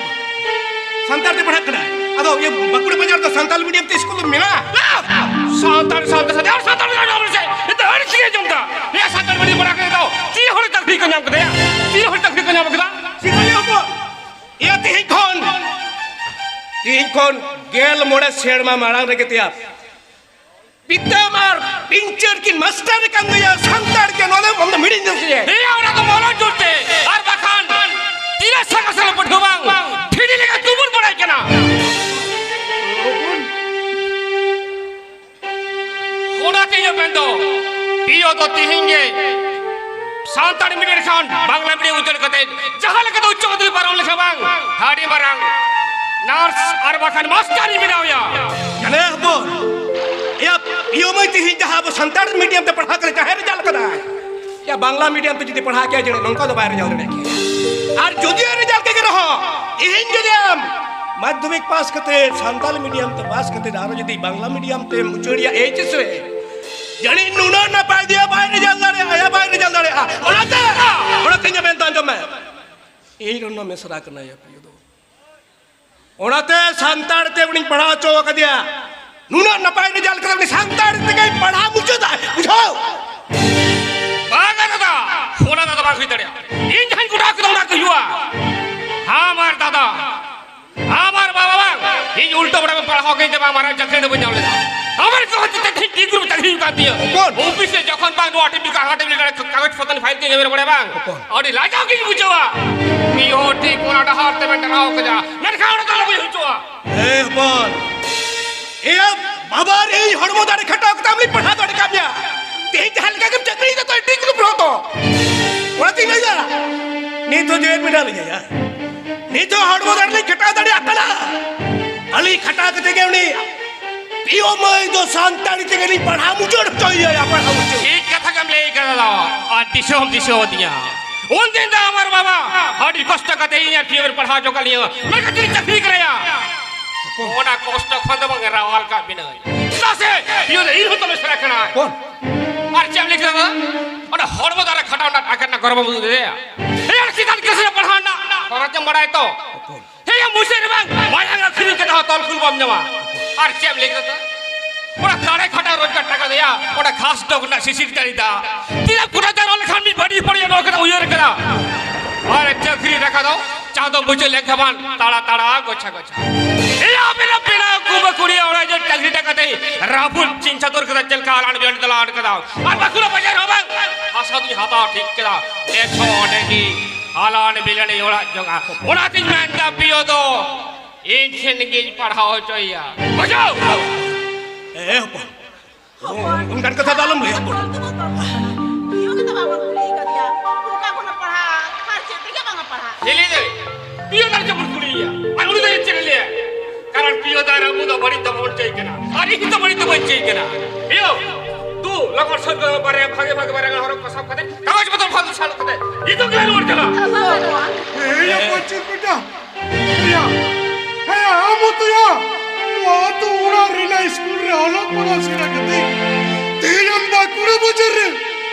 ᱥᱟᱱᱛᱟᱲ ᱛᱮ ᱯᱟᱲᱦᱟᱜ ᱠᱟᱱᱟᱭ᱾ ᱟᱫᱚ ᱤᱭᱟᱹ ᱵᱟᱸᱠᱩᱲᱟ ᱵᱟᱡᱟᱨ ᱫᱚ ᱥᱟᱱᱛᱟᱲ ᱢᱤᱰᱤᱭᱟᱢ ᱛᱮ ᱥᱠᱩᱞ ᱫᱚ ᱢᱮᱱᱟᱜᱼᱟ? ᱥᱟᱱᱛᱟᱲ, ᱥᱟᱱᱛᱟᱲ, ᱥᱟᱱᱛᱟᱲ, ᱥᱟᱱᱛᱟᱲ ᱢᱤᱰᱤᱭᱟᱢ ᱥᱮ ᱮᱱᱛᱮ ᱟᱹᱲᱤᱥ ᱜᱮ ᱟᱸᱡᱚᱢ ᱫᱟ᱾ ᱱᱤᱭᱟᱹ ᱥᱟᱱᱛᱟᱲ ᱢᱤᱰᱤᱭᱟᱢ ᱯᱟᱲᱦᱟᱣ ᱠᱟᱛᱮ ᱫᱚ ᱛᱤᱱ ᱦᱚᱲ ᱪᱟᱹᱠᱨᱤ ᱠᱚ ᱧᱟᱢ ᱠᱮᱫᱟ? ᱛᱤᱱ ᱦᱚᱲ ᱪᱟᱹᱠᱨᱤ ᱠᱚ ᱧᱟᱢ ᱠᱮᱫᱟ? ᱥᱤᱠᱟᱹᱨᱤᱭᱟᱹ ᱦᱚᱯᱚᱱ, ᱤᱭᱟᱹ ᱛᱤᱦᱤᱧ ᱠᱷᱚᱱ, ᱛᱤᱦᱤᱧ ᱠᱷᱚᱱ ᱜᱮᱞ ᱢᱚᱬᱮ ᱥᱮᱨᱢᱟ ᱢᱟᱲᱟᱝ ᱨᱮᱜᱮ ᱛᱮᱭᱟᱨ ᱯᱤᱛᱟᱹᱢ ᱟᱨ ᱯᱤᱧᱪᱟᱹᱨ ᱠᱤᱱ ᱢᱟᱥᱴᱟᱨ ᱠᱟᱱ ᱫᱚᱭᱟ ᱥᱟᱱᱛᱟᱲ ᱜᱮ, ᱱᱚᱰᱮ ᱟᱢ ᱫᱚ ᱢᱤᱰᱤᱧ ᱫᱚ ᱥᱮ? ᱦᱮᱸ, ᱚᱱᱟ ᱫᱚ ᱵᱚᱞᱚ ᱡᱩᱨ ᱛᱮ, ᱟᱨ ᱵᱟᱠᱷᱟᱱ ᱛᱤᱱᱟᱹᱜ ᱥᱟᱸᱜᱷᱟ ᱥᱟᱸᱜᱷᱟ ᱯᱟᱹᱴᱷᱩᱣᱟᱹ ᱵᱟᱝ ᱯᱷᱤᱨᱤ ᱞᱮᱠᱟ ᱛᱩᱵᱩᱞ ᱵᱟᱲᱟᱭ ᱠᱟᱱᱟ᱾ ᱚᱱᱟᱛᱮ ᱤᱧᱟᱹᱜ ᱢᱮᱱ ᱫᱚ, ᱯᱤᱭᱳ ᱫᱚ ᱛᱤᱦᱤᱧ ᱜᱮ ᱥᱟᱱᱛᱟᱲ ᱢᱤᱰᱤᱭᱟᱢ ᱠᱷᱚᱱ ᱵᱟᱝᱞᱟ ᱢᱤᱰᱤᱭᱟᱢ ᱩᱪᱟᱹᱲ ᱠᱟᱛᱮ ᱡᱟᱦᱟᱸ ᱞᱮᱠᱟ ᱫᱚ ᱩᱪᱪᱚ ᱢᱟᱫᱷᱚᱢᱤᱠ ᱯᱟᱨᱚᱢ ᱞᱮᱠᱷᱟᱱ ᱵᱟᱝ, ᱟᱹᱰᱤ ᱢᱟᱨᱟᱝ ᱱᱟᱨᱥ ᱟᱨ ᱵᱟᱠᱷᱟᱱ ᱢᱟᱥᱴᱟᱨ ᱤᱧ ᱵᱮᱱᱟᱣ ᱮᱭᱟ᱾ ᱡᱟᱱᱮ ᱦᱚᱯᱚᱱ, ᱮᱭᱟ ᱯᱤᱭᱳ ᱢᱟᱹᱭ ᱛᱤᱦᱤᱧ ᱡᱟᱦᱟᱸ ᱟᱵᱚ ᱥᱟᱱᱛᱟᱲ ᱢᱤᱰᱤᱭᱟᱢ ᱛᱮ ᱯᱟᱲᱦᱟᱣ ᱠᱟᱛᱮ ᱡᱟᱦᱟᱸᱭ ᱨᱮᱡᱟᱞᱴ ᱠᱟᱫᱟᱭ, ᱮᱭᱟ ᱵᱟᱝᱞᱟ ᱢᱤᱰᱤᱭᱟᱢ ᱛᱮ ᱡᱩᱫᱤ ᱯᱟᱲᱦᱟᱣ ᱠᱮᱭᱟ, ᱡᱟᱹᱱᱤᱡ ᱱᱚᱝᱠᱟ ᱫᱚ ᱵᱟᱭ ᱨᱮᱡᱟᱞᱴ ᱫᱟᱲᱮᱭᱟᱜ ᱠᱮᱭᱟ᱾ ᱟᱨ ᱡᱩᱫᱤ ᱨᱮᱡᱟᱞᱴ ᱠᱮᱫ ᱨᱮᱦᱚᱸ, ᱤᱧ ᱡᱩᱫᱤ ᱟᱢ ᱢᱟᱫᱽᱫᱷᱚᱢᱤᱠ ᱯᱟᱥ ᱠᱟᱛᱮ, ᱥᱟᱱᱛᱟᱲ ᱢᱤᱰᱤᱭᱟᱢ ᱛᱮ ᱯᱟᱥ ᱠᱟᱛᱮ, ᱟᱨᱚ ᱡᱩᱫᱤ ᱵᱟᱝᱞᱟ ᱢᱤᱰᱤᱭᱟᱢ ᱛᱮᱢ ᱩᱪᱟᱹᱲ ᱮᱭᱟ ᱮᱭᱤᱪ ᱮᱥ ᱨᱮ, ᱡᱟᱹᱱᱤᱡ ᱱᱩᱱᱟᱹᱜ ᱱᱟᱯᱟᱭ ᱫᱤᱭᱮ ᱵᱟᱭ ᱨᱮᱡᱟᱞᱴ ᱫᱟᱲᱮᱭᱟᱜᱼᱟ, ᱵᱟᱭ ᱨᱮᱡᱟᱞᱴ ᱫᱟᱲᱮᱭᱟᱜᱼᱟ᱾ ᱚᱱᱟᱛᱮ, ᱚᱱᱟᱛᱮ ᱤᱧᱟᱹᱜ ᱢᱮᱱ ᱫᱚ ᱟᱸᱡᱚᱢ ᱢᱮ, ᱤᱧ ᱨᱮᱱ ᱢᱮᱥᱨᱟ ᱠᱟᱱᱟᱭ ᱯᱤᱭᱳ ᱫᱚ᱾ ᱚᱱᱟᱛᱮ ᱥᱟᱱᱛᱟᱲ ᱛᱮ ᱩᱱᱤᱧ ᱯᱟᱲᱦᱟᱣ ᱦᱚᱪᱚ ᱟᱠᱟᱫᱮᱭᱟ᱾ ᱱᱩᱱᱟᱹᱜ ᱱᱟᱯᱟᱭ ᱨᱮᱡᱟᱞᱴ ᱠᱟᱛᱮ ᱩᱱᱤ ᱥᱟᱱᱛᱟᱲ ᱛᱮᱜᱮᱭ ᱯᱟᱲᱦᱟᱣ ᱢᱩᱪᱟᱹᱫᱟ, ᱵᱩᱡᱷᱟᱹᱣ? ᱵᱟᱝᱟ ᱫᱟᱫᱟ, ᱚᱱᱟ ᱫᱚ ᱵᱟᱝ ᱦᱩᱭ ᱫᱟᱲᱮᱭᱟᱜᱼᱟ᱾ ᱤᱧ ᱡᱟᱦᱟᱸᱧ ᱜᱚᱴᱟ ᱠᱮᱫᱟ ᱚᱱᱟ ᱜᱮ ᱦᱩᱭᱩᱜᱼᱟ᱾ ᱦᱮᱸ ᱢᱟᱨ ᱫᱟᱫᱟ, ᱟᱢ ᱟᱨ ᱵᱟᱵᱟ ᱵᱟᱝ, ᱤᱧ ᱩᱞᱴᱟᱹ ᱯᱟᱲᱦᱟᱣ ᱠᱮᱫ ᱛᱮ ᱵᱟᱝ ᱢᱟᱨᱟᱝ ᱪᱟᱹᱠᱨᱤ ᱫᱚ ᱵᱟᱹᱧ ᱧᱟᱢ ᱞᱮᱫᱟ᱾ ᱟᱢᱟᱨ ᱠᱚ ᱦᱚᱛᱮ ᱛᱮ ᱛᱮᱦᱮᱧ ᱰᱤᱜᱽᱨᱤ ᱪᱟᱹᱠᱨᱤ ᱦᱩᱭᱩᱜ ᱠᱟᱱ ᱛᱤᱧᱟᱹ᱾ ᱚᱠᱚᱭ? ᱚᱯᱷᱤᱥ ᱨᱮ ᱡᱚᱠᱷᱚᱱ ᱵᱟᱝ ᱱᱚᱣᱟ ᱴᱤᱢ ᱠᱟᱜᱚᱡᱽ ᱯᱚᱛᱨᱚ ᱯᱷᱟᱭᱤᱞ ᱛᱤᱧ ᱧᱟᱢ ᱵᱟᱲᱟᱭᱟ ᱵᱟᱝ, ᱚᱠᱚᱭ? ᱟᱹᱰᱤ ᱞᱟᱡᱟᱣ ᱜᱤᱧ ᱵᱩᱡᱷᱟᱹᱣᱟ᱾ ᱢᱤᱫ ᱦᱚᱲ ᱴᱷᱤᱠ ᱚᱱᱟ ᱰᱟᱦᱟᱨ ᱛᱮ ᱢᱮᱱ ᱰᱟᱦᱟᱨ ᱠᱟᱫᱟ, ᱢᱮᱱᱠᱷᱟᱱ ᱚᱱᱟ ᱫᱚ ᱟᱞᱚ ᱵᱩᱡᱽ ᱦᱚᱪᱚᱜᱼᱟ᱾ ᱮ ᱦᱚᱯᱚᱱ, ᱮᱭᱟ ᱵᱟᱵᱟ ᱨᱮ ᱤᱧ ᱦᱚᱲᱢᱚ ᱫᱟᱲᱮ ᱠᱷᱟᱴᱟᱣ ᱠᱟᱛᱮ ᱟᱢ ᱞᱤᱧ ᱯᱟᱲᱦᱟᱣ ᱫᱟᱲᱮ ᱠᱟᱜ ᱢᱮᱭᱟ᱾ ᱛᱮᱦᱮᱧ ᱡᱟᱦᱟᱸ ᱞᱮᱠᱟ ᱜᱮᱢ ᱪᱟᱹᱠᱨᱤᱭᱮᱫᱟ ᱛᱚ, ᱮᱴᱤ ᱜᱨᱩᱯ ᱨᱮᱦᱚᱸ ᱛᱚ᱾ ᱚᱱᱟᱛᱤᱧ ᱞᱟᱹᱭᱫᱟ, ᱱᱤᱛ ᱦᱚᱸ ᱡᱮᱣᱮᱫ ᱢᱮᱱᱟᱜ ᱞᱤᱧᱟ ᱭᱟ᱾ ᱱᱤᱛ ᱦᱚᱸ ᱦᱚᱲᱢᱚ ᱫᱟᱲᱮ ᱞᱤᱧ ᱠᱷᱟᱴᱟᱣ ᱫᱟᱲᱮᱭᱟᱜ ᱠᱟᱱᱟ᱾ ᱟᱹᱞᱤᱧ ᱠᱷᱟᱴᱟᱣ ᱠᱟᱛᱮ ᱜᱮ ᱩᱱᱤ ᱯᱤᱭᱳ ᱢᱟᱹᱭ ᱫᱚ ᱥᱟᱱᱛᱟᱲᱤ ᱛᱮᱜᱮ ᱞᱤᱧ ᱯᱟᱲᱦᱟᱣ ᱢᱩᱪᱟᱹᱫ ᱦᱚᱪᱚᱭᱮᱭᱟ, ᱯᱟᱲᱦᱟᱣ ᱢᱩᱪᱟᱹᱫ᱾ ᱴᱷᱤᱠ ᱠᱟᱛᱷᱟ ᱜᱮᱢ ᱞᱟᱹᱭ ᱠᱟᱫᱟ ᱫᱟ᱾ ᱟᱨ ᱫᱤᱥᱟᱹ ᱦᱚᱸᱢ ᱫᱤᱥᱟᱹ ᱟᱹᱫᱤᱧᱟ᱾ ᱩᱱᱫᱤᱱ ᱫᱚ ᱟᱢᱟᱨ ᱵᱟᱵᱟ ᱟᱹᱰᱤ ᱠᱚᱥᱴᱚ ᱠᱟᱛᱮ ᱤᱧ ᱟᱨ ᱯᱤᱭᱳ ᱯᱟᱲᱦᱟᱣ ᱦᱚᱪᱚ ᱠᱟᱜ ᱞᱤᱧᱟ᱾ ᱢᱮᱱᱠᱷᱟᱱ ᱪᱮᱫ ᱪᱟᱹᱠᱨᱤ ᱠᱟᱱᱟᱭᱟ? ᱚᱱᱟ ᱠᱚᱥᱴᱚ ᱠᱷᱚᱱ ᱫᱚ ᱵᱟᱝ ᱨᱟᱣᱟᱞ ᱠᱟᱜ ᱵᱤᱱᱟᱹᱧ᱾ ᱪᱮᱫᱟᱜ ᱥᱮ ᱯᱤᱭᱳ ᱫᱚ ᱤᱧ ᱦᱚᱸ ᱛᱟᱞᱮ ᱥᱮᱬᱟ ᱠᱟᱱᱟᱭ᱾ ᱚᱠᱚᱭ? ᱟᱨ ᱪᱮᱫ ᱮᱢ ᱞᱟᱹᱭ ᱠᱮᱫᱟ ᱫᱟ? ᱚᱱᱟ ᱦᱚᱲᱢᱚ ᱫᱟᱲᱮ ᱠᱷᱟᱴᱟᱣ ᱨᱮᱱᱟᱜ ᱴᱟᱠᱟ ᱨᱮᱱᱟᱜ ᱜᱚᱨᱚᱵ ᱮᱢ ᱩᱫᱩᱜ ᱮᱫᱟ᱾ ᱦᱮᱸ, ᱟᱨ ᱪᱮᱛᱟᱱ ᱠᱞᱟᱥ ᱨᱮ ᱯᱟᱲᱦᱟᱣ ᱨᱮᱱᱟᱜ ᱠᱷᱚᱨᱚᱪ ᱮᱢ ᱵᱟᱲᱟᱭ ᱛᱚ? ᱦᱮᱸ, ᱢᱩᱪᱟᱹᱫ ᱨᱮ ᱵᱟᱝ ᱢᱟᱭᱟᱝ ᱟᱹᱠᱷᱨᱤᱧ ᱠᱟᱛᱮ ᱦᱚᱸ ᱛᱚᱞ ᱠᱩᱞ ᱵᱟᱢ ᱧᱟᱢᱟ᱾ ᱟᱨ ᱪᱮᱫ ᱮᱢ ᱞᱟᱹᱭ ᱠᱮᱫᱟ ᱫᱟ? ᱚᱱᱟ ᱫᱟᱲᱮ ᱠᱷᱟᱴᱟᱣ ᱨᱳᱡᱽᱜᱟᱨ ᱴᱟᱠᱟ ᱫᱚᱭᱟ, ᱚᱱᱟ ᱜᱷᱟᱥ ᱰᱚᱜᱽ ᱨᱮᱱᱟᱜ ᱥᱤᱥᱤᱨ ᱡᱟᱹᱲᱤ ᱫᱟᱜ᱾ ᱛᱤᱱᱟᱹᱜ ᱠᱩᱴᱟ ᱡᱟᱨᱣᱟ ᱞᱮᱠᱷᱟᱱ ᱢᱤᱫ ᱵᱟᱹᱴᱤ ᱦᱚᱯᱚᱱ ᱱᱚᱣᱟ ᱠᱟᱛᱷᱟ ᱩᱭᱦᱟᱹᱨ ᱠᱟᱫᱟ᱾ ᱟᱨ ᱪᱟᱹᱠᱨᱤ ᱨᱟᱠᱷᱟ ᱫᱚ ᱪᱟᱸᱫᱚ ᱢᱩᱪᱟᱹᱫ ᱞᱮᱱᱠᱷᱟᱱ ᱵᱟᱝ ᱛᱟᱲᱟ ᱛᱟᱲᱟ ᱜᱚᱪᱷᱟ ᱜᱚᱪᱷᱟ᱾ ᱮᱭᱟ ᱟᱯᱮ ᱱᱟ ᱯᱮᱲᱟ ᱠᱩᱢᱵᱟᱹ ᱠᱩᱲᱤ ᱚᱲᱟᱜ ᱡᱮ ᱪᱟᱹᱠᱨᱤ ᱴᱟᱠᱟ ᱛᱮ ᱨᱟᱯᱩᱫ ᱪᱤᱱ ᱪᱷᱟᱛᱩᱨ ᱠᱟᱫᱟ, ᱪᱮᱫ ᱞᱮᱠᱟ ᱟᱞᱟᱱ ᱵᱮᱱ ᱫᱟᱞᱟᱱ ᱠᱟᱫᱟ᱾ ᱟᱨ ᱵᱟᱸᱠᱩᱲᱟ ᱵᱟᱡᱟᱨ ᱦᱚᱸ ᱵᱟᱝ ᱦᱟᱥᱟ ᱫᱩᱧ ᱦᱟᱛᱟᱣ ᱴᱷᱤᱠ ᱠᱮᱫᱟ᱾ ᱱᱤᱛ ᱦᱚᱸ ᱚᱸᱰᱮ ᱜᱮ ᱟᱞᱟᱱ ᱵᱤᱞᱟᱹᱱᱤ ᱚᱲᱟᱜ ᱡᱚᱝᱟ᱾ ᱚᱱᱟᱛᱤᱧ ᱢᱮᱱᱫᱟ ᱯᱤᱭᱳ ᱫᱚ ᱤᱧ ᱴᱷᱮᱱ ᱜᱤᱧ ᱯᱟᱲᱦᱟᱣ ᱦᱚᱪᱚᱭᱮᱭᱟ᱾ ᱵᱩᱡᱷᱟᱹᱣ? ᱮ ᱦᱚᱯᱚᱱ, ᱦᱚᱯᱚᱱ, ᱚᱱᱠᱟᱱ ᱠᱟᱛᱷᱟ ᱫᱚ ᱟᱞᱚᱢ ᱞᱟᱹᱭᱟ᱾ ᱯᱤᱭᱳ ᱜᱮᱛᱚ ᱵᱟᱵᱚᱱ ᱠᱩᱞᱤ ᱠᱟᱫᱮᱭᱟ᱾ ᱚᱠᱟ ᱠᱷᱚᱱᱮ ᱯᱟᱲᱦᱟᱜ ᱟᱨ ᱪᱮᱫ ᱛᱮᱜᱮ ᱵᱟᱝ ᱮ ᱯᱟᱲᱦᱟᱜ᱾ ᱪᱮᱫ ᱞᱟᱹᱭ ᱫᱟᱭ? ᱯᱤᱭᱳ ᱫᱚ ᱪᱮᱫ ᱵᱚᱱ ᱠᱩᱞᱤᱭᱮᱭᱟ? ᱟᱨ ᱩᱱᱤ ᱫᱚ ᱪᱮᱫ ᱮ ᱞᱟᱹᱭᱟ? ᱠᱟᱨᱚᱱ ᱯᱤᱭᱳ ᱫᱚ ᱟᱨ ᱟᱵᱚ ᱫᱚ ᱵᱟᱹᱲᱤᱡ ᱫᱚ ᱵᱟᱵᱚᱱ ᱪᱟᱹᱭ ᱠᱟᱱᱟ᱾ ᱟᱨ ᱤᱧ ᱫᱚ ᱵᱟᱹᱲᱤᱡ ᱫᱚ ᱵᱟᱹᱧ ᱪᱟᱹᱭ ᱠᱟᱱᱟ᱾ ᱯᱤᱭᱳ, ᱫᱩ, ᱞᱚᱜᱚᱱ ᱥᱚᱡᱽ ᱫᱚ ᱵᱟᱨᱭᱟ ᱵᱷᱟᱜᱮ ᱵᱷᱟᱜᱮ ᱵᱟᱨᱭᱟ ᱜᱟᱱ ᱦᱚᱨᱚᱜ ᱠᱚ ᱥᱟᱵ ᱠᱟᱛᱮ ᱠᱟᱜᱚᱡᱽ ᱯᱚᱛᱨᱚ ᱯᱷᱟᱞᱛᱩ ᱥᱟᱞ ᱠᱟᱛᱮ ᱤᱧ ᱫᱚ ᱜᱮᱞᱮ ᱨᱩᱣᱟᱹᱲ ᱪᱟᱞᱟᱜ᱾ ᱮᱭ ᱭᱟ, ᱯᱟᱹᱪᱤᱨ ᱵᱮᱴᱟ, ᱮᱭ ᱭᱟ, ᱦᱮᱸ ᱭᱟ, ᱟᱢ ᱦᱚᱸ ᱛᱚ ᱭᱟ, ᱱᱚᱣᱟ ᱟᱹᱛᱩ ᱚᱲᱟᱜ ᱨᱮᱱᱟᱜ ᱥᱠᱩᱞ ᱨᱮ ᱚᱞᱚᱜ ᱯᱟᱲᱦᱟᱣ ᱥᱮᱬᱟ ᱠᱟᱛᱮ ᱛᱮᱦᱮᱧ ᱟᱢ ᱵᱟᱸᱠᱩᱲᱟ ᱵᱟᱡᱟᱨ ᱨᱮ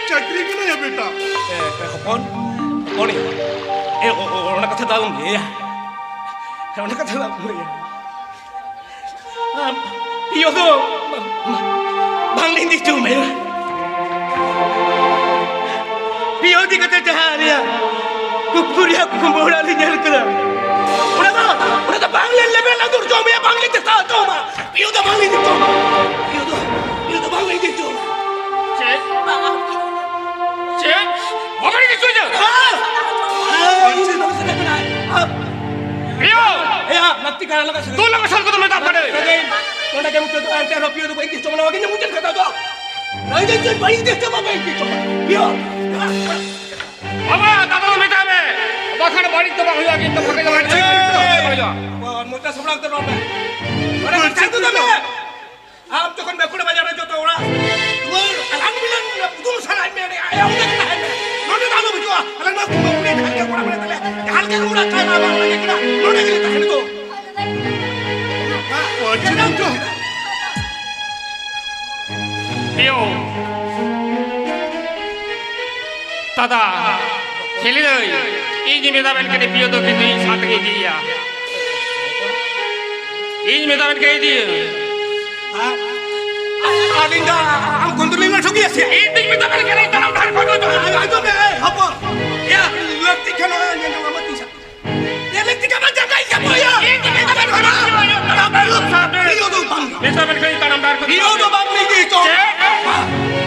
ᱪᱟᱹᱠᱨᱤ ᱠᱟᱱᱟ ᱭᱟ ᱵᱮᱴᱟ᱾ ᱮ, ᱮ, ᱦᱚᱯᱚᱱ, ᱦᱚᱯᱚᱱ ᱭᱟ, ᱮ, ᱚ, ᱚ, ᱚᱱᱟ ᱠᱟᱛᱷᱟ ᱫᱚ ᱟᱞᱚᱢ ᱞᱟᱹᱭᱟ᱾ ᱚᱱᱟ ᱠᱟᱛᱷᱟ ᱫᱚ ᱟᱞᱚᱢ ᱞᱟᱹᱭᱟ᱾ ᱟᱢ ᱯᱤᱭᱳ ᱫᱚ ᱵᱟᱝᱞᱤᱧ ᱤᱫᱤ ᱦᱚᱪᱚ ᱢᱮᱭᱟ᱾ ᱯᱤᱭᱳ ᱤᱫᱤ ᱠᱟᱛᱮ ᱡᱟᱦᱟᱸ ᱨᱮᱭᱟᱜ ᱠᱩᱠᱢᱩ ᱨᱮᱭᱟᱜ ᱠᱩᱠᱢᱩ ᱚᱲᱟᱜ ᱞᱤᱧ ᱧᱮᱞ ᱠᱟᱫᱟ, ᱚᱱᱟ ᱫᱚ, ᱚᱱᱟ ᱫᱚ ᱵᱟᱝᱞᱤᱧ ᱞᱮᱵᱮᱫ ᱞᱟᱹᱫᱩᱨ ᱦᱚᱪᱚ ᱢᱮᱭᱟ, ᱵᱟᱝᱞᱤᱧ ᱪᱮᱥᱴᱟ ᱦᱚᱪᱚ ᱢᱟ᱾ ᱯᱤᱭᱳ ᱫᱚ ᱵᱟᱝᱞᱤᱧ ᱤᱫᱤ ᱦᱚᱪᱚ ᱢᱮᱭᱟ᱾ ᱯᱤᱭᱳ ᱫᱚ, ᱯᱤᱭᱳ ᱫᱚ ᱵᱟᱝᱞᱤᱧ ᱤᱫᱤ ᱦᱚᱪᱚ ᱢᱮᱭᱟ᱾ ᱪᱮᱫ? ᱪᱮᱫ? ᱵᱟᱵᱮᱱ ᱤᱫᱤ ᱦᱚᱪᱚᱧᱟ? ᱦᱮᱸ᱾ ᱦᱮᱸ, ᱤᱧ ᱫᱚ ᱵᱟᱝ ᱥᱮᱱᱚᱜ ᱠᱟᱱᱟ᱾ ᱯᱤᱭᱳ! ᱛᱚ ᱞᱟᱜᱟ ᱥᱟᱞ ᱠᱚᱫᱚ ᱢᱮᱛᱟᱜ ᱠᱟᱱᱟ᱾ ᱱᱚᱰᱮ ᱜᱮ ᱢᱩᱪᱟᱹᱫ ᱫᱚ ᱮᱱᱛᱮ ᱨᱮᱦᱚᱸ ᱯᱤᱭᱳ ᱫᱚ ᱵᱟᱹᱧ ᱫᱤᱥ ᱪᱚ ᱵᱟᱹᱧ ᱫᱤᱥ ᱪᱚ ᱵᱟᱵᱟ ᱤᱧ ᱫᱤᱥ ᱪᱚ ᱵᱟᱵᱟ᱾ ᱯᱤᱭᱳ᱾ ᱵᱟᱵᱟ, ᱫᱟᱫᱟ ᱫᱚ ᱢᱮᱛᱟᱭ ᱢᱮ᱾ ᱵᱟᱠᱷᱟᱱ ᱵᱟᱹᱲᱤᱡ ᱫᱚ ᱵᱟᱝ ᱦᱩᱭᱩᱜᱼᱟ, ᱠᱤᱱᱛᱩ ᱵᱟᱠᱷᱟᱱ ᱫᱚ ᱵᱟᱹᱲᱤᱡ ᱫᱚ ᱵᱟᱝ ᱦᱩᱭᱩᱜᱼᱟ᱾ ᱵᱟᱵᱟ, ᱢᱚᱪᱟ ᱥᱟᱢᱲᱟᱣ ᱠᱟᱛᱮ ᱨᱚᱲ ᱢᱮ᱾ ᱱᱚᱰᱮ ᱢᱩᱪᱟᱹᱫ ᱫᱚ ᱢᱮ᱾ ᱟᱢ ᱡᱚᱠᱷᱚᱱ ᱵᱟᱸᱠᱩᱲᱟ ᱵᱟᱡᱟᱨ ᱨᱮ ᱡᱚᱛᱚ ᱚᱲᱟᱜ ᱫᱩᱣᱟᱹᱨ ᱟᱞᱟᱝ ᱢᱤᱞᱟᱹᱱ ᱯᱩᱛᱩᱞ ᱥᱟᱞᱟᱜ ᱢᱮ, ᱟᱭᱟ ᱚᱸᱰᱮ ᱜᱮ ᱛᱟᱦᱮᱱ ᱢᱮ᱾ ᱱᱚᱰᱮ ᱫᱚ ᱟᱞᱚᱢ ᱦᱤᱡᱩᱜᱼᱟ᱾ ᱟᱞᱟᱝ ᱢᱟ ᱠᱩᱢᱵᱟᱹ ᱠᱩᱲᱤ ᱡᱟᱦᱟᱸ ᱜᱮ ᱚᱲᱟᱜ ᱢᱮᱱᱟᱜ ᱛᱟᱞᱮ, ᱡᱟᱦᱟᱸ ᱞᱮᱠᱟ ᱜᱮ ᱚᱲᱟᱜ ᱛᱟᱦᱮᱱᱟ, ᱟᱞᱟᱝ ᱚᱸᱰᱮ ᱜᱮ ᱛᱟᱦᱮᱱ ᱫᱚ᱾ ᱯᱤᱭᱳ, ᱫᱟᱫᱟ, ᱦᱤᱞᱤ ᱫᱟᱹᱭ, ᱤᱧ ᱢᱮᱛᱟᱵᱮᱱ ᱠᱟᱹᱱᱟᱹᱧ ᱯᱤᱭᱳ ᱫᱚ ᱠᱤᱱᱛᱩ ᱤᱧ ᱥᱟᱶ ᱛᱮᱜᱮ ᱤᱫᱤᱭᱮᱭᱟ᱾ ᱤᱧ ᱢᱮᱛᱟᱵᱮᱱ ᱠᱟᱹᱱᱟᱹᱧ ᱤᱫᱤᱭᱮᱭᱟ᱾ ᱟᱹᱞᱤᱧ ᱫᱚ ᱟᱢ ᱠᱚᱱᱫᱩᱞᱤᱧ ᱞᱟᱹᱴᱷᱩ ᱜᱮᱭᱟ ᱥᱮ? ᱤᱧ ᱫᱩᱧ ᱢᱮᱛᱟᱵᱮᱱ ᱠᱟᱱᱟ ᱛᱟᱲᱟᱢ ᱰᱟᱦᱟᱨ ᱠᱚ ᱟᱸᱡᱚᱢ ᱢᱮ, ᱦᱚᱯᱚᱱ᱾ ᱭᱟ, ᱞᱟᱹᱠᱛᱤ ᱠᱟᱱᱟ, ᱧᱮᱞ ᱧᱟᱢ ᱟᱢᱟ ᱛᱤᱥ ᱦᱟᱸᱜ᱾ ᱞᱟᱹᱠᱛᱤ ᱠᱟᱱᱟ, ᱡᱟᱸᱜᱟᱭ ᱪᱟᱯᱚᱭᱟ᱾ ᱤᱧ ᱫᱚ ᱢᱮᱛᱟᱵᱮᱱ ᱠᱟᱱᱟ᱾ ᱯᱤᱭᱳ ᱫᱚ ᱵᱟᱝ᱾ ᱢᱮᱛᱟᱵᱮᱱ ᱠᱟᱹᱱᱟᱹᱧ ᱛᱟᱲᱟᱢ ᱰᱟᱦᱟᱨ ᱠᱚ ᱯᱤᱭᱳ ᱫᱚ ᱵᱟᱝ ᱞᱤᱧ ᱤᱫᱤ ᱦᱚᱪᱚ᱾ ᱪᱮᱫ?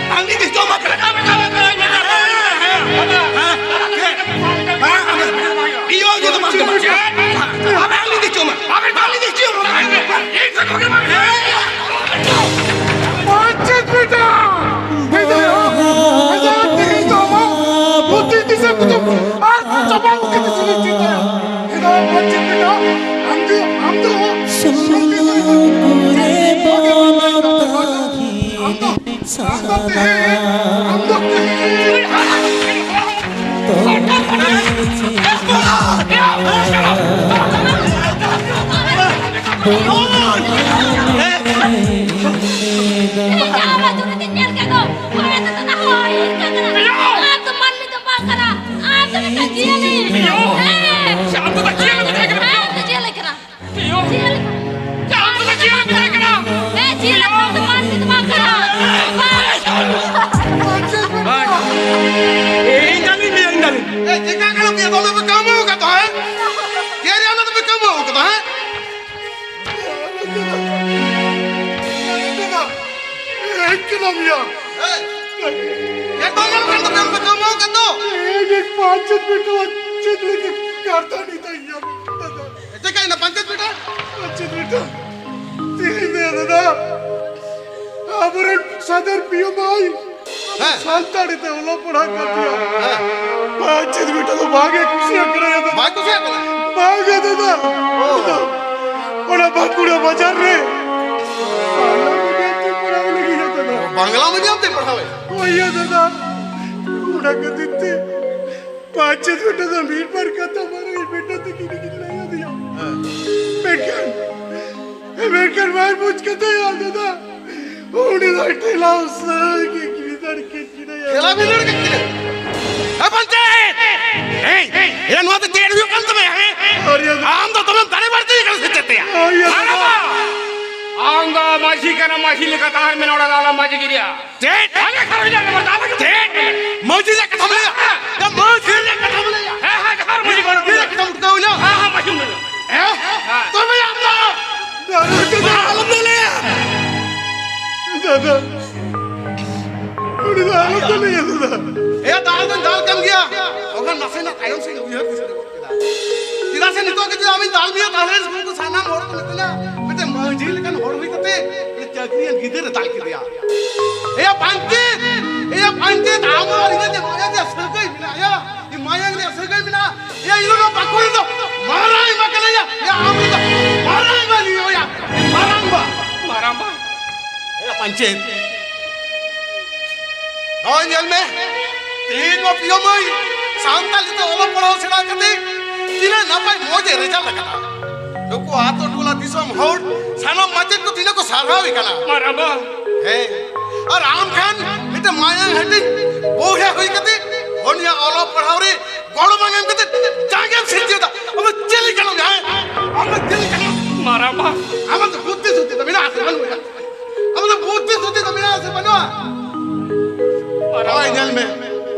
ᱵᱟᱝ ᱞᱤᱧ ᱤᱫᱤ ᱦᱚᱪᱚ ᱟᱢᱟ᱾ ᱢᱮᱛᱟᱵᱮᱱ ᱠᱟᱹᱱᱟᱹᱧ, ᱢᱮᱛᱟᱵᱮᱱ ᱠᱟᱹᱱᱟᱹᱧ, ᱢᱮᱛᱟᱵᱮᱱ ᱠᱟᱹᱱᱟᱹᱧ᱾ ᱦᱮᱸ? ᱦᱮᱸ? ᱯᱤᱭᱳ ᱫᱚ ᱵᱟᱝ᱾ ᱪᱮᱫ? ᱵᱟᱝ ᱞᱤᱧ ᱤᱫᱤ ᱦᱚᱪᱚ ᱟᱢᱟ᱾ ᱵᱟᱝ ᱞᱤᱧ ᱤᱫᱤ ᱦᱚᱪᱚ ᱟᱢᱟ᱾ ᱵᱟᱧᱪᱤᱛ ᱵᱮᱴᱟ! ᱵᱮᱴᱟ! ᱵᱮᱴᱟ! ᱛᱮᱦᱮᱧ ᱫᱚ ᱟᱢᱟᱜ ᱵᱩᱫᱽᱫᱷᱤ ᱫᱤᱥᱟᱹ ᱠᱚᱫᱚ ᱟᱨ ᱪᱟᱵᱟ ᱩᱛᱟᱹᱨ ᱥᱟᱹᱨᱤ ᱪᱮᱫ ᱠᱟᱱᱟ? ᱵᱮᱴᱟ! ᱵᱟᱧᱪᱤᱛ ᱵᱮᱴᱟ! ᱟᱢ ᱫᱚ, ᱟᱢ ᱫᱚ ᱥᱟᱱᱛᱤ ᱛᱮ ᱟᱢ ᱫᱚ, ᱟᱢ ᱫᱚ ᱛᱮᱦᱮᱧ, ᱟᱢ ᱫᱚ ᱛᱮᱦᱮᱧ ᱟᱢ ᱫᱚ ᱢᱟᱹᱱᱢᱤ ᱫᱚ ᱵᱟᱝ ᱠᱟᱱᱟ᱾ ᱟᱢ ᱫᱚ ᱢᱤᱫᱴᱟᱝ ᱡᱤᱭᱟᱹᱞᱤ᱾ ᱦᱮᱸ, ᱟᱢ ᱫᱚ ᱡᱤᱭᱟᱹᱞᱤ ᱠᱟᱱᱟ᱾ ᱡᱤᱭᱟᱹᱞᱤ ᱠᱟᱱᱟ᱾ ᱦᱮᱸ, ᱡᱤᱭᱟᱹᱞᱤ ᱠᱟᱱᱟ᱾ ᱟᱢ ᱫᱚ ᱢᱟᱹᱱᱢᱤ ᱫᱚ ᱵᱟᱝ ᱠᱟᱱᱟ᱾ ᱵᱟᱝ᱾ ᱤᱧ ᱫᱟᱞᱤᱧ ᱞᱟᱹᱭᱟ, ᱤᱧ ᱫᱟᱞᱤᱧ᱾ ᱮ, ᱪᱮᱠᱟ ᱠᱟᱱᱟ ᱯᱮ? ᱵᱚᱞᱮ ᱯᱮ ᱠᱟᱹᱢᱩ ᱠᱟᱫᱟ, ᱦᱮᱸ? ᱪᱮᱫ ᱨᱮᱭᱟᱜ ᱫᱚᱯᱮ ᱠᱟᱹᱢᱩ ᱠᱟᱫᱟ, ᱦᱮᱸ? ᱦᱮᱡ ᱠᱟᱱᱟᱢ ᱭᱟ᱾ ᱮ, ᱪᱮᱫ ᱵᱟᱝ ᱜᱟᱱᱚᱜ ᱠᱟᱱ ᱛᱟᱯᱮᱭᱟ? ᱯᱮ ᱠᱟᱹᱢᱩ ᱠᱟᱫᱟ᱾ ᱮ, ᱯᱟᱸᱪ ᱪᱮᱫ ᱵᱮᱴᱟ, ᱪᱮᱫ ᱞᱟᱹᱜᱤᱫ ᱠᱟᱨᱫᱟᱱᱤ ᱫᱟᱭ ᱭᱟ? ᱪᱮᱠᱟ ᱮᱱᱟ ᱯᱟᱧᱪᱮᱛ ᱵᱮᱴᱟ᱾ ᱯᱟᱧᱪᱮᱛ ᱵᱮᱴᱟ, ᱛᱮᱦᱮᱧ ᱫᱚ ᱫᱟᱫᱟ, ᱟᱵᱚᱨᱮᱱ ᱥᱟᱫᱚᱨ ᱯᱤᱭᱳ ᱢᱟᱹᱭ ᱦᱮᱸ᱾ ᱥᱟᱱᱛᱟᱲᱤ ᱛᱮ ᱚᱞᱚᱜ ᱯᱟᱲᱦᱟᱜ ᱠᱟᱱ ᱛᱟᱭᱟ᱾ ᱦᱮᱸ᱾ ᱯᱟᱧᱪᱮᱛ ᱵᱮᱴᱟ ᱫᱚ ᱵᱟᱝ ᱮ ᱠᱩᱥᱤᱭᱟᱜ ᱠᱟᱱᱟ ᱭᱟ ᱫᱟᱫᱟ᱾ ᱵᱟᱭ ᱠᱩᱥᱤᱭᱟᱜ ᱠᱟᱱᱟ? ᱵᱟᱝ ᱜᱮ ᱫᱟᱫᱟ᱾ ᱚ᱾ ᱚᱱᱟ ᱵᱟᱸᱠᱩᱲᱟ ᱵᱟᱡᱟᱨ ᱨᱮ ᱵᱟᱝᱞᱟ ᱢᱤᱰᱤᱭᱟᱢ ᱛᱮ ᱯᱟᱲᱦᱟᱣ ᱞᱟᱹᱜᱤᱫ ᱭᱟ ᱫᱟᱫᱟ᱾ ᱵᱟᱝᱞᱟ ᱢᱤᱰᱤᱭᱟᱢ ᱛᱮ ᱯᱟᱲᱦᱟᱣ ᱮ? ᱦᱳᱭ ᱭᱟ ᱫᱟᱫᱟ᱾ ᱚᱱᱟ ᱠᱷᱟᱹᱛᱤᱨ ᱛᱮ ᱯᱟᱧᱪᱮᱛ ᱵᱮᱴᱟ ᱫᱚ ᱢᱤᱫ ᱵᱟᱨ ᱠᱟᱛᱷᱟ ᱢᱟᱨᱟᱝ ᱵᱮᱴᱟ ᱛᱟᱹᱠᱤᱱ ᱠᱤᱱ ᱞᱟᱹᱭ ᱟᱫᱮᱭᱟ᱾ ᱦᱮᱸ᱾ ᱢᱮᱱᱠᱷᱟᱱ, ᱢᱮᱱᱠᱷᱟᱱ ᱵᱟᱭ ᱵᱩᱡᱽ ᱠᱟᱫᱟ ᱭᱟ ᱫᱟᱫᱟ᱾ ᱩᱱᱤ ᱫᱚ ᱴᱷᱮᱞᱟᱣ ᱥᱟᱹᱨᱤ ᱜᱮ ᱜᱤᱫᱟᱹᱨ ᱠᱮᱫ ᱠᱤᱱᱟᱭᱟ᱾ ᱴᱷᱮᱞᱟᱣ ᱵᱤᱫᱟᱹᱲ ᱠᱮᱫ ᱠᱤᱱᱟ? ᱦᱮᱸ, ᱯᱟᱧᱪᱮᱛ! ᱮᱭ, ᱮᱭᱟ, ᱱᱚᱣᱟ ᱫᱚ ᱪᱮᱫ ᱦᱩᱭᱩᱜ ᱠᱟᱱ ᱛᱟᱢᱟ, ᱦᱮᱸ? ᱟᱨᱭᱟ ᱫᱟᱫᱟ᱾ ᱟᱢ ᱫᱚ ᱫᱚᱢᱮᱢ ᱫᱟᱲᱮ ᱵᱟᱹᱲᱛᱤ ᱠᱟᱱᱟ ᱥᱮ ᱪᱮᱫ ᱛᱮᱭᱟ? ᱟᱨᱭᱟ ᱫᱟᱫᱟ᱾ ᱟᱢ ᱫᱚ ᱢᱟᱹᱡᱷᱤ ᱠᱟᱱᱟ, ᱢᱟᱹᱡᱷᱤ ᱞᱮᱠᱟ ᱛᱟᱦᱮᱱ ᱢᱮ ᱱᱚᱰᱮ ᱫᱚ, ᱟᱞᱚᱢ ᱢᱟᱹᱡᱷᱤ ᱜᱤᱨᱤᱭᱟ᱾ ᱪᱮᱫ? ᱟᱞᱮ ᱜᱷᱟᱨᱚᱸᱡᱽ ᱨᱮ ᱢᱮᱱᱟᱜ ᱞᱮ ᱪᱮᱫ? ᱢᱟᱹᱡᱷᱤ ᱨᱮᱭᱟᱜ ᱠᱟᱛᱷᱟᱢ ᱞᱟᱹᱭᱟ? ᱭᱟ, ᱢᱟᱹᱡᱷᱤ ᱨᱮᱭᱟᱜ ᱠᱟᱛᱷᱟᱢ ᱞᱟᱹᱭᱟ? ᱦᱮᱸ, ᱦᱮᱸ, ᱡᱚᱦᱟᱨ ᱢᱟᱹᱡᱷᱤ ᱵᱟᱵᱟ᱾ ᱢᱟᱹᱡᱷᱤ ᱨᱮᱭᱟᱜ ᱠᱟᱛᱷᱟᱢ ᱩᱴᱠᱟᱹᱣ ᱤᱧᱟ? ᱦᱮᱸ, ᱦᱮᱸ, ᱢᱟᱹᱡᱷᱤ ᱵᱟᱵᱟ᱾ ᱦᱮᱸ? ᱦᱮᱸ᱾ ᱛᱚᱵᱮ ᱟᱢ ᱫᱚ? ᱫᱟᱫᱟ, ᱟᱞᱚᱢ ᱞᱟᱹᱭᱟ᱾ ᱫᱟᱫᱟ, ᱩᱱᱤ ᱫᱚ ᱟᱞᱚᱢ ᱞᱟᱹᱭᱟ, ᱫᱟᱫᱟ᱾ ᱮᱭᱟ, ᱫᱟᱞ ᱫᱚᱧ ᱫᱟᱞ ᱠᱟᱱ ᱜᱮᱭᱟ᱾ ᱚᱱᱟ ᱱᱟᱥᱮᱱᱟᱜ ᱛᱟᱭᱚᱢ ᱥᱮᱫ ᱩᱭᱦᱟᱹᱨ ᱫᱤᱥᱟᱹ ᱠᱮᱫᱟ᱾ ᱪᱮᱫᱟᱜ ᱥᱮ ᱱᱤᱛᱚᱜ ᱜᱮ ᱡᱩᱫᱤ ᱟᱢᱤᱧ ᱫᱟᱞ ᱢᱮᱭᱟ, ᱛᱟᱦᱞᱮ ᱩᱱᱠᱩ ᱥᱟᱱᱟᱢ ᱦᱚᱲ ᱠᱚ ᱢᱤᱛᱟᱹᱧᱟ, ᱢᱤᱫᱴᱮᱱ ᱢᱟᱹᱡᱷᱤ ᱞᱮᱠᱟᱱ ᱦᱚᱲ ᱦᱩᱭ ᱠᱟᱛᱮ ᱪᱟᱹᱠᱨᱤᱭᱟᱱ ᱜᱤᱫᱟᱹᱨ ᱮ ᱫᱟᱞ ᱠᱮᱫᱮᱭᱟ᱾ ᱮᱭᱟ ᱯᱟᱧᱪᱮᱛ, ᱮᱭᱟ ᱯᱟᱧᱪᱮᱛ, ᱟᱢ ᱟᱨ ᱤᱧᱟᱹᱜ ᱡᱮ ᱢᱟᱭᱟ ᱨᱮᱭᱟᱜ ᱥᱟᱹᱜᱟᱹᱭ ᱢᱮᱱᱟᱜᱼᱟ, ᱭᱟ, ᱤᱧ ᱢᱟᱭᱟ ᱨᱮᱭᱟᱜ ᱥᱟᱹᱜᱟᱹᱭ ᱢᱮᱱᱟᱜᱼᱟ, ᱭᱟ, ᱤᱧ ᱫᱚ ᱱᱚᱣᱟ ᱵᱟᱸᱠᱩᱲ ᱨᱮᱫᱚ ᱢᱟᱨᱟᱝ ᱮᱢᱟ ᱠᱟᱱᱟ, ᱭᱟ, ᱭᱟ, ᱟᱢ ᱫᱚ ᱢᱟᱨᱟᱝ ᱮᱢᱟ ᱞᱤᱧ, ᱭᱟ, ᱢᱟᱨᱟᱝ ᱵᱟ, ᱢᱟᱨᱟᱝ ᱵᱟ᱾ ᱮᱭᱟ ᱯᱟᱧᱪᱮᱛ, ᱱᱚᱜᱼᱚᱭ ᱧᱮᱞ ᱢᱮ, ᱛᱮᱦᱮᱧ ᱱᱚᱣᱟ ᱯᱤᱭᱳ ᱢᱟᱹᱭ ᱥᱟᱱᱛᱟᱲᱤ ᱛᱮ ᱚᱞᱚᱜ ᱯᱟᱲᱦᱟᱣ ᱥᱮᱬᱟ ᱠᱟᱛᱮ ᱛᱤᱱᱟᱹᱜ ᱱᱟᱯᱟᱭ ᱢᱚᱡᱽ ᱮ ᱨᱮᱡᱟᱞᱴ ᱟᱠᱟᱫᱟ᱾ ᱱᱩᱠᱩ ᱟᱛᱳ ᱴᱚᱞᱟ ᱫᱤᱥᱚᱢ ᱦᱚᱲ ᱥᱟᱱᱟᱢ ᱢᱟᱪᱮᱫ ᱠᱚ ᱛᱤᱱᱟᱹᱜ ᱠᱚ ᱥᱟᱨᱦᱟᱣ ᱮ ᱠᱟᱱᱟ᱾ ᱢᱟᱨᱟᱝᱵᱟ᱾ ᱦᱮᱸ, ᱟᱨ ᱟᱢ ᱠᱷᱟᱱ ᱢᱤᱫᱴᱮᱱ ᱢᱟᱭᱟ ᱦᱟᱹᱴᱤᱧ ᱵᱚᱭᱦᱟ ᱦᱩᱭ ᱠᱟᱛᱮ ᱩᱱᱤᱭᱟᱜ ᱚᱞᱚᱜ ᱯᱟᱲᱦᱟᱣ ᱨᱮ ᱜᱚᱲᱚ ᱵᱟᱝ ᱮᱢ ᱠᱟᱛᱮ ᱡᱟᱸᱜᱮᱢ ᱥᱤᱨᱡᱟᱹᱣ ᱮᱫᱟ᱾ ᱟᱢ ᱫᱚ ᱪᱤᱞᱤ ᱠᱟᱱᱟᱢ ᱭᱟ? ᱦᱮᱸ? ᱟᱢ ᱫᱚ ᱪᱤᱞᱤ ᱠᱟᱱᱟᱢ? ᱢᱟᱨᱟᱝᱵᱟ᱾ ᱟᱢᱟᱜ ᱫᱚ ᱵᱩᱫᱽᱫᱷᱤ ᱥᱩᱫᱽᱫᱷᱤ ᱫᱚ ᱢᱮᱱᱟᱜᱼᱟ ᱥᱮ ᱵᱟᱹᱱᱩᱜᱼᱟ? ᱟᱢᱟᱜ ᱫᱚ ᱵᱩᱫᱽᱫᱷᱤ ᱥᱩᱫᱽᱫᱷᱤ ᱫᱚ ᱢᱮᱱᱟᱜᱼᱟ ᱥᱮ ᱵᱟᱹᱱᱩᱜᱼᱟ? ᱢᱟᱨᱟᱝᱵᱟ᱾ ᱦᱳᱭ, ᱧᱮᱞ ᱢᱮ,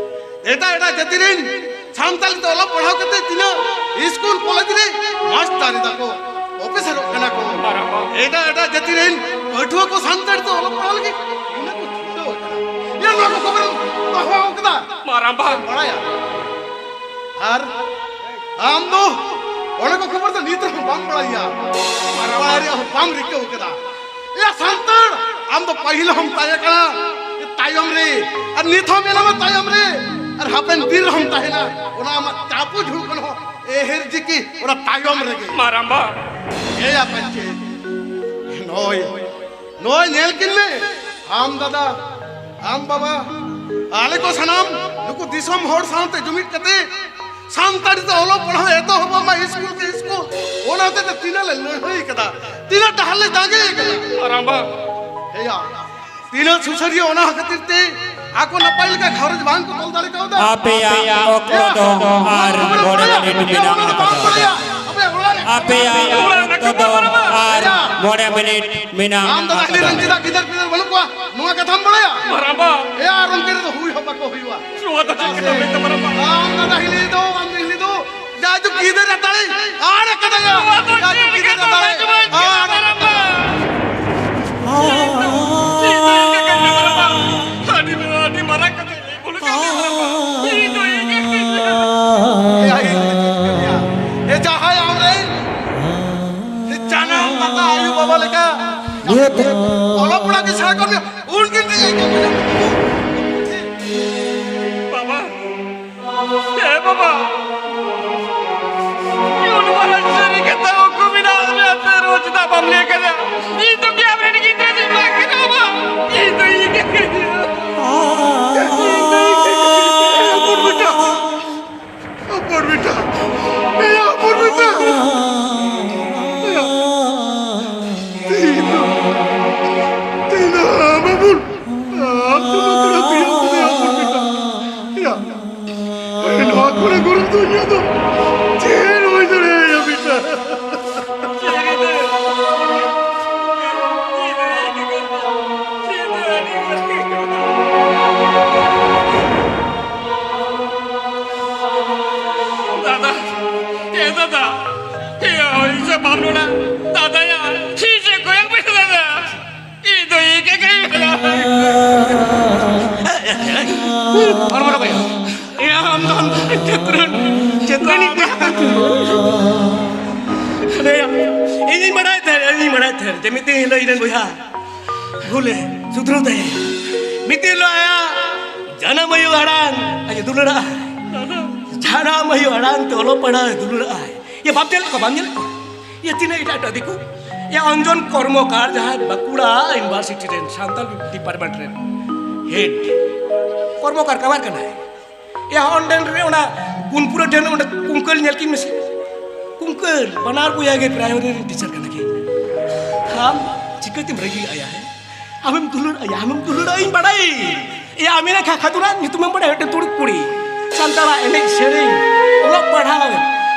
ᱮᱴᱟᱜ ᱮᱴᱟᱜ ᱡᱟᱹᱛᱤ ᱨᱮᱱ ᱥᱟᱱᱛᱟᱲᱤ ᱛᱮ ᱚᱞᱚᱜ ᱯᱟᱲᱦᱟᱣ ᱠᱟᱛᱮ ᱛᱤᱱᱟᱹᱜ ᱤᱥᱠᱩᱞ ᱠᱚᱞᱮᱡᱽ ᱨᱮ ᱢᱟᱥᱴᱟᱨ ᱮᱫᱟ ᱠᱚ, ᱚᱯᱷᱤᱥᱟᱨᱚᱜ ᱠᱟᱱᱟ ᱠᱚ᱾ ᱢᱟᱨᱟᱝᱵᱟ᱾ ᱮᱴᱟᱜ ᱮᱴᱟᱜ ᱡᱟᱹᱛᱤ ᱨᱮᱱ ᱯᱟᱹᱴᱷᱩᱣᱟᱹ ᱠᱚ ᱥᱟᱱᱛᱟᱲᱤ ᱛᱮ ᱚᱞᱚᱜ ᱯᱟᱲᱦᱟᱣ ᱞᱟᱹᱜᱤᱫ ᱛᱤᱱᱟᱹᱜ ᱠᱚ ᱪᱷᱩᱴᱟᱹᱣ ᱟᱠᱟᱱᱟ᱾ ᱤᱧ ᱱᱚᱣᱟ ᱠᱚ ᱠᱷᱚᱵᱚᱨᱮᱢ ᱫᱚᱦᱚ ᱟᱠᱟᱫᱟ᱾ ᱢᱟᱨᱟᱝᱵᱟ᱾ ᱵᱟᱲᱟᱭᱟ᱾ ᱟᱨ ᱟᱢ ᱫᱚ ᱚᱱᱟ ᱠᱚ ᱠᱷᱚᱵᱚᱨ ᱫᱚ ᱱᱤᱛ ᱨᱮᱦᱚᱸ ᱵᱟᱢ ᱵᱟᱲᱟᱭᱟ᱾ ᱵᱟᱲᱟᱭ ᱨᱮᱭᱟᱜ ᱦᱚᱸ ᱵᱟᱢ ᱨᱤᱠᱟᱹ ᱟᱠᱟᱫᱟ᱾ ᱮᱭᱟ ᱥᱟᱱᱛᱟᱲ, ᱟᱢ ᱫᱚ ᱯᱟᱹᱦᱤᱞ ᱦᱚᱸᱢ ᱛᱟᱦᱮᱸ ᱠᱟᱱᱟ ᱛᱟᱭᱚᱢ ᱨᱮ, ᱟᱨ ᱱᱤᱛ ᱦᱚᱸ ᱢᱮᱱᱟᱢᱟ ᱛᱟᱭᱚᱢ ᱨᱮ, ᱟᱨ ᱦᱟᱯᱮᱱ ᱫᱤᱱ ᱨᱮᱦᱚᱸᱢ ᱛᱟᱦᱮᱱᱟ᱾ ᱚᱱᱟ ᱟᱢᱟᱜ ᱪᱟᱯᱩ ᱡᱷᱩᱲᱠᱟᱹᱱ ᱦᱚᱸ ᱮᱦᱮᱨ ᱡᱤᱠᱤ ᱚᱱᱟ ᱛᱟᱭᱚᱢ ᱨᱮᱜᱮ᱾ ᱢᱟᱨᱟᱢᱵᱟ᱾ ᱮᱭᱟ ᱯᱟᱧᱪᱮᱛ, ᱱᱚᱜᱼᱚᱭ, ᱱᱚᱜᱼᱚᱭ ᱧᱮᱞ ᱠᱤᱱ ᱢᱮ, ᱟᱢ ᱫᱟᱫᱟ, ᱟᱢ ᱵᱟᱵᱟ, ᱟᱞᱮ ᱠᱚ ᱥᱟᱱᱟᱢ ᱱᱩᱠᱩ ᱫᱤᱥᱚᱢ ᱦᱚᱲ ᱥᱟᱶᱛᱮ ᱡᱩᱢᱤᱫ ᱠᱟᱛᱮ ᱥᱟᱱᱛᱟᱲᱤ ᱛᱮ ᱚᱞᱚᱜ ᱯᱟᱲᱦᱟᱣ ᱮᱛᱚᱦᱚᱵ ᱟᱢᱟ ᱥᱠᱩᱞ ᱠᱮ ᱥᱠᱩᱞ, ᱚᱱᱟ ᱦᱚᱛᱮᱡ ᱛᱮ ᱛᱤᱱᱟᱹᱜ ᱞᱮ ᱞᱟᱹᱲᱦᱟᱹᱭ ᱠᱟᱫᱟ, ᱛᱤᱱᱟᱹᱜ ᱰᱟᱦᱟᱨ ᱞᱮ ᱡᱟᱸᱜᱮ ᱠᱟᱫᱟ᱾ ᱢᱟᱨᱟᱝᱵᱟ᱾ ᱮᱭᱟ, ᱛᱤᱱᱟᱹᱜ ᱥᱩᱥᱟᱹᱨᱤᱭᱟᱹ ᱚᱱᱟ ᱠᱷᱟᱹᱛᱤᱨ ᱛᱮ ᱟᱠᱚ ᱱᱟᱯᱟᱭ ᱞᱮᱠᱟ ᱜᱷᱟᱨᱚᱸᱡᱽ ᱵᱟᱝ ᱠᱚ ᱛᱚᱞ ᱫᱟᱲᱮ ᱠᱟᱣᱫᱟ᱾ ᱟᱯᱮᱭᱟᱜ ᱚᱠᱛᱚ ᱫᱚ ᱟᱨ ᱢᱚᱬᱮ ᱢᱤᱱᱤᱴ ᱢᱮᱱᱟᱜ ᱟᱠᱟᱫᱟ᱾ ᱟᱯᱮᱭᱟᱜ ᱚᱠᱛᱚ ᱫᱚ ᱟᱨ ᱢᱚᱬᱮ ᱢᱤᱱᱤᱴ ᱢᱮᱱᱟᱜ ᱟᱢ ᱫᱟᱫᱟ ᱟᱠᱟᱫᱟ᱾ ᱦᱤᱞᱤ ᱨᱮᱱ ᱪᱮᱫᱟᱜ ᱜᱤᱫᱟᱹᱨ ᱯᱤᱫᱟᱹᱨ ᱵᱟᱹᱱᱩᱜ ᱠᱚᱣᱟ? ᱱᱚᱣᱟ ᱠᱟᱛᱷᱟᱢ ᱵᱟᱲᱟᱭᱟ? ᱢᱟᱨᱟᱝᱵᱟ᱾ ᱮᱭᱟ, ᱟᱨ ᱩᱱᱠᱤᱱ ᱨᱮᱫᱚ ᱦᱩᱭ ᱦᱚᱸ ᱵᱟᱠᱚ ᱦᱩᱭᱩᱜᱼᱟ᱾ ᱱᱚᱣᱟ ᱫᱚ ᱪᱮᱫ ᱠᱟᱛᱷᱟ ᱢᱮᱱ ᱛᱟᱢᱟ, ᱢᱟᱨᱟᱝᱵᱟ? ᱟᱢ ᱫᱟᱫᱟ ᱦᱤᱞᱤ ᱫᱚ, ᱟᱢ ᱫᱚ ᱦᱤᱞᱤ ᱫᱚ, ᱡᱟᱭᱡᱩᱜᱽ ᱜᱤᱫᱟᱹᱨ ᱨᱮ ᱫᱟᱲᱮ ᱟᱲ ᱠᱟᱫᱟᱭᱟ᱾ ᱱᱚᱣᱟ ᱫᱚ ᱡᱟᱭᱡᱩᱜᱽ ᱪᱮᱫ ᱜᱤᱫᱟᱹᱨ ᱨᱮ ᱠᱟᱛᱷᱟ ᱫᱟᱲᱮ ᱢᱮᱱ ᱛᱟᱢᱟ, ᱟᱲ ᱢᱟᱨᱟᱝᱵᱟ? ᱤᱧ ᱫᱚ ᱤᱧ ᱫᱚ ᱤᱧ ᱫᱚ ᱢᱟᱨᱟᱝᱵᱟ᱾ ᱟᱹᱰᱤ, ᱟᱹᱰᱤ ᱢᱟᱨᱟᱝ ᱠᱟᱛᱷᱟ ᱞᱟᱹᱭ ᱵᱷᱩᱞ ᱠᱟᱜ ᱢᱮ, ᱢᱟᱨᱟᱝᱵᱟ᱾ ᱤᱧ ᱫᱚ ᱤᱧ ᱜᱮ ᱠᱟᱹᱢᱤᱭᱟ᱾ ᱮ ᱡᱟᱦᱟᱸᱭ ᱟᱢᱨᱮᱱ ᱡᱟᱱᱟᱢ ᱛᱟᱛᱟ ᱟᱭᱳ ᱵᱟᱵᱟ ᱞᱮᱠᱟ ᱱᱤᱦᱟᱹᱛ᱾ ᱚᱞᱚᱜ ᱯᱟᱲᱦᱟᱜ ᱜᱮ ᱥᱮᱬᱟ ᱠᱟᱜ ᱢᱮ, ᱩᱱᱠᱤᱱ ᱜᱮ ᱤᱧ ᱠᱚ ᱵᱩᱡᱷᱟᱹᱣ᱾ ᱵᱟᱵᱟ, ᱮ ᱵᱟᱵᱟ, ᱤᱧ ᱢᱟᱨᱟᱝ ᱥᱟᱹᱨᱤ ᱠᱟᱛᱷᱟ ᱩᱱᱠᱩ ᱢᱮᱱᱟᱜ ᱢᱮᱭᱟ, ᱛᱮ ᱨᱳᱡᱽ ᱪᱮᱫᱟᱜ ᱵᱟᱢ ᱞᱟᱹᱭ ᱠᱟᱫᱟ? ᱤᱧ ᱫᱚ ᱠᱤ ᱟᱢᱨᱮᱱ ᱜᱤᱫᱽᱨᱟᱹ ᱫᱚᱧ ᱵᱟᱝ ᱠᱟᱱᱟ ᱵᱟᱵᱟ? ᱤᱧ ᱫᱚ ᱤᱧ ᱜᱮ ᱠᱟᱹᱱᱟᱹᱧ᱾ ᱤᱧ ᱫᱚ ᱤᱧ ᱜᱮ ᱠᱟᱹᱱᱟᱹᱧ᱾ ᱦᱚᱯᱚᱱ ᱵᱮᱴᱟ, ᱦᱚᱯᱚᱱ ᱵᱮᱴᱟ, ᱮᱭᱟ ᱦᱚᱯᱚᱱ ᱵᱮᱴᱟ, ᱮᱭᱟ᱾ ᱛᱮᱦᱮᱧ ᱫᱚ, ᱛᱮᱦᱮᱧ ᱫᱚ ᱟᱢ ᱵᱟᱵᱩᱱ, ᱟᱢ ᱫᱚ ᱵᱟᱵᱩᱱ ᱟᱹᱜᱩᱭᱟ, ᱮᱭᱟ ᱦᱚᱯᱚᱱ ᱵᱮᱴᱟ, ᱮᱭᱟ᱾ ᱟᱨ ᱱᱚᱣᱟ ᱠᱚᱨᱮ ᱜᱚᱨᱚᱵ ᱫᱚ ᱤᱧᱟᱹᱜ ᱫᱚ ᱪᱮᱫ ᱦᱚᱸ ᱵᱟᱹᱧ ᱫᱟᱲᱮᱭᱟᱭᱟ ᱵᱮᱴᱟ᱾ ᱫᱟᱫᱟ, ᱮ ᱫᱟᱫᱟ, ᱮ ᱦᱳᱭ ᱥᱮ ᱵᱟᱢ ᱨᱚᱲᱟ? ᱫᱟᱫᱟ ᱭᱟ, ᱪᱮᱫ ᱪᱮᱫ ᱠᱚᱭᱟᱜ ᱯᱮ ᱫᱟᱫᱟ? ᱤᱧ ᱫᱚ ᱤᱧ ᱜᱮ ᱠᱟᱹᱢᱤ ᱦᱚᱲᱢᱚ ᱨᱚᱠᱚᱭᱟ᱾ ᱮ ᱟᱢ ᱫᱚ ᱪᱮᱛᱨᱚᱱ, ᱪᱮᱛᱨᱚᱱᱤ ᱠᱚᱭᱟᱜ ᱯᱮ᱾ ᱴᱷᱮᱱ ᱡᱮ ᱢᱤᱫ ᱫᱤᱱ ᱦᱤᱞᱳᱜ ᱤᱧ ᱨᱮᱱ ᱵᱚᱭᱦᱟ ᱵᱷᱩᱞᱮ ᱥᱩᱫᱷᱨᱟᱹᱣ ᱛᱟᱭᱟ᱾ ᱢᱤᱫ ᱫᱤᱱ ᱦᱤᱞᱳᱜ ᱟᱭᱟᱜ ᱡᱟᱱᱟᱢ ᱟᱭᱳ ᱟᱲᱟᱝ ᱟᱡ ᱮ ᱫᱩᱞᱟᱹᱲᱟᱜᱼᱟ᱾ ᱡᱟᱱᱟᱢ ᱟᱭᱳ ᱟᱲᱟᱝ ᱛᱮ ᱚᱞᱚᱜ ᱯᱟᱲᱦᱟᱣ ᱮ ᱫᱩᱞᱟᱹᱲᱟᱜᱼᱟᱭ᱾ ᱤᱭᱟᱹ, ᱵᱟᱢ ᱧᱮᱞ ᱠᱚᱣᱟ, ᱵᱟᱢ ᱧᱮᱞ ᱠᱚᱣᱟ? ᱤᱭᱟᱹ, ᱛᱤᱱᱟᱹᱜ ᱮᱴᱟᱜ ᱮᱴᱟᱜ ᱫᱤᱠᱩ᱾ ᱤᱭᱟᱹ, ᱚᱧᱡᱚᱱ ᱠᱚᱨᱢᱚᱠᱟᱨ, ᱡᱟᱦᱟᱸᱭ ᱵᱟᱸᱠᱩᱲᱟ ᱤᱭᱩᱱᱤᱵᱷᱟᱨᱥᱤᱴᱤ ᱨᱮᱱ ᱥᱟᱱᱛᱟᱲ ᱰᱤᱯᱟᱨᱴᱢᱮᱱᱴ ᱨᱮᱱ ᱦᱮᱰ ᱠᱚᱨᱢᱚᱠᱟᱨ ᱠᱟᱢᱟᱨ ᱠᱟᱱᱟᱭ᱾ ᱮᱭᱟ, ᱚᱸᱰᱮᱱ ᱨᱮ ᱚᱱᱟ ᱜᱩᱱᱯᱩᱨᱟᱹ ᱴᱷᱮᱱ ᱚᱸᱰᱮ ᱠᱩᱝᱠᱟᱹᱞ ᱧᱮᱞ ᱠᱤᱱ ᱢᱮᱥᱮ᱾ ᱠᱩᱝᱠᱟᱹᱞ, ᱵᱟᱱᱟᱨ ᱵᱚᱭᱦᱟ ᱜᱮ ᱯᱨᱟᱭᱢᱟᱨᱤ ᱨᱮᱱ ᱴᱤᱪᱟᱨ ᱠᱟᱱᱟ ᱠᱤᱱ᱾ ᱟᱢ ᱪᱤᱠᱟᱹᱛᱮᱢ ᱨᱟᱹᱜᱤ ᱟᱭᱟ, ᱦᱮᱸ? ᱟᱢᱮᱢ ᱫᱩᱞᱟᱹᱲ ᱟᱭᱟ, ᱟᱢᱮᱢ ᱫᱩᱞᱟᱹᱲ ᱟᱭᱟ, ᱤᱧ ᱵᱟᱲᱟᱭ᱾ ᱮᱭᱟ, ᱟᱢᱤᱱᱟ ᱠᱷᱟ ᱠᱷᱟᱛᱩᱱᱟᱜ ᱧᱩᱛᱩᱢᱮᱢ ᱵᱟᱲᱟᱭᱟ, ᱢᱤᱫᱴᱮᱱ ᱛᱩᱲᱩᱠ ᱠᱩᱲᱤ᱾ ᱥᱟᱱᱛᱟᱲᱟᱜ ᱮᱱᱮᱡ ᱥᱮᱨᱮᱧ, ᱚᱞᱚᱜ ᱯᱟᱲᱦᱟᱣ,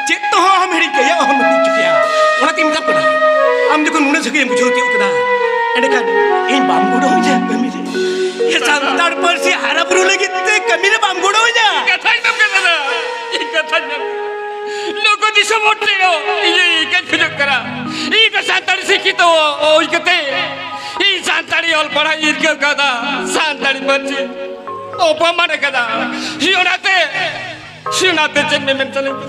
ᱪᱮᱫ ᱛᱮᱦᱚᱸ ᱟᱢ ᱦᱤᱲᱤᱧ ᱠᱟᱭᱟ, ᱚᱦᱚᱢ ᱦᱤᱲᱤᱧ ᱦᱚᱪᱚ ᱠᱮᱭᱟ᱾ ᱚᱱᱟᱛᱮᱧ ᱢᱮᱛᱟᱢ ᱠᱟᱱᱟ, ᱟᱢ ᱡᱚᱠᱷᱚᱱ ᱱᱩᱱᱟᱹᱜ ᱥᱟᱹᱜᱟᱹᱭᱮᱢ ᱵᱩᱡᱷᱟᱹᱣ ᱛᱤᱭᱳᱜ ᱠᱮᱫᱟ, ᱮᱸᱰᱮᱠᱷᱟᱱ ᱤᱧ ᱵᱟᱢ ᱜᱚᱲᱚ ᱟᱹᱧᱟ ᱠᱟᱹᱢᱤ ᱨᱮ? ᱮ ᱥᱟᱱᱛᱟᱲ ᱯᱟᱹᱨᱥᱤ ᱦᱟᱨᱟ ᱵᱩᱨᱩ ᱞᱟᱹᱜᱤᱫ ᱛᱮ ᱠᱟᱹᱢᱤ ᱨᱮ ᱵᱟᱢ ᱜᱚᱲᱚ ᱟᱹᱧᱟ? ᱠᱟᱛᱷᱟᱧ ᱢᱮᱱ ᱠᱟᱫᱟ, ᱤᱧ ᱠᱟᱛᱷᱟᱧ ᱢᱮᱱ ᱠᱟᱫᱟ᱾ ᱱᱩᱠᱩ ᱫᱤᱥᱚᱢ ᱦᱚᱲ ᱴᱷᱮᱱ ᱦᱚᱸ ᱤᱧ ᱤᱠᱟᱹᱧ ᱠᱷᱚᱡᱚᱜ ᱠᱟᱱᱟ᱾ ᱤᱧ ᱫᱚ ᱥᱟᱱᱛᱟᱲᱤ ᱥᱤᱠᱠᱷᱤᱛᱚ ᱦᱩᱭ ᱠᱟᱛᱮ ᱤᱧ ᱥᱟᱱᱛᱟᱲᱤ ᱚᱞ ᱯᱟᱲᱦᱟᱣ ᱤᱧ ᱨᱤᱠᱟᱹ ᱠᱟᱫᱟ, ᱥᱟᱱᱛᱟᱲᱤ ᱯᱟᱹᱨᱥᱤ ᱚᱯᱚᱢᱟᱱ ᱠᱟᱫᱟ᱾ ᱚᱱᱟᱛᱮ, ᱚᱱᱟᱛᱮ ᱪᱮᱫ ᱢᱮᱢᱮᱱ ᱥᱟᱱᱟᱧ ᱠᱟᱱᱟ?